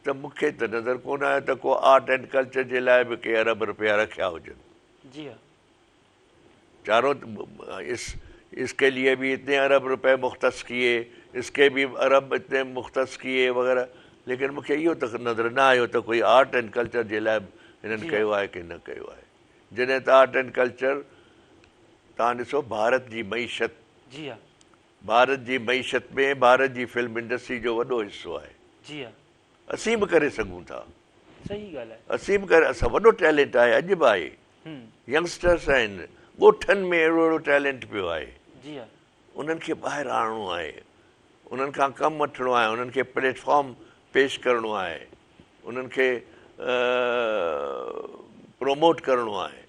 ته مون کي ته نظر ڪونه آيو ته ڪو آرٽ اينڊ ڪلچر جي لاء به ڪي ارب رپيا رکيا هجن. جي ها. چارو اس اس ڪي ليي به اتني ارب روپيه مختص ڪيي اس ڪي به ارب اتني مختص ڪيي وغيره ليڪن مون کي اهو ته نظر نه آيو ته ڪوئي آرٽ اينڊ ڪلچر جي لاء به هنن ڪيو آهي ڪي نه ڪيو آهي. جڏهن ته آرٽ اينڊ ڪلچر توهان ڏسو ڀارت جي معيشت جي ها. ڀارت جي معيشت ۾ ڀارت جي فلم انڊسٽري جو وڏو حصو آهي. جي ها. اسين به ڪري سگهون ٿا. صحيح ڳالهه آهي. اسين به ڪري اسان وڏو ٽيلنٽ آهي اڄ به آهي. ينگسٽرس آهن ڳوٺن ۾ اهڙو اهڙو ٽيلنٽ پيو آهي. جي ها. انهن کي ٻاهر آڻڻو آهي. انهن کان ڪم وٺڻو آهي، انهن کي پليٽ فارم پيش ڪرڻو آهي، انهن کي پروموٽ ڪرڻو آهي،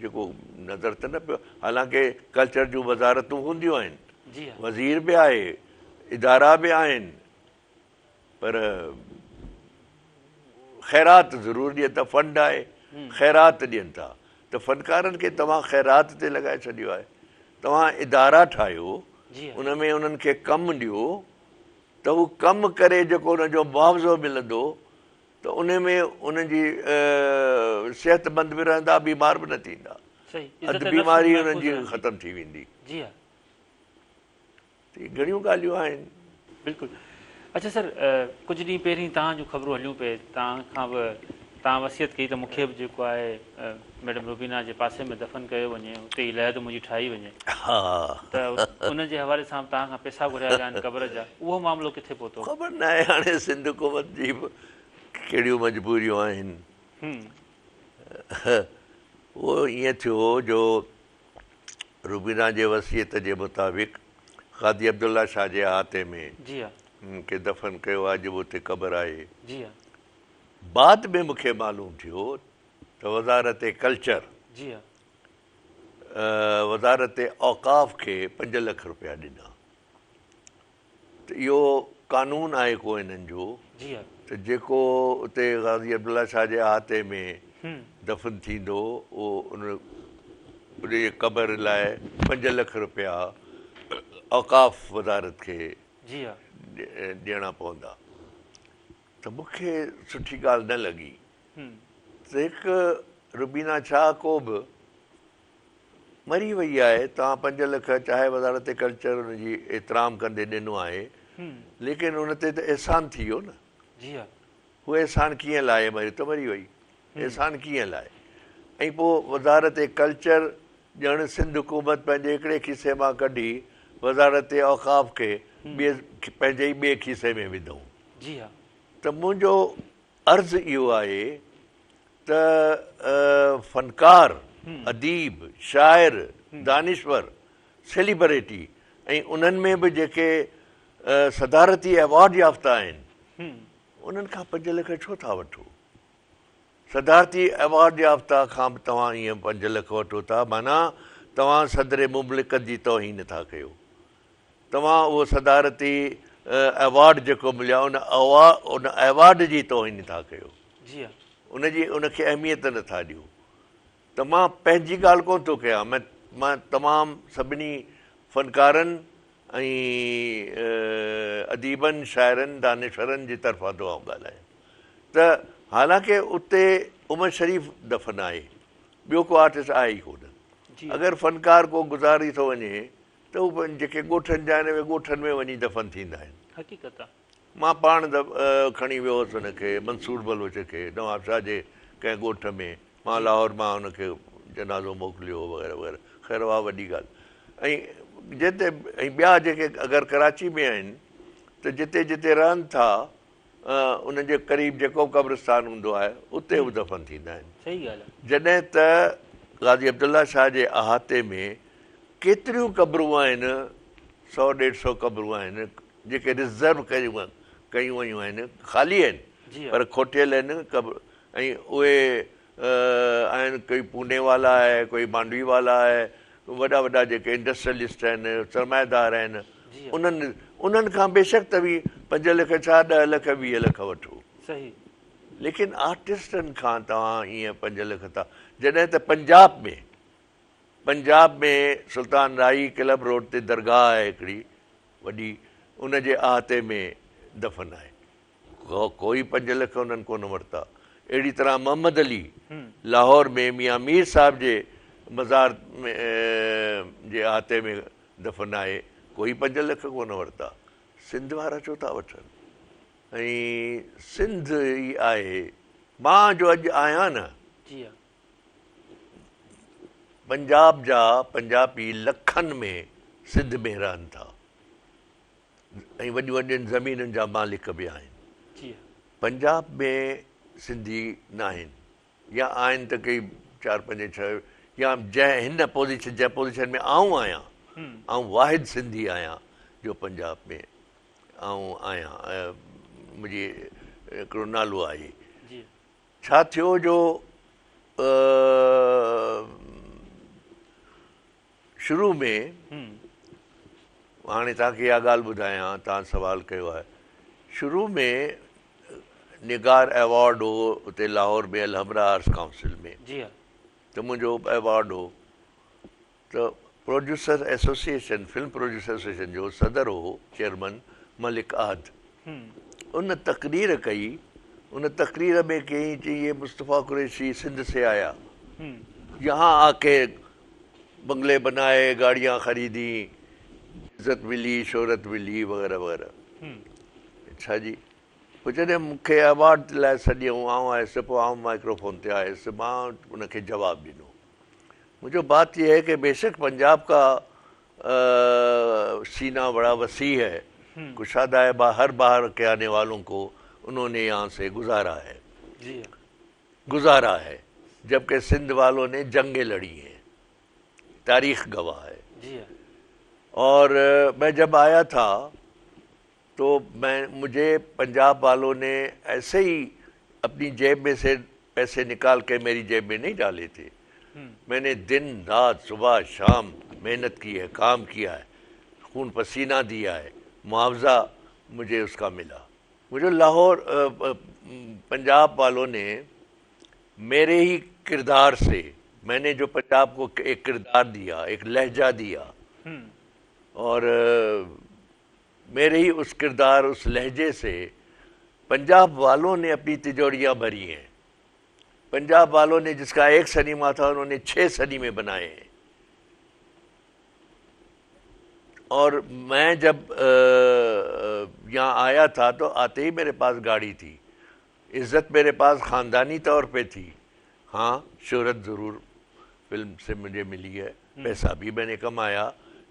جيڪو نظر ته نه پيو، حالانڪه ڪلچر جون وزارتون هونديون آهن، وزير به آهي، ادارا به آهن، پر خيرات ضرور ڏين ٿا، فنڊ آهي، خيرات ڏين ٿا ته فنڪارن کي توهان خيرات تي لڳائي ڇڏيو آهي، توهان ادارا ٺاهيو، ان ۾ انهن کي ڪم ڏيو ته هو ڪم ڪري جيڪو انهن جو معاوضو ملندو ته ان ۾ انهن جي صحت مند به رهندا، بيمار به نه ٿيندا، اڌ بيماري انهن جي ختم ٿي ويندي. ته اهي گهڻيون ڳالهيون آهن. بلڪل اڇا سر ڪجهه ڏينهن پهرين توهان جون خبرون هليون پئي توهان کان به توهان وصيت ڪئي ته مون کي به جيڪو آهي ميڊم روبينا جي پاسي ۾ دفن ڪيو وڃي اتي ئي لحد منهنجي ٺاهي وڃي ته ان جي حوالي سان به توهان کان پئسا گهريا ويا آهن قبر جا اهو معاملو ڪٿي پهتو؟ خبر ناهي هاڻي سنڌ حڪومت جي به ڪهڙيون مجبوريون آهن اهو ائين ٿيو جو روبينا جي وصيت جي مطابق قاضي عبدالله شاهه جي احاطي ۾ مون کي دفن ڪيو اڄ به اتي قبر آهي. بعد ۾ مون کي معلوم ٿيو ته وزارت ڪلچر وزارت اوقاف کي 5 لک رپيا ڏنا. ته اهو قانون آهي ڪو انهن جو ته جيڪو اتي غازي عبدالله شاهه جي احاطي ۾ دفن ٿيندو اهو ان جي قبر لاء 5 لک رپيا اوقاف وزارت کي ڏيڻا پوندا ته مون کي سٺي ڳالهه نه لڳي ته هڪ روبينا ڇا ڪو به مري وئي آهي توهان 5 لک چاهي وزارت ڪلچر ان جي احترام ڪندي ڏنو آهي ليڪن ان تي ته احسان ٿي ويو نه جي ها هو احسان ڪيئن لاهي مري ته مري وئي احسان ڪيئن لاهي ۽ پوء وزارت ڪلچر ڄڻ سنڌ حڪومت پنهنجي هڪڙي کيسي مان ڪڍي وزارت اوقاف کي ٻئي پنهنجي ئي ٻئي کيسي ۾ وڌئون جي ها ته منهنجو عرض اهو آهي ته فنڪار، اديب، شاعر، دانشور، سيليبريٽي ۽ انهن ۾ به جيڪي صدارتي ايوارڊ يافته آهن انهن کان 5 لک ڇو ٿا وٺو؟ صدارتي ايوارڊ يافته کان به توهان ائين 5 لک وٺو ٿا معنيٰ توهان صدر مملڪت جي توهين ٿا ڪيو. توهان اهو صدارتي ايوارڊ جيڪو مليو آهي ان ايوارڊ جي توهين ٿا ڪيو. جي ها. ان جي ان کي اهميت نه ٿا ڏيو ته مان پنهنجي ڳالهه ڪونه ٿو ڪيان مان تمام سڀني فنڪارن ۽ اديبن شاعرن دانشورن جي طرفان ٿو آئون ڳالهايان ته حالانڪه اتي عمر شريف دفن آهي ٻيو ڪو آرٽسٽ آهي ئي ڪونه. اگر فنڪار ڪو گذاري ٿو وڃي ته هو جيڪي ڳوٺن جا آهن اهي ڳوٺن ۾ وڃي دفن ٿيندا آهن. حقيقت آ. مان پاڻ کڻي ويو هوس هن کي، منصور بلوچ کي، نوابشاهه جي ڪنهن ڳوٺ ۾، مان لاهور مان هن کي جنازو موڪليو هو وغيره وغيره. خير اها وڏي ڳالهه. ۽ جتي ۽ ٻيا جيڪي اگر ڪراچي ۾ آهن ته جتي جتي رهن ٿا انهن جي قريب جيڪو به قبرستان هوندو آهي اتي هو دفن ٿيندا آهن. صحيح ڳالهه آهي. جڏهن ته غازي عبدالله شاهه جي احاطي ۾ ڪيتريون قبرون آهن، سئو ڏيڍ سئو قبرون آهن جيڪي رزرو ڪيون ڪيون ويون آهن، خالي آهن پر کوٽيل آهن قبر ۽ اهي آهن ڪوئي پوني والا آهي ڪوئي مانڊوي والا آهي وڏا وڏا جيڪي انڊسٽريلسٽ آهن سرمائيدار آهن انهن انهن کان بيشڪ توهين پنج لک ڇا ڏهه لک 20 لک وٺو صحيح ليڪن آرٽسٽن کان توهان ائين پنج لک ٿا جڏهن ته پنجاب ۾ پنجاب ۾ سلطان راهي ڪلب روڊ تي درگاهه آهي هڪڙي وڏي ان جي احاطي ۾ دفن آهي ڪوئي پنج لک انهن ڪونه ورتا. اهڙي طرح محمد علي لاهور ۾ ميان مير صاحب جي مزار جي احاطي ۾ دفن آهي، ڪوئي پنج لک ڪونه ورتا. سنڌ وارا ڇو ٿا وٺن؟ ۽ سنڌ ئي آهي. مان جو اڄ آهيان نه، پنجاب جا پنجابي لکن ۾ سنڌ ۾ رهن ٿا. ۽ وڏين وڏين زمينن جا مالڪ به آهن. پنجاب ۾ سنڌي ناهن يا آهن ته ڪي چار پنج ڇهه يا جنهن هن پوزيشن جنهن پوزيشن ۾ آئون آهيان آئون واحد سنڌي آهيان جو پنجاب ۾ آئون آهيان منهنجي هڪڙو نالو آهي. ڇا ٿيو جو شروع ۾ هاڻي توهان کي اها ڳالهه ٻڌايان، توهان سوال ڪيو آهي. شروع ۾ نگار ايوارڊ هو اتي لاهور ۾ الحمرا آرٽس ڪائونسل ۾ ته منهنجو ايوارڊ هو ته producer association, film producer association جو صدر هو چيئرمن ملڪ احد، ان تقرير ڪئي، ان تقرير ۾ ڪيائين چي يي مصطفيٰ قريشي سنڌ سي آيا، يهان آڪي بنگلي بنائي، گاڙيان خريدي، عزت ملي، شهرت ملي وغيره وغيره. اڇا جي. پوء جڏهن مون کي ايوارڊ لاء سڏيائون، آئون آيس، پوء آئون مائڪروفون تي آيس، مان ان کي جواب ڏنو. منهنجو بات يي هي ڪه بيشڪ پنجاب ڪا سينا بڙا وسيع هي، ڪشاده هي، هر باهر ڪي آني والون ڪو انهون ني يهان سي گذارا هي. گذارا هي جبڪه سنڌ والون ني جنگين لڙي هين تاريخ گواه هي اور مين جب آيا ٿا تو مين مجهي پنجاب والون ني ايسي هي اپني جيب مين سي پيسي نڪال ڪي ميري جيب مين نهين ڊالي ٿي مين ني دن رات صبح شام محنت ڪي هي ڪام ڪيا هي خون پسينا ديا هي معاوضه مجهي اس ڪا ملا मुझे लाहौर पंजाब वालों ने मेरे ही किरदार से मैंने जो पंजाब को एक किरदार दिया एक लहजा दिया और मेरे ही उस किरदार उस लहजे से पंजाब वालों ने अपनी तिजोरियां भरी हैं। पंजाब वालों ने जिसका एक सिनेमा था उन्होंने 6 सिनेमे बनाए हैं। और मैं जब यहाँ आया था तो आते ही मेरे पास गाड़ी थी, इज़्ज़त मेरे पास ख़ानदानी तौर पे थी। हाँ, शोहरत ज़रूर फिल्म से मुझे मिली है, पैसा भी मैंने कमाया,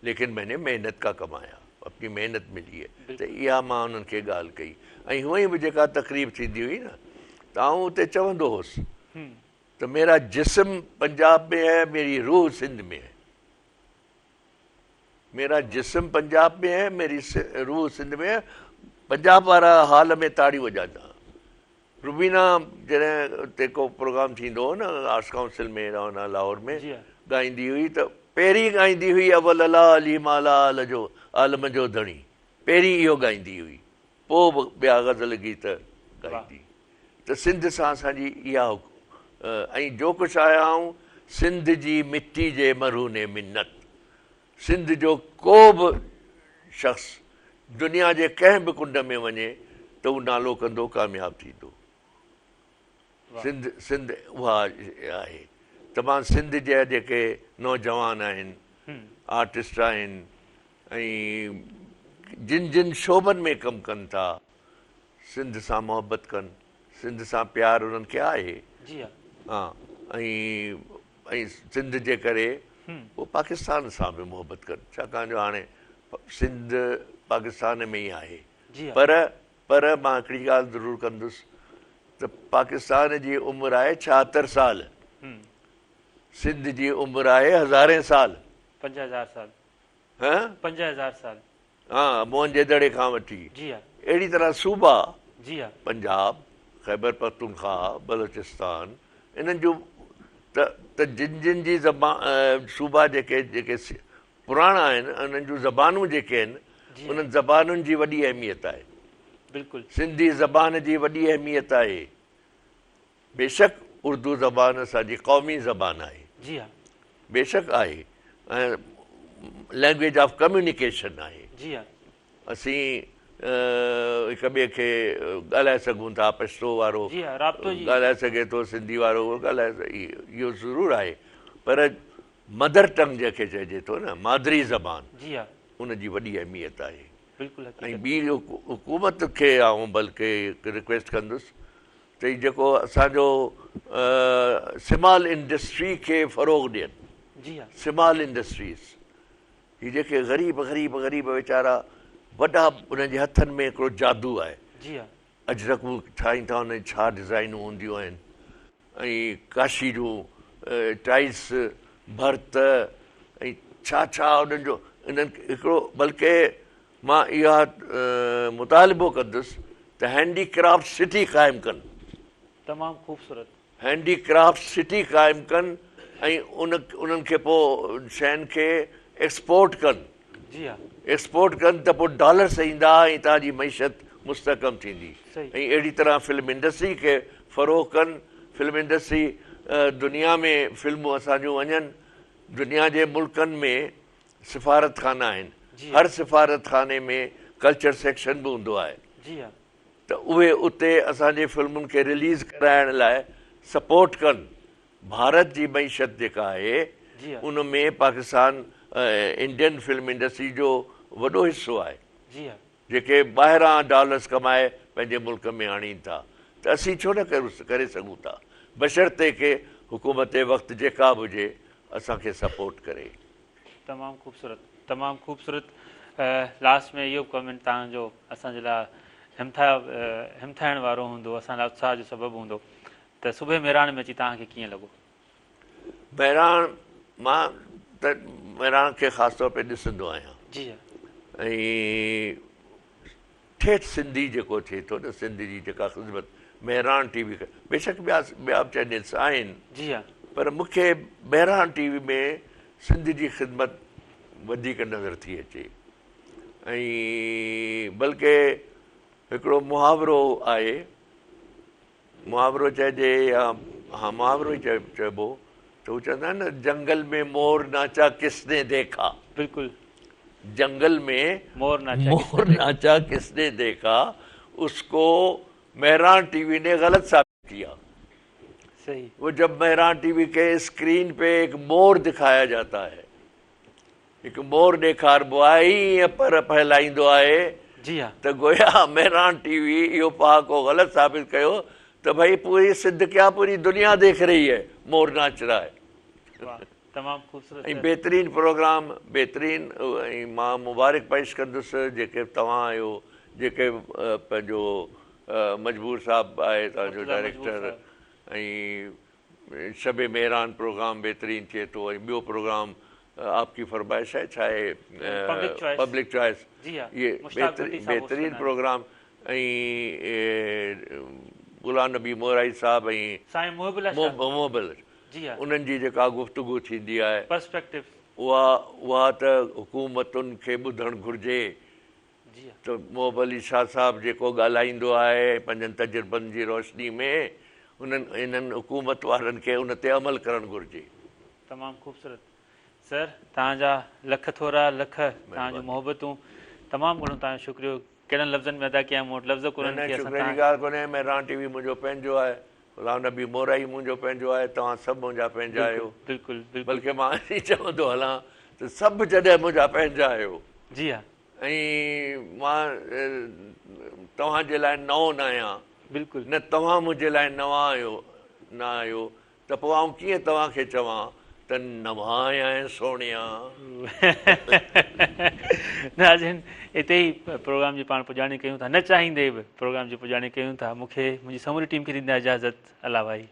लेकिन मैंने मेहनत का कमाया, अपनी मेहनत मिली है। त इहा मां उन्हनि खे ॻाल्हि कई। ऐं हूअं ई बि जेका तक़रीब थींदी हुई न, त आउं उते चवंदो हुउसि त मेरा जिस्म पंजाब में है, मेरी रूह सिंध में है। मेरा जिस्म पंजाब में है, मेरी रूह सिंध में है। पंजाब वारा हाल में ताड़ियूं वॼाईंदा। रुबीना जॾहिं उते को प्रोग्राम थींदो हो न आर्ट्स काउंसिल में, रवना लाहौर में ॻाईंदी हुई, त पहिरीं ॻाईंदी हुई अवल अला अली माला आल जो आलम जो धणी, पहिरीं इहो ॻाईंदी हुई, पोइ बि ॿिया ग़ज़ल गीत ॻाईंदी। त सिंध सां असांजी इहा ऐं जो कुझु आहियां आउं सिंध जी मिटी जे मरहूने मिन्नत। सिंध जो को बि शख़्स दुनिया जे कंहिं बि कुंड में वञे त हू नालो कंदो, कामयाब थींदो। सिंध सिंध उहा आहे। त ته مان سنڌ جا جيڪي نوجوان آهن، آرٽسٽ آهن ۽ جن جن شعبن ۾ ڪم ڪن ٿا، سنڌ سان محبت ڪن، سنڌ سان پيار انهن کي آهي. جي ها. ها ۽ ۽ سنڌ جي ڪري هو پاڪستان سان به محبت ڪن، ڇاڪاڻ جو هاڻي سنڌ پاڪستان ۾ ئي آهي. جي ها. پر پر مان هڪڙي ڳالهه ضرور ڪندس ته پاڪستان جي عمر آهي 76 سال، سنڌ جي عمر آهي هزارين سال. 5000 سال. ها؟ 5000 سال. ها، موهن جي دڙي کان وٺي. جي ها. اهڙي طرح صوبا، جي ها. پنجاب، خيبر پختونخواهه، بلوچستان، انهن جون ته ته جن جن جي زبان صوبا جيڪي جيڪي پراڻا آهن انهن جون زبانون جيڪي آهن انهن زبانن جي وڏي اهميت آهي. بلڪل. سنڌي زبان جي وڏي اهميت آهي. بيشڪ اردو زبان اسان جي قومي زبان آهي. جي ها. بيشڪ آهي ۽ لينگويج آف ڪميونيڪيشن آهي. جي ها. اسين هڪ ٻئي کي ڳالهائي سگهون ٿا، پشتو وارو ڳالهائي سگهي ٿو، سنڌي وارو ڳالهائي اهو ضرور آهي پر مدر ٽنگ جنهن کي چئجي ٿو نه مادري زبان جي ها. ان جي وڏي اهميت آهي. بلڪل ۽ حقيقت. ٻي حڪومت کي آئون بلڪه رڪويسٽ ڪندس ته هي جيڪو اسان جو سمال انڊسٽري کي فروغ ڏين. جي ها. سمال انڊسٽريز هي جيڪي غريب غريب غريب ويچارا وڏا انهن جي هٿن ۾ هڪڙو جادو آهي. جي ها. اجرڪون ٺاهين ٿا انهن جي ڇا ڊزائنون هونديون آهن ۽ ڪاشي جون ٽائلس ڀرت ۽ ڇا ڇا انهن جو انهن هڪڙو بلڪه مان اها مطالبو ڪندس ته هينڊي ڪرافٽ سٽي قائم ڪن. تمام خوبصورت. هينڊي ڪرافٽ سٽي قائم ڪن ۽ ان انهن کي پوء شين کي ايڪسپورٽ ڪن. جي ها. ايڪسپورٽ ڪن ته پوء ڊالرس ايندا ۽ تان جي معيشت مستحڪم ٿيندي صحيح. ۽ اهڙي طرح فلم انڊسٽري کي فروغ ڪن. فلم انڊسٽري دنيا ۾ فلمون اسان جون وڃن. دنيا جي ملڪن ۾ سفارتخانا آهن. جي هر ها. سفارتخاني ۾ ڪلچر سيڪشن به هوندو آهي. جي ها. ته اهي اتي اسان جي فلمن کي رليز ڪرائڻ لاء سپورٽ ڪن. ڀارت جي معيشت جيڪا آهي جي ها. ان ۾ پاڪستان انڊين فلم انڊسٽري جو وڏو حصو آهي. جي ها. جيڪي ٻاهران ڊالرز ڪمائي پنهنجي ملڪ ۾ آڻين ٿا ته اسين ڇو نه ڪري سگهون ٿا بشرطيڪه حڪومت وقت جيڪا به هجي اسان کي سپورٽ ڪري. تمام خوبصورت تمام خوبصورت لاسٽ ۾ اهو ڪمينٽ توهان جو اسان جي لاء همٿاء همٿائڻ وارو هوندو اسان لاء اتساهه جو سبب هوندو ته صبح مهراڻ ۾ اچي توهان کي ڪيئن لڳو؟ مهراڻ مان ته مهراڻ کي خاص طور پي ڏسندو آهيان. جي ها. ۽ ٺيٺ سنڌي جيڪو ٿئي ٿو نه سنڌ جي جيڪا خدمت مهراڻ ٽي وي بيشڪ ٻيا ٻيا به چينلس آهن جي ها. پر مون کي مهراڻ ٽي وي ۾ سنڌ جي خدمت وڌيڪ نظر ٿي اچي ۽ بلڪه هڪڙو محاورو آهي محاورو چئجي يا ها محاورو ئي چئبو ته هو چوندا آهن نه جنگل ۾ مور ناچا ڪس ني ديکا. بلڪل. جنگل ۾ مور ناچا مور ناچا ڪس ني ديکا اس ڪو مهراڻ ٽي وي ني غلط ثابت ڪيا. صحيح. وہ جب مهراڻ ٽي وي ڪي اسڪرين پي ايڪ مور دکايا جاتا هي. هڪ مور ڏيکاربو آهي ائين پر ڦهلائيندو آهي جي ها. ته گويا مهراڻ ٽي وي اهو پهاڪو غلط ثابت ڪيو ته ڀئي پوري سنڌ ڪيا پوري دنيا ديک رهي هي مور ناچ رها هي. واه تمام خوبصورت ۽ بهترين پروگرام بهترين ۽ مان مبارڪ پيش ڪندس جيڪي توهان آهيو جيڪي پنهنجو مجبور صاحب آهي توهان جو مرتضيٰ مجبور ڊائريڪٽر صاحب. ۽ شب مهراڻ پروگرام بهترين ٿئي ٿو ۽ ٻيو پروگرام آپ ڪي فرمائش آهي ڇا آهي پبلڪ چوائس اهي بهترين پروگرام ۽ غلام نبي مورائي صاحب ۽ سائين محب الله شاهه انهن جي جيڪا گفتگو ٿيندي آهي اها اها ته حڪومتن کي ٻڌڻ گهرجي ته محب علي شاهه صاحب جيڪو ڳالهائيندو آهي ۽ پنهنجن تجربن جي روشني ۾ انهن انهن حڪومت وارن کي ان تي عمل ڪرڻ گهرجي. تمام خوبصورت سر توهان جا لک ٿورا لک توهان جون محبتون تمام گهڻو توهان جو شڪريو ڪهڙن لفظن ۾ ادا ڪيان مون وٽ لفظ نه ڪونهن نه ڪي اسان شڪريي جي توهان ڳالهه ڪونهي مهراڻ ٽي وي منهنجو پنهنجو آهي. غلام نبي مورائي منهنجو پنهنجو آهي، توهان سڀ منهنجا پنهنجا آهيو. بلڪل بلڪل. بلڪه مان ائين چوندو هلان ته سڀ جڏهن منهنجا پنهنجا آهيو. جي ها. ۽ مان توهان جي لاء نئون نه آهيان. بلڪل. نه توهان منهنجي لاء نوان آهيو نه آهيو ته پوء آئون ڪيئن توهان کي چوان ته نوان آهيان سهڻيا. ناظرين اتي ئي پروگرام جي پاڻ پڄاڻي ڪيون ٿا نه چاهيندي به پروگرام جي پڄاڻي ڪيون ٿا مون کي منهنجي سموري ٽيم کي ڏيندا اجازت الله ڀائي.